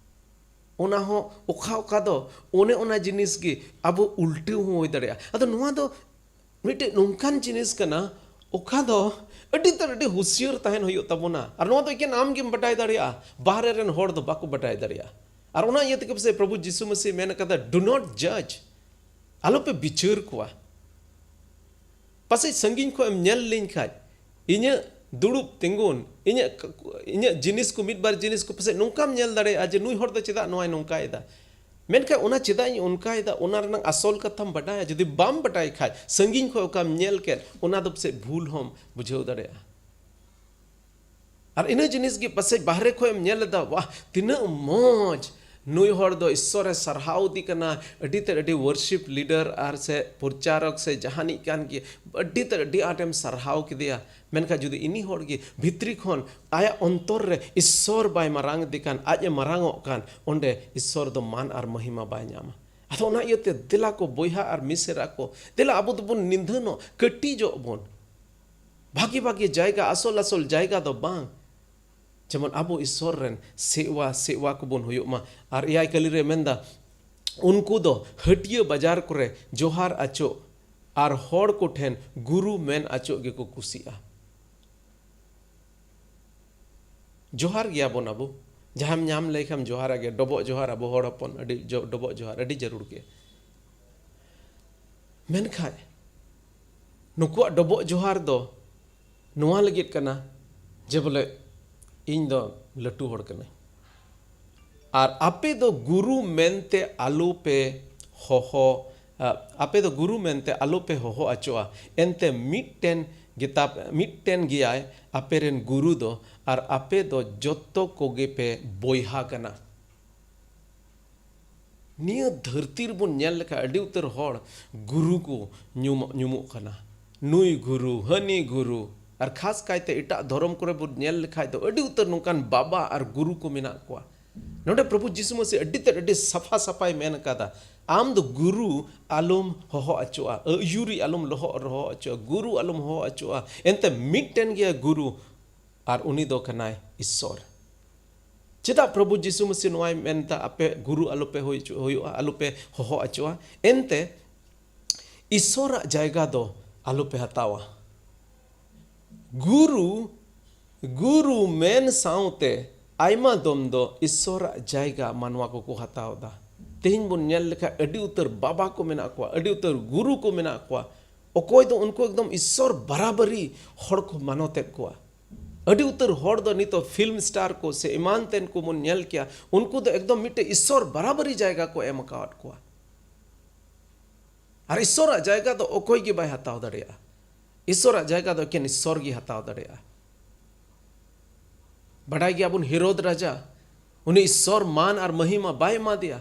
ᱚᱱᱟ ᱦᱚᱸ ᱚᱠᱟ ᱚᱠᱟ ᱫᱚ ᱚᱱᱮ ᱚᱱᱟ ᱡᱤᱱᱤᱥ ᱜᱮ ᱟᱵᱚ ᱩᱞᱴᱟᱹᱣ ᱦᱚᱸ ᱦᱩᱭ ᱫᱟᱲᱮᱭᱟᱜᱼᱟ᱾ ᱟᱫᱚ ᱱᱚᱣᱟ ᱫᱚ ᱢᱤᱫᱴᱮᱡ ᱱᱚᱝᱠᱟᱱ ᱡᱤᱱᱤᱥ ᱠᱟᱱᱟ, ᱚᱠᱟ ᱫᱚ ᱟᱹᱰᱤ ᱛᱮᱫ ᱟᱹᱰᱤ ᱦᱩᱥᱤᱭᱟᱹᱨ ᱛᱟᱦᱮᱱ ᱦᱩᱭᱩᱜ ᱛᱟᱵᱚᱱᱟ᱾ ᱟᱨ ᱱᱚᱣᱟ ᱫᱚ ᱮᱠᱮᱱ ᱟᱢ ᱜᱮᱢ ᱵᱟᱰᱟᱭ ᱫᱟᱲᱮᱭᱟᱜᱼᱟ, ᱵᱟᱦᱨᱮ ᱨᱮᱱ ᱦᱚᱲ ᱫᱚ ᱵᱟᱠᱚ ᱵᱟᱰᱟᱭ ᱫᱟᱲᱮᱭᱟᱜᱼᱟ᱾ ᱟᱨ ᱚᱱᱟ ᱤᱭᱟᱹ ᱛᱮᱜᱮ ᱯᱟᱥᱮᱡ ᱯᱨᱚᱵᱷᱩ ᱡᱤᱥᱩ ᱢᱟᱹᱥᱤ ᱢᱮᱱ ᱠᱟᱫᱟ, "Do not judge." ᱟᱞᱚᱯᱮ ᱵᱤᱪᱟᱹᱨ ᱠᱚᱣᱟ᱾ ᱯᱟᱥᱮᱡ ᱥᱟᱺᱜᱤᱧ ᱠᱷᱚᱱ ᱮᱢ ᱧᱮᱞ ᱞᱤᱧ ᱠᱷᱟᱡ, ᱤᱧᱟᱹᱜ ᱫᱩᱲᱩᱵ ᱛᱤᱸᱜᱩᱱ, ᱤᱧᱟᱹᱜ ᱤᱧᱟᱹᱜ ᱡᱤᱱᱤᱥ ᱠᱚ, ᱢᱤᱫ ᱵᱟᱨ ᱡᱤᱱᱤᱥ ᱠᱚ ᱯᱟᱥᱮᱡ ᱱᱚᱝᱠᱟᱢ ᱧᱮᱞ ᱫᱟᱲᱮᱭᱟᱜᱼᱟ ᱡᱮ ᱱᱩᱭ ᱦᱚᱲ ᱫᱚ ᱪᱮᱫᱟᱜ ᱱᱚᱣᱟᱭ ᱱᱚᱝᱠᱟᱭᱮᱫᱟ᱾ ᱢᱮᱱᱠᱷᱟᱱ ᱚᱱᱟ ᱪᱮᱫᱟᱜ ᱤᱧ ᱚᱱᱠᱟᱭᱮᱫᱟ, ᱚᱱᱟ ᱨᱮᱱᱟᱜ ᱟᱥᱚᱞ ᱠᱟᱛᱷᱟᱢ ᱵᱟᱰᱟᱭᱟ᱾ ᱡᱩᱫᱤ ᱵᱟᱢ ᱵᱟᱰᱟᱭ ᱠᱷᱟᱡ, ᱥᱟᱺᱜᱤᱧ ᱠᱷᱚᱱ ᱚᱠᱟᱢ ᱧᱮᱞ ᱠᱮᱫ, ᱚᱱᱟ ᱫᱚ ᱯᱟᱥᱮᱡ ᱵᱷᱩᱞ ᱦᱚᱸᱢ ᱵᱩᱡᱷᱟᱹᱣ ᱫᱟᱲᱮᱭᱟᱜᱼᱟ᱾ ᱟᱨ ᱤᱱᱟᱹ ᱡᱤᱱᱤᱥ ᱜᱮ ᱯᱟᱥᱮᱡ ᱵᱟᱦᱨᱮ ᱠᱷᱚᱱ ᱮᱢ ᱧᱮᱞ ᱮᱫᱟ, ᱣᱟᱦ, ᱛᱤᱱᱟᱹᱜ ᱢᱚᱡᱽ, ᱱᱩᱭ ᱦᱚᱲ ᱫᱚ ᱤᱥᱥᱚᱨᱮ ᱥᱟᱨᱦᱟᱣ ᱤᱫᱤ ᱠᱟᱱᱟ, ᱟᱹᱰᱤ ᱛᱮᱫ ᱟᱹᱰᱤ worship leader ᱟᱨ ᱥᱮ ᱯᱨᱚᱪᱟᱨᱚᱠ ᱥᱮ ᱡᱟᱦᱟᱱᱤᱡ ᱠᱟᱱ ᱜᱮ, ᱟᱹᱰᱤ ᱛᱮᱫ ᱟᱹᱰᱤ ᱟᱸᱴᱮᱢ ᱥᱟᱨᱦᱟᱣ ᱠᱮᱫᱮᱭᱟ᱾ ᱢᱮᱱᱠᱷᱟᱱ ᱡᱩᱫᱤ ᱤᱱᱤ ᱦᱚᱲ ᱜᱮ ᱵᱷᱤᱛᱨᱤ ᱠᱷᱚᱱ ᱟᱭᱟᱜ ᱚᱱᱛᱚᱨ ᱨᱮ ᱤᱥᱥᱚᱨ ᱵᱟᱭ ᱢᱟᱨᱟᱝ ᱤᱫᱤ ᱠᱟᱱ, ᱟᱡ ᱮ ᱢᱟᱨᱟᱝᱚᱜ ᱠᱟᱱ, ᱚᱸᱰᱮ ᱤᱥᱥᱚᱨ ᱫᱚ ᱢᱟᱱ ᱟᱨ ᱢᱚᱦᱤᱢᱟ ᱵᱟᱭ ᱧᱟᱢᱟ᱾ ᱟᱫᱚ ᱚᱱᱟ ᱤᱭᱟᱹᱛᱮ ᱫᱮᱞᱟ ᱠᱚ ᱵᱚᱭᱦᱟ ᱟᱨ ᱢᱤᱥᱮᱨᱟ ᱠᱚ, ᱫᱮᱞᱟ ᱟᱵᱚ ᱫᱚᱵᱚᱱ ᱱᱤᱫᱷᱟᱹᱱᱚᱜ, ᱠᱟᱹᱴᱤᱡᱚᱜ ᱵᱚᱱ᱾ ᱵᱷᱟᱜᱮ ᱵᱷᱟᱜᱮ ᱡᱟᱭᱜᱟ, ᱟᱥᱚᱞ ᱟᱥᱚᱞ ᱡᱟᱭᱜᱟ ᱫᱚ ᱵᱟᱝ᱾ ᱡᱮᱢᱚᱱ ᱟᱵᱚ ᱤᱥᱥᱚᱨ ᱨᱮᱱ ᱥᱮᱣᱟ, ᱥᱮᱣᱟ ᱠᱚᱵᱚᱱ ᱦᱩᱭᱩᱜ ᱢᱟ᱾ ᱟᱨ ᱮᱭᱟᱭ ᱠᱟᱹᱞᱤ ᱨᱮ ᱢᱮᱱᱫᱟ, ᱩᱱᱠᱩ ᱫᱚ ᱦᱟᱹᱴᱤᱭᱟᱹ ᱵᱟᱡᱟᱨ ᱠᱚᱨᱮ ᱡᱚᱦᱟᱨ ᱟᱪᱚᱜ ᱟᱨ ᱦᱚᱲ ᱠᱚᱴᱷᱮᱱ ᱜᱩᱨᱩ ᱢᱮᱱ ᱟᱪᱚᱜ ᱜᱮᱠᱚ ᱠᱩᱥᱤᱜᱼᱟ᱾ ᱡᱚᱦᱟᱨ ᱜᱮᱭᱟᱵᱚᱱ ᱟᱵᱚ, ᱡᱟᱦᱟᱸᱢ ᱧᱟᱢ ᱞᱮᱠᱷᱟᱱ ᱡᱚᱦᱟᱨ ᱟᱜᱮ, ᱰᱚᱵᱚᱜ ᱡᱚᱦᱟᱨ, ᱟᱵᱚ ᱦᱚᱲ ᱦᱚᱯᱚᱱ ᱟᱹᱰᱤ ᱡᱚ-, ᱰᱚᱵᱚᱜ ᱡᱚᱦᱟᱨ ᱟᱹᱰᱤ ᱡᱟᱹᱨᱩᱲ ᱜᱮ᱾ ᱢᱮᱱᱠᱷᱟᱡ ᱱᱩᱠᱩᱣᱟᱜ ᱰᱚᱵᱚᱜ ᱡᱚᱦᱟᱨ ᱫᱚ ᱱᱚᱣᱟ ᱞᱟᱹᱜᱤᱫ ᱠᱟᱱᱟ ᱡᱮ ᱵᱚᱞᱮ ᱤᱧ ᱫᱚ ᱞᱟᱹᱴᱩ ᱦᱚᱲ ᱠᱟᱹᱱᱟᱹᱧ᱾ ᱟᱨ ᱟᱯᱮ ᱫᱚ ᱜᱩᱨᱩ ᱢᱮᱱᱛᱮ ᱟᱞᱚ ᱯᱮ ᱦᱚᱦᱚ, ᱟ, ᱟᱯᱮ ᱫᱚ ᱜᱩᱨᱩ ᱢᱮᱱᱛᱮ ᱟᱞᱚ ᱯᱮ ᱦᱚᱦᱚ ᱟᱪᱚᱜᱼᱟ᱾ ᱮᱱᱛᱮ ᱢᱤᱫᱴᱮᱱ ᱜᱮᱛᱟ, ᱢᱤᱫᱴᱮᱱ ᱜᱮᱭᱟᱭ ᱟᱯᱮ ᱨᱮᱱ ᱜᱩᱨᱩ ᱫᱚ, ᱟᱨ ᱟᱯᱮ ᱫᱚ ᱡᱚᱛᱚ ᱠᱚᱜᱮ ᱯᱮ ᱵᱚᱭᱦᱟ ᱠᱟᱱᱟ᱾ ᱱᱤᱭᱟᱹ ᱫᱷᱟᱹᱨᱛᱤ ᱨᱮᱵᱚᱱ ᱧᱮᱞ ᱞᱮᱠᱷᱟᱱ ᱟᱹᱰᱤ ᱩᱛᱟᱹᱨ ᱦᱚᱲ ᱜᱩᱨᱩ ᱠᱚ ᱧᱩᱢ-, ᱧᱩᱢᱩᱜ ᱠᱟᱱᱟ᱾ ᱱᱩᱭ ᱜᱩᱨᱩ, ᱦᱟᱹᱱᱤ ᱜᱩᱨᱩ, ᱟᱨ ᱠᱷᱟᱥ ᱠᱟᱭᱛᱮ ᱮᱴᱟᱜ ᱫᱷᱚᱨᱚᱢ ᱠᱚᱨᱮ ᱵᱚᱱ ᱧᱮᱞ ᱞᱮᱠᱷᱟᱡ ᱫᱚ ᱟᱹᱰᱤ ᱩᱛᱟᱹᱨ ᱱᱚᱝᱠᱟᱱ ᱵᱟᱵᱟ ᱟᱨ ᱜᱩᱨᱩ ᱠᱚ ᱢᱮᱱᱟᱜ ᱠᱚᱣᱟ᱾ ᱱᱚᱰᱮ ᱯᱨᱚᱵᱷᱩ ᱡᱤᱥᱩ ᱢᱟᱹᱥᱤ ᱟᱹᱰᱤ ᱛᱮᱫ ᱟᱹᱰᱤ ᱥᱟᱯᱷᱟ ᱥᱟᱯᱷᱟᱭ ᱢᱮᱱ ᱟᱠᱟᱫᱟ, ᱟᱢ ᱫᱚ ᱜᱩᱨᱩ ᱟᱞᱚᱢ ᱦᱚᱦᱚ ᱟᱪᱚᱜᱼᱟ, ᱟᱹᱭᱩᱨᱤ ᱟᱞᱚᱢ ᱞᱚᱦᱚ-, ᱦᱚᱦᱚ ᱟᱪᱚᱜᱼᱟ, ᱜᱩᱨᱩ ᱟᱞᱚᱢ ᱦᱚᱦᱚ ᱟᱪᱚᱜᱼᱟ᱾ ᱮᱱᱛᱮ ᱢᱤᱫᱴᱮᱱ ᱜᱮᱭᱟ ᱜᱩᱨᱩ, ᱟᱨ ᱩᱱᱤ ᱫᱚ ᱠᱟᱱᱟᱭ ᱤᱥᱥᱚᱨ᱾ ᱪᱮᱫᱟᱜ ᱯᱨᱚᱵᱷᱩ ᱡᱤᱥᱩ ᱢᱟᱹᱥᱤ ᱱᱚᱣᱟᱭ ᱢᱮᱱᱫᱟ, ᱟᱯᱮ ᱜᱩᱨᱩ ᱟᱞᱚᱯᱮ ᱦᱩᱭ ᱦᱚᱪᱚ-, ᱦᱩᱭᱩᱜᱼᱟ, ᱟᱞᱚᱯᱮ ᱦᱚᱦᱚ ᱟᱪᱚᱜᱼᱟ? ᱮᱱᱛᱮ ᱤᱥᱥᱚᱨᱟᱜ ᱡᱟᱭᱜᱟ ᱫᱚ ᱟᱞᱚᱯᱮ ᱦᱟᱛᱟᱣᱟ᱾ ᱜᱩᱨᱩ, ᱜᱩᱨᱩ ᱢᱮᱱ ᱥᱟᱶᱛᱮ ᱟᱭᱢᱟ ᱫᱚᱢ ᱫᱚ ᱤᱥᱥᱚᱨᱟᱜ ᱡᱟᱭᱜᱟ ᱢᱟᱱᱣᱟ ᱠᱚᱠᱚ ᱦᱟᱛᱟᱣ ᱮᱫᱟ᱾ ᱛᱮᱦᱮᱧ ᱵᱚᱱ ᱧᱮᱞ ᱞᱮᱠᱷᱟᱱ ᱟᱹᱰᱤ ᱩᱛᱟᱹᱨ ᱵᱟᱵᱟ ᱠᱚ ᱢᱮᱱᱟᱜ ᱠᱚᱣᱟ, ᱟᱹᱰᱤ ᱩᱛᱟᱹᱨ ᱜᱩᱨᱩ ᱠᱚ ᱢᱮᱱᱟᱜ ᱠᱚᱣᱟ᱾ ᱚᱠᱚᱭ ᱫᱚ ᱩᱱᱠᱩ ᱮᱠᱫᱚᱢ ᱤᱥᱥᱚᱨ ᱵᱟᱨᱟᱵᱟᱨᱤ ᱦᱚᱲ ᱠᱚ ᱢᱟᱱᱚᱛᱮᱫ ᱠᱚᱣᱟ᱾ ᱟᱹᱰᱤ ᱩᱛᱟᱹᱨ ᱦᱚᱲ ᱫᱚ ᱱᱤᱛᱚᱜ ᱯᱷᱤᱞᱢ ᱥᱴᱟᱨ ᱠᱚ ᱥᱮ ᱮᱢᱟᱱ ᱛᱮᱱ ᱠᱚ ᱵᱚᱱ ᱧᱮᱞ ᱠᱮᱭᱟ, ᱩᱱᱠᱩ ᱫᱚ ᱮᱠᱫᱚᱢ ᱢᱤᱫᱴᱮᱡ ᱤᱥᱥᱚᱨ ᱵᱟᱨᱟᱵᱟᱨᱤ ᱡᱟᱭᱜᱟ ᱠᱚ ᱮᱢ ᱟᱠᱟᱣᱟᱫ ᱠᱚᱣᱟ᱾ ᱟᱨ ᱤᱥᱥᱚᱨᱟᱜ ᱡᱟᱭᱜᱟ ᱫᱚ ᱚᱠᱚᱭ ᱜᱮ ᱵᱟᱭ ᱦᱟᱛᱟᱣ ᱫᱟᱲᱮᱭᱟᱜᱼᱟ᱾ ᱤᱥᱥᱚᱨᱟᱜ ᱡᱟᱭᱜᱟ ᱫᱚ ᱮᱠᱮᱱ ᱤᱥᱥᱚᱨ ᱜᱮ ᱦᱟᱛᱟᱣ ᱫᱟᱲᱮᱭᱟᱜᱼᱟ᱾ ᱵᱟᱰᱟᱭ ᱜᱮᱭᱟᱵᱚᱱ, ᱦᱮᱨᱳᱫ ᱨᱟᱡᱟ, ᱩᱱᱤ ᱤᱥᱥᱚᱨ ᱢᱟᱱ ᱟᱨ ᱢᱟᱹᱦᱤᱢᱟ ᱵᱟᱭ ᱮᱢᱟ ᱫᱮᱭᱟ,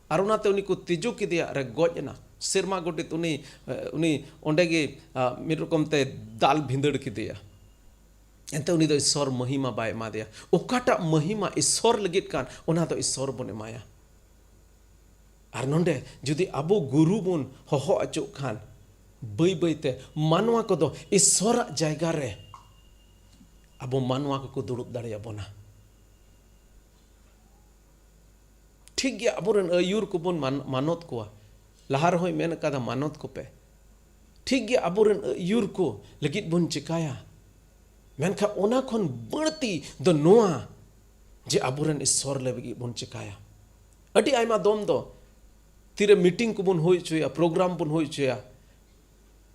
ᱟᱨ ᱚᱱᱟᱛᱮ ᱩᱱᱤ ᱠᱚ ᱛᱤᱡᱩ ᱠᱮᱫᱮᱭᱟ ᱟᱨᱮ ᱜᱚᱡ ᱮᱱᱟ᱾ ᱥᱮᱨᱢᱟ ᱜᱚᱰᱮᱛ ᱩᱱᱤ, ᱩᱱᱤ ᱚᱸᱰᱮ ᱜᱮ, ᱟ, ᱢᱤᱫ ᱨᱚᱠᱚᱢ ᱛᱮ ᱫᱟᱞ ᱵᱷᱤᱸᱫᱟᱹᱲ ᱠᱮᱫᱮᱭᱟ᱾ ᱮᱱᱛᱮ ᱩᱱᱤ ᱫᱚ ᱤᱥᱥᱚᱨ ᱢᱟᱹᱦᱤᱢᱟ ᱵᱟᱭ ᱮᱢᱟ ᱫᱮᱭᱟ᱾ ᱚᱠᱟᱴᱟᱜ ᱢᱟᱹᱦᱤᱢᱟ ᱤᱥᱥᱚᱨ ᱞᱟᱹᱜᱤᱫ ᱠᱟᱱ, ᱚᱱᱟ ᱫᱚ ᱤᱥᱥᱚᱨ ᱵᱚᱱ ᱮᱢᱟᱭᱟ᱾ ᱟᱨ ᱱᱚᱰᱮ ᱡᱩᱫᱤ ᱟᱵᱚ ᱜᱩᱨᱩ ᱵᱚᱱ ᱦᱚᱦᱚ ᱚᱪᱚᱜ ᱠᱷᱟᱱ, ᱵᱟᱹᱭ ᱵᱟᱹᱭᱛᱮ ᱢᱟᱱᱣᱟ ᱠᱚᱫᱚ ᱤᱥᱥᱚᱨᱟᱜ ᱡᱟᱭᱜᱟ ᱨᱮ ᱟᱵᱚ ᱢᱟᱱᱣᱟ ᱠᱚᱠᱚ ᱫᱩᱲᱩᱵ ᱫᱟᱲᱮᱭᱟᱵᱚᱱᱟ᱾ ᱴᱷᱤᱠ ᱜᱮᱭᱟ, ᱟᱵᱚᱨᱮᱱ ᱟᱹᱭᱩᱨ ᱠᱚᱵᱚᱱ ᱢᱟᱱ-, ᱢᱟᱱᱚᱛ ᱠᱚᱣᱟ᱾ ᱞᱟᱦᱟ ᱨᱮᱦᱚᱸᱭ ᱢᱮᱱ ᱟᱠᱟᱫᱟ, "ᱢᱟᱱᱚᱛ ᱠᱚᱯᱮ᱾" ᱴᱷᱤᱠ ᱜᱮᱭᱟ, ᱟᱵᱚᱨᱮᱱ ᱟᱹᱭᱩᱨ ᱠᱚ ᱞᱟᱹᱜᱤᱫ ᱵᱚᱱ ᱪᱮᱠᱟᱭᱟ, ᱢᱮᱱᱠᱷᱟᱱ ᱚᱱᱟ ᱠᱷᱚᱱ ᱵᱟᱹᱲᱛᱤ ᱫᱚ ᱱᱚᱣᱟ, ᱡᱮ ᱟᱵᱚᱨᱮᱱ ᱤᱥᱥᱚᱨ ᱞᱟᱹᱜᱤᱫ ᱵᱚᱱ ᱪᱮᱠᱟᱭᱟ᱾ ᱟᱹᱰᱤ ᱟᱭᱢᱟ ᱫᱚᱢ ᱫᱚ ᱛᱤᱨᱮ ᱢᱤᱴᱤᱝ ᱠᱚᱵᱚᱱ ᱦᱩᱭ ᱦᱚᱪᱚᱭᱟ, ᱯᱨᱳᱜᱨᱟᱢ ᱵᱚᱱ ᱦᱩᱭ ᱦᱚᱪᱚᱭᱟ,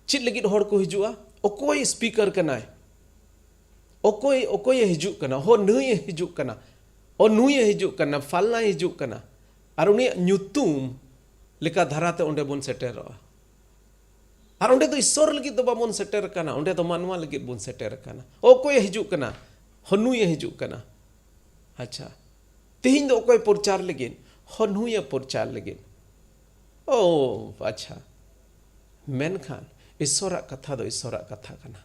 ᱪᱮᱫ ᱞᱟᱹᱜᱤᱫ ᱦᱚᱲ ᱠᱚ ᱦᱤᱡᱩᱜᱼᱟ? ᱚᱠᱚᱭ ᱥᱯᱤᱠᱟᱨ ᱠᱟᱱᱟᱭ? ᱚᱠᱚᱭ, ᱚᱠᱚᱭᱮ ᱦᱤᱡᱩᱜ ᱠᱟᱱᱟ? ᱦᱚ, ᱱᱩᱭᱮ ᱦᱤᱡᱩᱜ ᱠᱟᱱᱟ, ᱚ, ᱱᱩᱭᱮ ᱦᱤᱡᱩᱜ ᱠᱟᱱᱟ, ᱯᱷᱟᱞᱱᱟᱭ ᱦᱤᱡᱩᱜ ᱠᱟᱱᱟ᱾ ᱟᱨ ᱩᱱᱤᱭᱟᱜ ᱧᱩᱛᱩᱢ ᱞᱮᱠᱟ ᱫᱷᱟᱨᱟᱛᱮ ᱚᱸᱰᱮ ᱵᱚᱱ ᱥᱮᱴᱮᱨᱚᱜᱼᱟ᱾ ᱟᱨ ᱚᱸᱰᱮ ᱫᱚ ᱤᱥᱥᱚᱨ ᱞᱟᱹᱜᱤᱫ ᱫᱚ ᱵᱟᱵᱚᱱ ᱥᱮᱴᱮᱨ ᱠᱟᱱᱟ, ᱚᱸᱰᱮ ᱫᱚ ᱢᱟᱱᱣᱟ ᱞᱟᱹᱜᱤᱫ ᱵᱚᱱ ᱥᱮᱴᱮᱨ ᱠᱟᱱᱟ᱾ ᱚᱠᱚᱭᱮ ᱦᱤᱡᱩᱜ ᱠᱟᱱᱟ? ᱦᱚ, ᱱᱩᱭᱮ ᱦᱤᱡᱩᱜ ᱠᱟᱱᱟ᱾ ᱟᱪᱪᱷᱟ, ᱛᱮᱦᱮᱧ ᱫᱚ ᱚᱠᱚᱭ ᱯᱨᱚᱪᱟᱨ ᱞᱟᱹᱜᱤᱫ? ᱦᱚ, ᱱᱩᱭᱮ ᱯᱨᱚᱪᱟᱨ ᱞᱟᱹᱜᱤᱫ᱾ ᱳ, ᱟᱪᱪᱷᱟ᱾ ᱢᱮᱱᱠᱷᱟᱱ ᱤᱥᱥᱚᱨᱟᱜ ᱠᱟᱛᱷᱟ ᱫᱚ ᱤᱥᱥᱚᱨᱟᱜ ᱠᱟᱛᱷᱟ ᱠᱟᱱᱟ᱾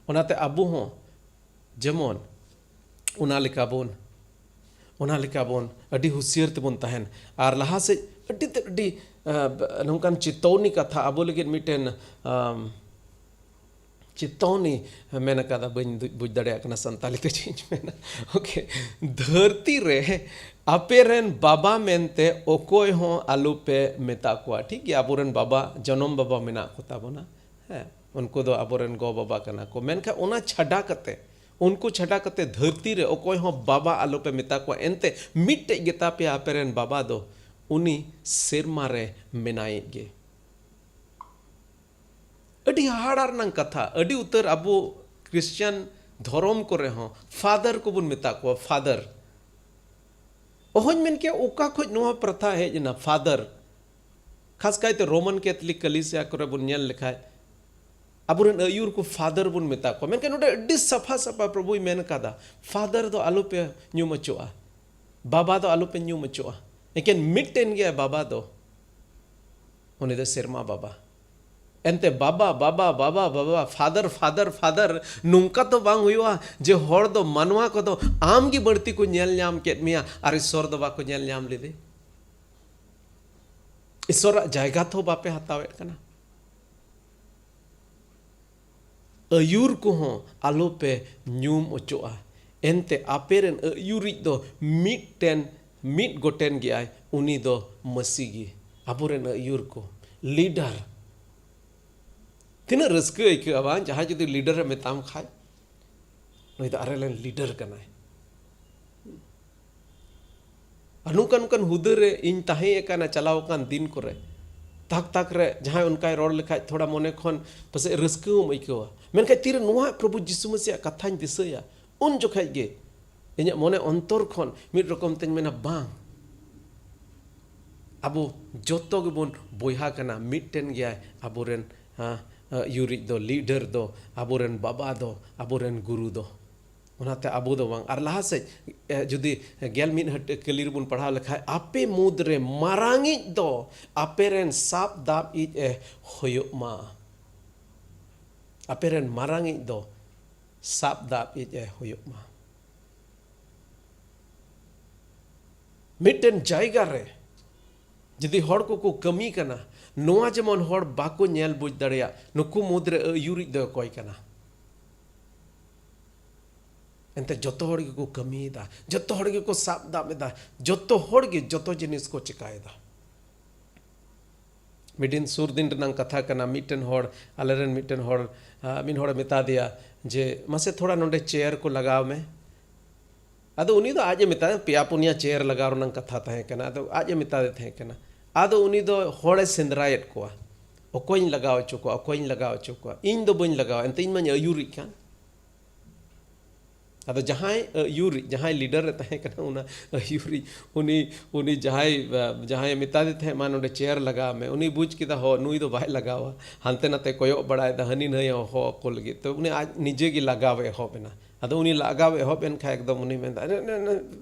ᱚᱱᱟᱛᱮ ᱟᱵᱚ ᱦᱚᱸ ᱡᱮᱢᱚᱱ ᱚᱱᱟ ᱞᱮᱠᱟ ᱵᱚᱱ, ᱚᱱᱟ ᱞᱮᱠᱟ ᱵᱚᱱ ᱟᱹᱰᱤ ᱦᱩᱥᱭᱟᱹᱨ ᱛᱮᱵᱚᱱ ᱛᱟᱦᱮᱱ᱾ ᱟᱨ ᱞᱟᱦᱟ ᱥᱮᱫ ᱟᱹᱰᱤ ᱛᱮᱫ ᱟᱹᱰᱤ, ᱟ, ᱱᱚᱝᱠᱟᱱ ᱪᱮᱛᱟᱣᱱᱤ ᱠᱟᱛᱷᱟ ᱟᱵᱚ ᱞᱟᱹᱜᱤᱫ ᱢᱤᱫᱴᱮᱱ, ᱟᱢ, ᱪᱮᱛᱟᱣᱱᱤ ᱢᱮᱱ ᱟᱠᱟᱫᱟ, ᱵᱟᱹᱧ ᱫᱩ-, ᱵᱩᱡᱽ ᱫᱟᱲᱮᱭᱟᱜ ᱠᱟᱱᱟ ᱥᱟᱱᱛᱟᱞᱤ ᱛᱮ ᱪᱮᱫ ᱤᱧ ᱢᱮᱱᱟ᱾ ᱳᱠᱮ, ᱫᱷᱟᱹᱨᱛᱤ ᱨᱮ ᱟᱯᱮ ᱨᱮᱱ ᱵᱟᱵᱟ ᱢᱮᱱᱛᱮ ᱚᱠᱚᱭ ᱦᱚᱸ ᱟᱞᱚᱯᱮ ᱢᱮᱛᱟ ᱠᱚᱣᱟ᱾ ᱴᱷᱤᱠ ᱜᱮᱭᱟ, ᱟᱵᱚᱨᱮᱱ ᱵᱟᱵᱟ, ᱡᱚᱱᱚᱢ ᱵᱟᱵᱟ ᱢᱮᱱᱟᱜ ᱠᱚ ᱛᱟᱵᱚᱱᱟ, ᱦᱮᱸ, ᱩᱱᱠᱩ ᱫᱚ ᱟᱵᱚᱨᱮᱱ ᱜᱚ ᱵᱟᱵᱟ ᱠᱟᱱᱟ ᱠᱚ, ᱢᱮᱱᱠᱷᱟᱱ ᱚᱱᱟ ᱪᱷᱟᱰᱟ ᱠᱟᱛᱮ, ᱩᱱᱠᱩ ᱪᱷᱟᱰᱟ ᱠᱟᱛᱮ ᱫᱷᱟᱹᱨᱛᱤ ᱨᱮ ᱚᱠᱚᱭ ᱦᱚᱸ ᱵᱟᱵᱟ ᱟᱞᱚᱯᱮ ᱢᱮᱛᱟ ᱠᱚᱣᱟ᱾ ᱮᱱᱛᱮ ᱢᱤᱫᱴᱮᱡ ᱜᱮᱛᱟ ᱯᱮᱭᱟ ᱟᱯᱮ ᱨᱮᱱ ᱵᱟᱵᱟ ᱫᱚ, ᱩᱱᱤ ᱥᱮᱨᱢᱟ ᱨᱮ ᱢᱮᱱᱟᱭᱮᱫ ᱜᱮ᱾ ᱟᱹᱰᱤ ᱦᱟᱦᱟᱲᱟ ᱨᱮᱱᱟᱜ ᱠᱟᱛᱷᱟ, ᱟᱹᱰᱤ ᱩᱛᱟᱹᱨ ᱟᱵᱚ ᱠᱷᱨᱤᱥᱪᱟᱱ ᱫᱷᱚᱨᱚᱢ ᱠᱚᱨᱮ ᱦᱚᱸ ᱯᱷᱟᱫᱟᱨ ᱠᱚᱵᱚᱱ ᱢᱮᱛᱟ ᱠᱚᱣᱟ, ᱯᱷᱟᱫᱟᱨ᱾ ᱚᱦᱚᱧ ᱢᱮᱱ ᱠᱮᱭᱟ ᱚᱠᱟ ᱠᱷᱚᱡ ᱱᱚᱣᱟ ᱯᱨᱚᱛᱷᱟ ᱦᱮᱡ ᱮᱱᱟ, ᱯᱷᱟᱫᱟᱨ᱾ ᱠᱷᱟᱥ ᱠᱟᱭᱛᱮ ᱨᱳᱢᱟᱱ ᱠᱮᱛᱷᱚᱞᱤᱠ ᱠᱟᱞᱤᱥᱤᱭᱟ ᱠᱚᱨᱮ ᱵᱚᱱ ᱧᱮᱞ ᱞᱮᱠᱷᱟᱡ, ᱟᱵᱚᱨᱮᱱ ᱟᱹᱭᱩᱨ ᱠᱚ ᱯᱷᱟᱫᱟᱨ ᱵᱚᱱ ᱢᱮᱛᱟ ᱠᱚᱣᱟ, ᱢᱮᱱᱠᱷᱟᱱ ᱱᱚᱰᱮ ᱟᱹᱰᱤ ᱥᱟᱯᱷᱟ ᱥᱟᱯᱷᱟ ᱯᱨᱚᱵᱷᱩᱭ ᱢᱮᱱ ᱠᱟᱫᱟ, ᱯᱷᱟᱫᱟᱨ ᱫᱚ ᱟᱞᱚᱯᱮ ᱧᱩᱢ ᱚᱪᱚᱜᱼᱟ, ᱵᱟᱵᱟ ᱫᱚ ᱟᱞᱚᱯᱮ ᱧᱩᱢ ᱚᱪᱚᱜᱼᱟ᱾ ᱮᱠᱮᱱ ᱢᱤᱫᱴᱮᱱ ᱜᱮᱭᱟᱭ ᱵᱟᱵᱟ ᱫᱚ, ᱩᱱᱤ ᱫᱚ ᱥᱮᱨᱢᱟ ᱵᱟᱵᱟ᱾ ᱮᱱᱛᱮ ᱵᱟᱵᱟ, ᱵᱟᱵᱟ, ᱵᱟᱵᱟ, ᱵᱟᱵᱟ, ᱯᱷᱟᱫᱟᱨ, ᱯᱷᱟᱫᱟᱨ, ᱯᱷᱟᱫᱟᱨ, ᱱᱚᱝᱠᱟ ᱫᱚ ᱵᱟᱝ ᱦᱩᱭᱩᱜᱼᱟ ᱡᱮ ᱦᱚᱲ ᱫᱚ, ᱢᱟᱱᱣᱟ ᱠᱚᱫᱚ ᱟᱢ ᱜᱮ ᱵᱟᱹᱲᱛᱤ ᱠᱚ ᱧᱮᱞ ᱧᱟᱢ ᱠᱮᱫ ᱢᱮᱭᱟ ᱟᱨ ᱤᱥᱥᱚᱨ ᱫᱚ ᱵᱟᱠᱚ ᱧᱮᱞ ᱧᱟᱢ ᱞᱮᱫᱮ᱾ ᱤᱥᱥᱚᱨᱟᱜ ᱡᱟᱭᱜᱟ ᱛᱚ ᱵᱟᱯᱮ ᱦᱟᱛᱟᱣᱮᱫ ᱠᱟᱱᱟ᱾ ᱟᱹᱭᱩᱨ ᱠᱚᱦᱚᱸ ᱟᱞᱚᱯᱮ ᱧᱩᱢ ᱚᱪᱚᱜᱼᱟ᱾ ᱮᱱᱛᱮ ᱟᱯᱮ ᱨᱮᱱ ᱟᱹᱭᱩᱨᱤᱡ ᱫᱚ ᱢᱤᱫᱴᱮᱱ, ᱢᱤᱫ ᱜᱚᱴᱮᱱ ᱜᱮᱭᱟᱭ, ᱩᱱᱤ ᱫᱚ ᱢᱟᱹᱥᱤ ᱜᱮ᱾ ᱟᱵᱚᱨᱮᱱ ᱟᱹᱭᱩᱨ ᱠᱚ, ᱞᱤᱰᱟᱨ, ᱛᱤᱱᱟᱹᱜ ᱨᱟᱹᱥᱠᱟᱹ ᱟᱹᱭᱠᱟᱹᱜᱼᱟ ᱵᱟᱝ, ᱡᱟᱦᱟᱸᱭ ᱡᱩᱫᱤ ᱞᱤᱰᱟᱨᱮ ᱢᱮᱛᱟᱢ ᱠᱷᱟᱡ, ᱱᱩᱭ ᱫᱚ ᱟᱞᱮ ᱨᱮᱱ ᱞᱤᱰᱟᱨ ᱠᱟᱱᱟᱭ᱾ ᱟᱨ ᱱᱚᱝᱠᱟᱱ, ᱱᱚᱝᱠᱟᱱ ᱦᱩᱫᱟᱹ ᱨᱮ ᱤᱧ ᱛᱟᱦᱮᱸ ᱟᱠᱟᱱᱟ ᱪᱟᱞᱟᱣ ᱟᱠᱟᱱ ᱫᱤᱱ ᱠᱚᱨᱮ, ᱛᱟᱠ ᱛᱟᱠ ᱨᱮ ᱡᱟᱦᱟᱸᱭ ᱚᱱᱠᱟᱭ ᱨᱚᱲ ᱞᱮᱠᱷᱟᱡ ᱛᱷᱚᱲᱟ ᱢᱚᱱᱮ ᱠᱷᱚᱱ ᱯᱟᱥᱮᱡ ᱨᱟᱹᱥᱠᱟᱹ ᱦᱚᱸᱢ ᱟᱹᱭᱠᱟᱹᱣᱟ, ᱢᱮᱱᱠᱷᱟᱱ ᱛᱤᱨᱮ ᱱᱚᱣᱟ ᱯᱨᱚᱵᱷᱩ ᱡᱤᱥᱩ ᱢᱟᱹᱥᱤᱭᱟᱜ ᱠᱟᱛᱷᱟᱧ ᱫᱤᱥᱟᱹᱭᱟ, ᱩᱱ ᱡᱚᱠᱷᱮᱡ ᱜᱮ ᱤᱧᱟᱹᱜ ᱢᱚᱱᱮ ᱚᱱᱛᱚᱨ ᱠᱷᱚᱱ ᱢᱤᱫ ᱨᱚᱠᱚᱢ ᱛᱮᱧ ᱢᱮᱱᱟ, ᱵᱟᱝ, ᱟᱵᱚ ᱡᱚᱛᱚ ᱜᱮᱵᱚᱱ ᱵᱚᱭᱦᱟ ᱠᱟᱱᱟ, ᱢᱤᱫᱴᱮᱱ ᱜᱮᱭᱟᱭ ᱟᱵᱚᱨᱮᱱ, ᱦᱮᱸ, ᱟᱹᱭᱩᱨᱤᱡ ᱫᱚ, ᱞᱤᱰᱟᱨ ᱫᱚ, ᱟᱵᱚᱨᱮᱱ ᱵᱟᱵᱟ ᱫᱚ, ᱟᱵᱚᱨᱮᱱ ᱜᱩᱨᱩ ᱫᱚ᱾ ᱚᱱᱟᱛᱮ ᱟᱵᱚ ᱫᱚ ᱵᱟᱝ᱾ ᱟᱨ ᱞᱟᱦᱟ ᱥᱮᱫ, ᱮ, ᱡᱩᱫᱤ ᱜᱮᱞ ᱢᱤᱫ ᱦᱟᱹᱴ-, ᱠᱟᱹᱞᱤ ᱨᱮᱵᱚᱱ ᱯᱟᱲᱦᱟᱣ ᱞᱮᱠᱷᱟᱡ, ᱟᱯᱮ ᱢᱩᱫᱽ ᱨᱮ ᱢᱟᱨᱟᱝᱤᱡ ᱫᱚ ᱟᱯᱮ ᱨᱮᱱ ᱥᱟᱵ ᱫᱟᱵ ᱤᱡ ᱮ ᱦᱩᱭᱩᱜ ᱢᱟ᱾ ᱟᱯᱮ ᱨᱮᱱ ᱢᱟᱨᱟᱝᱤᱡ ᱫᱚ ᱥᱟᱵ ᱫᱟᱵ ᱤᱡ ᱮ ᱦᱩᱭᱩᱜ ᱢᱟ᱾ ᱢᱤᱫᱴᱮᱱ ᱡᱟᱭᱜᱟ ᱨᱮ ᱡᱩᱫᱤ ᱦᱚᱲ ᱠᱚᱠᱚ ᱠᱟᱹᱢᱤ ᱠᱟᱱᱟ, ᱱᱚᱣᱟ ᱡᱮᱢᱚᱱ ᱦᱚᱲ ᱵᱟᱠᱚ ᱧᱮᱞ ᱵᱩᱡᱽ ᱫᱟᱲᱮᱭᱟᱜ, ᱱᱩᱠᱩ ᱢᱩᱫᱽᱨᱮ ᱟᱹᱭᱩᱨᱤᱡ ᱫᱚ ᱚᱠᱚᱭ ᱠᱟᱱᱟ? ᱮᱱᱛᱮ ᱡᱚᱛᱚ ᱦᱚᱲ ᱜᱮᱠᱚ ᱠᱟᱹᱢᱤᱭᱮᱫᱟ, ᱡᱚᱛᱚ ᱦᱚᱲ ᱜᱮᱠᱚ ᱥᱟᱵ ᱫᱟᱵ ᱮᱫᱟ, ᱡᱚᱛᱚ ᱦᱚᱲ ᱜᱮ ᱡᱚᱛᱚ ᱡᱤᱱᱤᱥ ᱠᱚ ᱪᱮᱠᱟᱭᱮᱫᱟ᱾ ᱢᱤᱫ ᱫᱤᱱ ᱥᱩᱨ ᱫᱤᱱ ᱨᱮᱱᱟᱝ ᱠᱟᱛᱷᱟ ᱠᱟᱱᱟ, ᱢᱤᱫᱴᱮᱱ ᱦᱚᱲ, ᱟᱞᱮᱨᱮᱱ ᱢᱤᱫᱴᱮᱱ ᱦᱚᱲ, ᱟ, ᱢᱤᱫ ᱦᱚᱲᱮ ᱢᱮᱛᱟ ᱫᱮᱭᱟ ᱡᱮ, "ᱢᱟᱥᱮ ᱛᱷᱚᱲᱟ ᱱᱚᱰᱮ ᱪᱮᱭᱟᱨ ᱠᱚ ᱞᱟᱜᱟᱣ ᱢᱮ᱾" ᱟᱫᱚ ᱩᱱᱤ ᱫᱚ ᱟᱡ ᱮ ᱢᱮᱛᱟᱭᱟ, ᱯᱮᱭᱟ ᱯᱩᱱᱭᱟ ᱪᱮᱭᱟᱨ ᱞᱟᱜᱟᱣ ᱨᱮᱱᱟᱝ ᱠᱟᱛᱷᱟ ᱛᱟᱦᱮᱸ ᱠᱟᱱᱟ, ᱟᱫᱚ ᱟᱡ ᱮ ᱢᱮᱛᱟᱫᱮ ᱛᱟᱦᱮᱸ ᱠᱟᱱᱟ᱾ ᱟᱫᱚ ᱩᱱᱤ ᱫᱚ ᱦᱚᱲᱮ ᱥᱮᱸᱫᱽᱨᱟᱭᱮᱫ ᱠᱚᱣᱟ, ᱚᱠᱚᱭᱤᱧ ᱞᱟᱜᱟᱣ ᱦᱚᱪᱚ ᱠᱚᱣᱟ, ᱚᱠᱚᱭᱤᱧ ᱞᱟᱜᱟᱣ ᱦᱚᱪᱚ ᱠᱚᱣᱟ? ᱤᱧ ᱫᱚ ᱵᱟᱹᱧ ᱞᱟᱜᱟᱣᱟ, ᱮᱱᱛᱮ ᱤᱧ ᱢᱟᱧ ᱟᱹᱭᱩᱨᱤᱡ ᱠᱟᱱ᱾ ᱟᱫᱚ ᱡᱟᱦᱟᱸᱭ ᱟᱹᱭᱩᱨᱤᱡ, ᱡᱟᱦᱟᱸᱭ ᱞᱤᱰᱟᱨ ᱮ ᱛᱟᱦᱮᱸ ᱠᱟᱱᱟ, ᱚᱱᱟ ᱟᱹᱭᱩᱨᱤᱡ, ᱩᱱᱤ, ᱩᱱᱤ ᱡᱟᱦᱟᱸᱭ, ᱡᱟᱦᱟᱸᱭ ᱢᱮᱛᱟᱫᱮ ᱛᱟᱦᱮᱸᱫ, "ᱢᱟ ᱱᱚᱰᱮ ᱪᱮᱭᱟᱨ ᱞᱟᱜᱟᱣ ᱢᱮ", ᱩᱱᱤ ᱵᱩᱡᱽ ᱠᱮᱫᱟ, ᱦᱚ, ᱱᱩᱭ ᱫᱚ ᱵᱟᱭ ᱞᱟᱜᱟᱣᱟ, ᱦᱟᱱᱛᱮ ᱱᱟᱛᱮ ᱠᱚᱭᱚᱜ ᱵᱟᱲᱟᱭᱮᱫᱟ, ᱦᱟᱹᱱᱤ ᱱᱟᱹᱭ ᱦᱚᱦᱚ ᱟᱠᱚ ᱞᱟᱹᱜᱤᱫ᱾ ᱛᱚ ᱩᱱᱤ ᱟᱡ ᱱᱤᱡᱮ ᱜᱮ ᱞᱟᱜᱟᱣ ᱮ ᱮᱦᱚᱵ ᱮᱱᱟ᱾ ᱟᱫᱚ ᱩᱱᱤ ᱞᱟᱜᱟᱣ ᱮ ᱮᱦᱚᱵ ᱮᱱ ᱠᱷᱟᱱ ᱮᱠᱫᱚᱢ ᱩᱱᱤ ᱢᱮᱱᱫᱟ, "ᱱᱮ, ᱱᱮ, ᱱᱮ,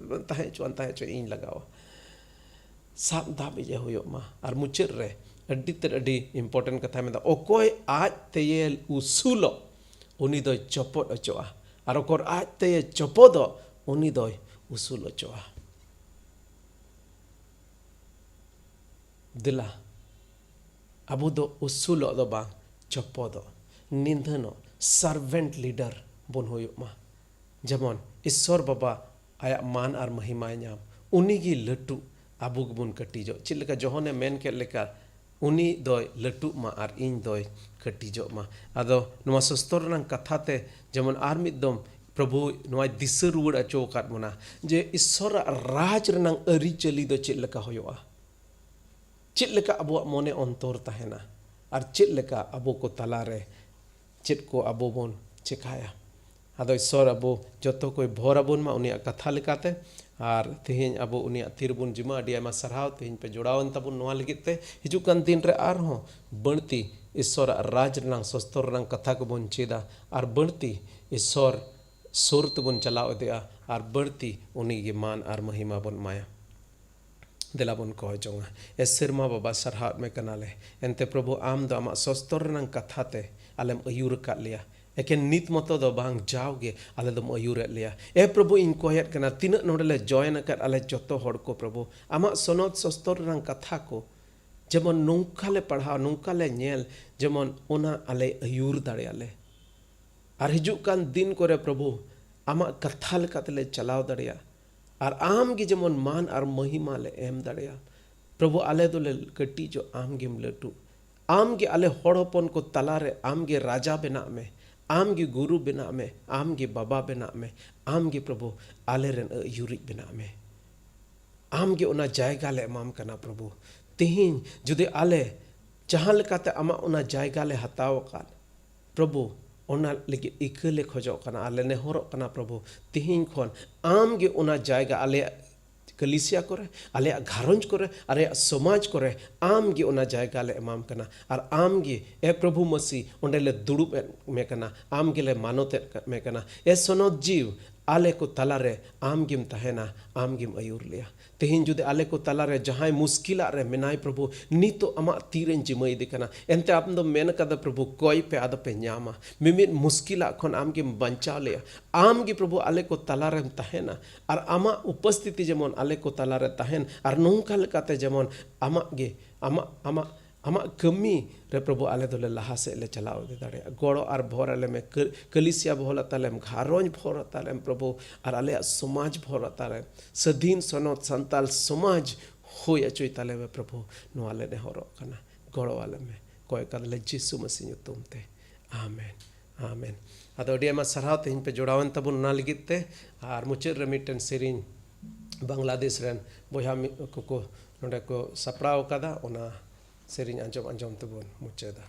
ᱛᱟᱦᱮᱸ ᱦᱚᱪᱚᱣᱟᱱ, ᱛᱟᱦᱮᱸ ᱦᱚᱪᱚᱣᱟᱱ, ᱤᱧ ᱞᱟᱜᱟᱣᱟ᱾" ᱥᱟᱵ ᱫᱟᱵ ᱤᱡ ᱮ ᱦᱩᱭᱩᱜ ᱢᱟ᱾ ᱟᱨ ᱢᱩᱪᱟᱹᱫ ᱨᱮ ᱟᱹᱰᱤ ᱛᱮᱫ ᱟᱹᱰᱤ important ᱠᱟᱛᱷᱟᱭ ᱢᱮᱱᱫᱟ, "ᱚᱠᱚᱭ ᱟᱡ ᱛᱮᱭᱮ ᱩᱥᱩᱞᱚᱜ, ᱩᱱᱤ ᱫᱚᱭ ᱪᱚᱯᱚᱫ ᱚᱪᱚᱜᱼᱟ, ᱟᱨ ᱚᱠᱚᱭ ᱟᱡ ᱛᱮᱭᱮ ᱪᱚᱯᱚᱫᱚᱜ, ᱩᱱᱤ ᱫᱚᱭ ᱩᱥᱩᱞ ᱚᱪᱚᱜᱼᱟ᱾" ᱫᱮᱞᱟ, ᱟᱵᱚ ᱫᱚ ᱩᱥᱩᱞᱚᱜ ᱫᱚ ᱵᱟᱝ, ᱪᱚᱯᱚᱫᱚᱜ, ᱱᱤᱫᱷᱟᱹᱱᱚᱜ, servant leader ᱵᱚᱱ ᱦᱩᱭᱩᱜ ᱢᱟ᱾ ᱡᱮᱢᱚᱱ ᱤᱥᱥᱚᱨ ᱵᱟᱵᱟ ᱟᱭᱟᱜ ᱢᱟᱱ ᱟᱨ ᱢᱚᱦᱤᱢᱟᱭ ᱧᱟᱢ, ᱩᱱᱤ ᱜᱮ ᱞᱟᱹᱴᱩ, ᱟᱵᱚ ᱜᱮᱵᱚᱱ ᱠᱟᱹᱴᱤᱡᱚᱜ᱾ ᱪᱮᱫ ᱞᱮᱠᱟ ᱡᱚᱦᱚᱱᱮ ᱢᱮᱱ ᱠᱮᱫ ᱞᱮᱠᱟ, "ᱩᱱᱤ ᱫᱚᱭ ᱞᱟᱹᱴᱩᱜ ᱢᱟ ᱟᱨ ᱤᱧ ᱫᱚᱭ ᱠᱟᱹᱴᱤᱡᱚᱜ ᱢᱟ᱾" ᱟᱫᱚ ᱱᱚᱣᱟ ᱥᱚᱥᱛᱚᱨ ᱨᱮᱱᱟᱜ ᱠᱟᱛᱷᱟ ᱛᱮ ᱡᱮᱢᱚᱱ ᱟᱨ ᱢᱤᱫ ᱫᱚᱢ ᱯᱨᱚᱵᱷᱩ ᱱᱚᱣᱟᱭ ᱫᱤᱥᱟᱹ ᱨᱩᱣᱟᱹᱲ ᱦᱚᱪᱚ ᱟᱠᱟᱫ ᱵᱚᱱᱟ ᱡᱮ ᱤᱥᱥᱚᱨᱟᱜ ᱨᱟᱡᱽ ᱨᱮᱱᱟᱜ ᱟᱹᱨᱤᱪᱟᱹᱞᱤ ᱫᱚ ᱪᱮᱫ ᱞᱮᱠᱟ ᱦᱩᱭᱩᱜᱼᱟ, ᱪᱮᱫ ᱞᱮᱠᱟ ᱟᱵᱚᱣᱟᱜ ᱢᱚᱱᱮ ᱚᱱᱛᱚᱨ ᱛᱟᱦᱮᱱᱟ, ᱟᱨ ᱪᱮᱫ ᱞᱮᱠᱟ ᱟᱵᱚ ᱠᱚ ᱛᱟᱞᱟᱨᱮ ᱪᱮᱫ ᱠᱚ ᱟᱵᱚ ᱵᱚᱱ ᱪᱮᱠᱟᱭᱟ᱾ ᱟᱫᱚ ᱤᱥᱥᱚᱨ ᱟᱵᱚ ᱡᱚᱛᱚ ᱠᱚᱭ ᱵᱷᱚᱨ ᱟᱵᱚᱱ ᱢᱟ ᱩᱱᱤᱭᱟᱜ ᱠᱟᱛᱷᱟ ᱞᱮᱠᱟᱛᱮ, ᱟᱨ ᱛᱮᱦᱮᱧ ᱟᱵᱚ ᱩᱱᱤᱭᱟᱜ ᱛᱤ ᱨᱮᱵᱚᱱ ᱡᱤᱢᱟ᱾ ᱟᱹᱰᱤ ᱟᱭᱢᱟ ᱥᱟᱨᱦᱟᱣ ᱛᱮᱦᱮᱧ ᱯᱮ ᱡᱚᱲᱟᱣᱮᱱ ᱛᱟᱵᱚᱱ ᱱᱚᱣᱟ ᱞᱟᱹᱜᱤᱫ ᱛᱮ᱾ ᱦᱤᱡᱩᱜ ᱠᱟᱱ ᱫᱤᱱ ᱨᱮ ᱟᱨᱦᱚᱸ ᱵᱟᱹᱲᱛᱤ ᱤᱥᱥᱚᱨᱟᱜ ᱨᱟᱡᱽ ᱨᱮᱱᱟᱝ ᱥᱚᱥᱛᱚᱨ ᱨᱮᱱᱟᱝ ᱠᱟᱛᱷᱟ ᱠᱚᱵᱚᱱ ᱪᱮᱫᱟ, ᱟᱨ ᱵᱟᱹᱲᱛᱤ ᱤᱥᱥᱚᱨ ᱥᱩᱨ ᱛᱮᱵᱚᱱ ᱪᱟᱞᱟᱣ ᱤᱫᱤᱜᱼᱟ, ᱟᱨ ᱵᱟᱹᱲᱛᱤ ᱩᱱᱤ ᱜᱮ ᱢᱟᱱ ᱟᱨ ᱢᱚᱦᱤᱢᱟ ᱵᱚᱱ ᱮᱢᱟᱭᱟ᱾ ᱫᱮᱞᱟ ᱵᱚᱱ ᱠᱚᱭ ᱡᱚᱝᱟ᱾ ᱮ ᱥᱮᱨᱢᱟ ᱵᱟᱵᱟ, ᱥᱟᱨᱦᱟᱣᱮᱫ ᱢᱮ ᱠᱟᱱᱟᱞᱮ, ᱮᱱᱛᱮ ᱯᱨᱚᱵᱷᱩ ᱟᱢ ᱫᱚ ᱟᱢᱟᱜ ᱥᱚᱥᱛᱚᱨ ᱨᱮᱱᱟᱝ ᱠᱟᱛᱷᱟ ᱛᱮ ᱟᱞᱮᱢ ᱟᱹᱭᱩᱨ ᱟᱠᱟᱫ ᱞᱮᱭᱟ᱾ ᱮᱠᱮᱱ ᱱᱤᱛ ᱢᱚᱛᱚ ᱫᱚ ᱵᱟᱝ, ᱡᱟᱣᱜᱮ ᱟᱞᱮ ᱫᱚᱢ ᱟᱹᱭᱩᱨᱮᱫ ᱞᱮᱭᱟ᱾ ᱮ ᱯᱨᱚᱵᱷᱩ, ᱤᱧ ᱠᱚᱭᱮᱫ ᱠᱟᱱᱟ, ᱛᱤᱱᱟᱹᱜ ᱱᱚᱰᱮ ᱞᱮ join ᱟᱠᱟᱫ, ᱟᱞᱮ ᱡᱚᱛᱚ ᱦᱚᱲ ᱠᱚ ᱯᱨᱚᱵᱷᱩ, ᱟᱢᱟᱜ ᱥᱚᱱᱚᱛ ᱥᱚᱥᱛᱚᱨ ᱨᱮᱱᱟᱝ ᱠᱟᱛᱷᱟ ᱠᱚ ᱡᱮᱢᱚᱱ ᱱᱚᱝᱠᱟ ᱞᱮ ᱯᱟᱲᱦᱟᱣ, ᱱᱚᱝᱠᱟ ᱞᱮ ᱧᱮᱞ, ᱡᱮᱢᱚᱱ ᱚᱱᱟ ᱟᱞᱮ ᱟᱹᱭᱩᱨ ᱫᱟᱲᱮᱭᱟᱞᱮ᱾ ᱟᱨ ᱦᱤᱡᱩᱜ ᱠᱟᱱ ᱫᱤᱱ ᱠᱚᱨᱮ ᱯᱨᱚᱵᱷᱩ, ᱟᱢᱟᱜ ᱠᱟᱛᱷᱟ ᱞᱮᱠᱟ ᱛᱮᱞᱮ ᱪᱟᱞᱟᱣ ᱫᱟᱲᱮᱭᱟᱜ, ᱟᱨ ᱟᱢ ᱜᱮ ᱡᱮᱢᱚᱱ ᱢᱟᱱ ᱟᱨ ᱢᱚᱦᱤᱢᱟ ᱞᱮ ᱮᱢ ᱫᱟᱲᱮᱭᱟᱜ᱾ ᱯᱨᱚᱵᱷᱩ, ᱟᱞᱮ ᱫᱚᱞᱮ ᱠᱟᱹᱴᱤᱡᱚᱜ, ᱟᱢ ᱜᱮᱢ ᱞᱟᱹᱴᱩᱜ᱾ ᱟᱢ ᱜᱮ ᱟᱞᱮ ᱦᱚᱲ ᱦᱚᱯᱚᱱ ᱠᱚ ᱛᱟᱞᱟᱨᱮ ᱟᱢ ᱜᱮ ᱨᱟᱡᱟ ᱵᱮᱱᱟᱜ ᱢᱮ, ᱟᱢ ᱜᱮ ᱜᱩᱨᱩ ᱵᱮᱱᱟᱜ ᱢᱮ, ᱟᱢ ᱜᱮ ᱵᱟᱵᱟ ᱵᱮᱱᱟᱜ ᱢᱮ, ᱟᱢ ᱜᱮ ᱯᱨᱚᱵᱷᱩ ᱟᱞᱮ ᱨᱮᱱ ᱟᱹᱭᱩᱨᱤᱡ ᱵᱮᱱᱟᱜ ᱢᱮ᱾ ᱟᱢ ᱜᱮ ᱚᱱᱟ ᱡᱟᱭᱜᱟ ᱞᱮ ᱮᱢᱟᱢ ᱠᱟᱱᱟ ᱯᱨᱚᱵᱷᱩ᱾ ᱛᱮᱦᱮᱧ ᱡᱩᱫᱤ ᱟᱞᱮ ᱡᱟᱦᱟᱸ ᱞᱮᱠᱟᱛᱮ ᱟᱢᱟᱜ ᱚᱱᱟ ᱡᱟᱭᱜᱟ ᱞᱮ ᱦᱟᱛᱟᱣ ᱟᱠᱟᱫ, ᱯᱨᱚᱵᱷᱩ, ᱚᱱᱟ ᱞᱟᱹᱜᱤᱫ ᱤᱠᱟᱹ ᱞᱮ ᱠᱷᱚᱡᱚᱜ ᱠᱟᱱᱟ ᱟᱨ ᱞᱮ ᱱᱮᱦᱚᱨᱚᱜ ᱠᱟᱱᱟ, ᱯᱨᱚᱵᱷᱩ, ᱛᱤᱦᱤᱧ ᱠᱷᱚᱱ ᱟᱢ ᱜᱮ ᱚᱱᱟ ᱡᱟᱭᱜᱟ ᱟᱞᱮᱭᱟᱜ ᱠᱟᱹᱞᱤᱥᱤᱭᱟ ᱠᱚᱨᱮ, ᱟᱞᱮᱭᱟᱜ ᱜᱷᱟᱨᱚᱸᱡᱽ ᱠᱚᱨᱮ, ᱟᱞᱮᱭᱟᱜ ᱥᱚᱢᱟᱡᱽ ᱠᱚᱨᱮ ᱟᱢ ᱜᱮ ᱚᱱᱟ ᱡᱟᱭᱜᱟ ᱞᱮ ᱮᱢᱟᱢ ᱠᱟᱱᱟ᱾ ᱟᱨ ᱟᱢ ᱜᱮ, ᱮ ᱯᱨᱚᱵᱷᱩ ᱢᱟᱹᱥᱤ, ᱚᱸᱰᱮ ᱞᱮ ᱫᱩᱲᱩᱵ ᱮᱫ ᱢᱮ ᱠᱟᱱᱟ, ᱟᱢ ᱜᱮᱞᱮ ᱢᱟᱱᱚᱛ ᱮᱫ ᱢᱮ ᱠᱟᱱᱟ᱾ ᱮ ᱥᱚᱱᱚᱛ ᱡᱤᱣ, ᱟᱞᱮ ᱠᱚ ᱛᱟᱞᱟᱨᱮ ᱟᱢ ᱜᱮᱢ ᱛᱟᱦᱮᱱᱟ, ᱟᱢ ᱜᱮᱢ ᱟᱹᱭᱩᱨ ᱞᱮᱭᱟ᱾ ᱛᱮᱦᱮᱧ ᱡᱩᱫᱤ ᱟᱞᱮ ᱠᱚ ᱛᱟᱞᱟᱨᱮ ᱡᱟᱦᱟᱸᱭ ᱢᱩᱥᱠᱤᱞᱟᱜ ᱨᱮ ᱢᱮᱱᱟᱭ, ᱯᱨᱚᱵᱷᱩ, ᱱᱤᱛᱚᱜ ᱟᱢᱟᱜ ᱛᱤᱨᱮᱧ ᱡᱤᱢᱟᱹ ᱤᱫᱤ ᱠᱟᱱᱟ, ᱮᱱᱛᱮ ᱟᱢ ᱫᱚᱢ ᱢᱮᱱ ᱠᱟᱫᱟ, ᱯᱨᱚᱵᱷᱩ, ᱠᱚᱭ ᱯᱮ, ᱟᱫᱚ ᱯᱮ ᱧᱟᱢᱟ᱾ ᱢᱤᱢᱤᱫ ᱢᱩᱥᱠᱤᱞᱟᱜ ᱠᱷᱚᱱ ᱟᱢ ᱜᱮᱢ ᱵᱟᱧᱪᱟᱣ ᱞᱮᱭᱟ᱾ ᱟᱢ ᱜᱮ, ᱯᱨᱚᱵᱷᱩ, ᱟᱞᱮ ᱠᱚ ᱛᱟᱞᱟᱨᱮᱢ ᱛᱟᱦᱮᱱᱟ ᱟᱨ ᱟᱢᱟᱜ ᱩᱯᱟᱹᱥᱛᱷᱤᱛᱤ ᱡᱮᱢᱚᱱ ᱟᱞᱮ ᱠᱚ ᱛᱟᱞᱟᱨᱮ ᱛᱟᱦᱮᱱ ᱟᱨ ᱱᱚᱝᱠᱟ ᱞᱮᱠᱟᱛᱮ ᱡᱮᱢᱚᱱ ᱟᱢᱟᱜ ᱜᱮ, ᱟᱢᱟᱜ, ᱟᱢᱟᱜ, ᱟᱢᱟᱜ ᱠᱟᱹᱢᱤ ᱨᱮ, ᱯᱨᱚᱵᱷᱩ, ᱟᱞᱮ ᱫᱚᱞᱮ ᱞᱟᱦᱟ ᱥᱮᱫ ᱞᱮ ᱪᱟᱞᱟᱣ ᱤᱫᱤ ᱫᱟᱲᱮᱭᱟᱜᱼᱟ᱾ ᱜᱚᱲᱚ ᱟᱨ ᱵᱷᱚᱨ ᱟᱞᱮ ᱢᱮ, ᱠᱟᱹ-, ᱠᱟᱹᱞᱤᱥᱤᱭᱟ ᱵᱷᱚᱨ ᱟᱛᱟᱞᱮᱢ, ᱜᱷᱟᱨᱚᱸᱡᱽ ᱵᱷᱚᱨ ᱟᱛᱟᱞᱮᱢ, ᱯᱨᱚᱵᱷᱩ, ᱟᱨ ᱟᱞᱮᱭᱟᱜ ᱥᱚᱢᱟᱡᱽ ᱵᱷᱚᱨ ᱟᱛᱟᱞᱮᱢ᱾ ᱥᱟᱹᱫᱷᱤᱱ ᱥᱚᱱᱚᱛ ᱥᱟᱱᱛᱟᱞ ᱥᱚᱢᱟᱡᱽ ᱦᱩᱭ ᱦᱚᱪᱚᱭ ᱛᱟᱞᱮ ᱢᱮ, ᱯᱨᱚᱵᱷᱩ, ᱱᱚᱣᱟ ᱞᱮ ᱱᱮᱦᱚᱨᱚᱜ ᱠᱟᱱᱟ᱾ ᱜᱚᱲᱚ ᱟᱞᱮ ᱢᱮ, ᱠᱚᱭ ᱠᱟᱫᱟᱞᱮ ᱡᱤᱥᱩ ᱢᱟᱹᱥᱤ ᱧᱩᱛᱩᱢ ᱛᱮ, ᱟᱢᱮᱱ, ᱟᱢᱮᱱ᱾ ᱟᱫᱚ ᱟᱹᱰᱤ ᱟᱭᱢᱟ ᱥᱟᱨᱦᱟᱣ ᱛᱮᱦᱮᱧ ᱯᱮ ᱡᱚᱲᱟᱣᱮᱱ ᱛᱟᱵᱚᱱ ᱚᱱᱟ ᱞᱟᱹᱜᱤᱫ ᱛᱮ᱾ ᱟᱨ ᱢᱩᱪᱟᱹᱫ ᱨᱮ ᱢᱤᱫᱴᱮᱱ ᱥᱮᱨᱮᱧ ᱵᱟᱝᱞᱟᱫᱮᱥ ᱨᱮᱱ ᱵᱚᱭᱦᱟ ᱢᱤᱫ ᱠᱚᱠᱚ ᱱᱚᱰᱮ ᱠᱚ ᱥᱟᱯᱲᱟᱣ ᱟᱠᱟᱫᱟ, ᱚᱱᱟ ᱥᱮᱨᱮᱧ ᱟᱸᱡᱚᱢ ᱟᱸᱡᱚᱢ ᱛᱮᱵᱚᱱ ᱢᱩᱪᱟᱹᱫᱟ᱾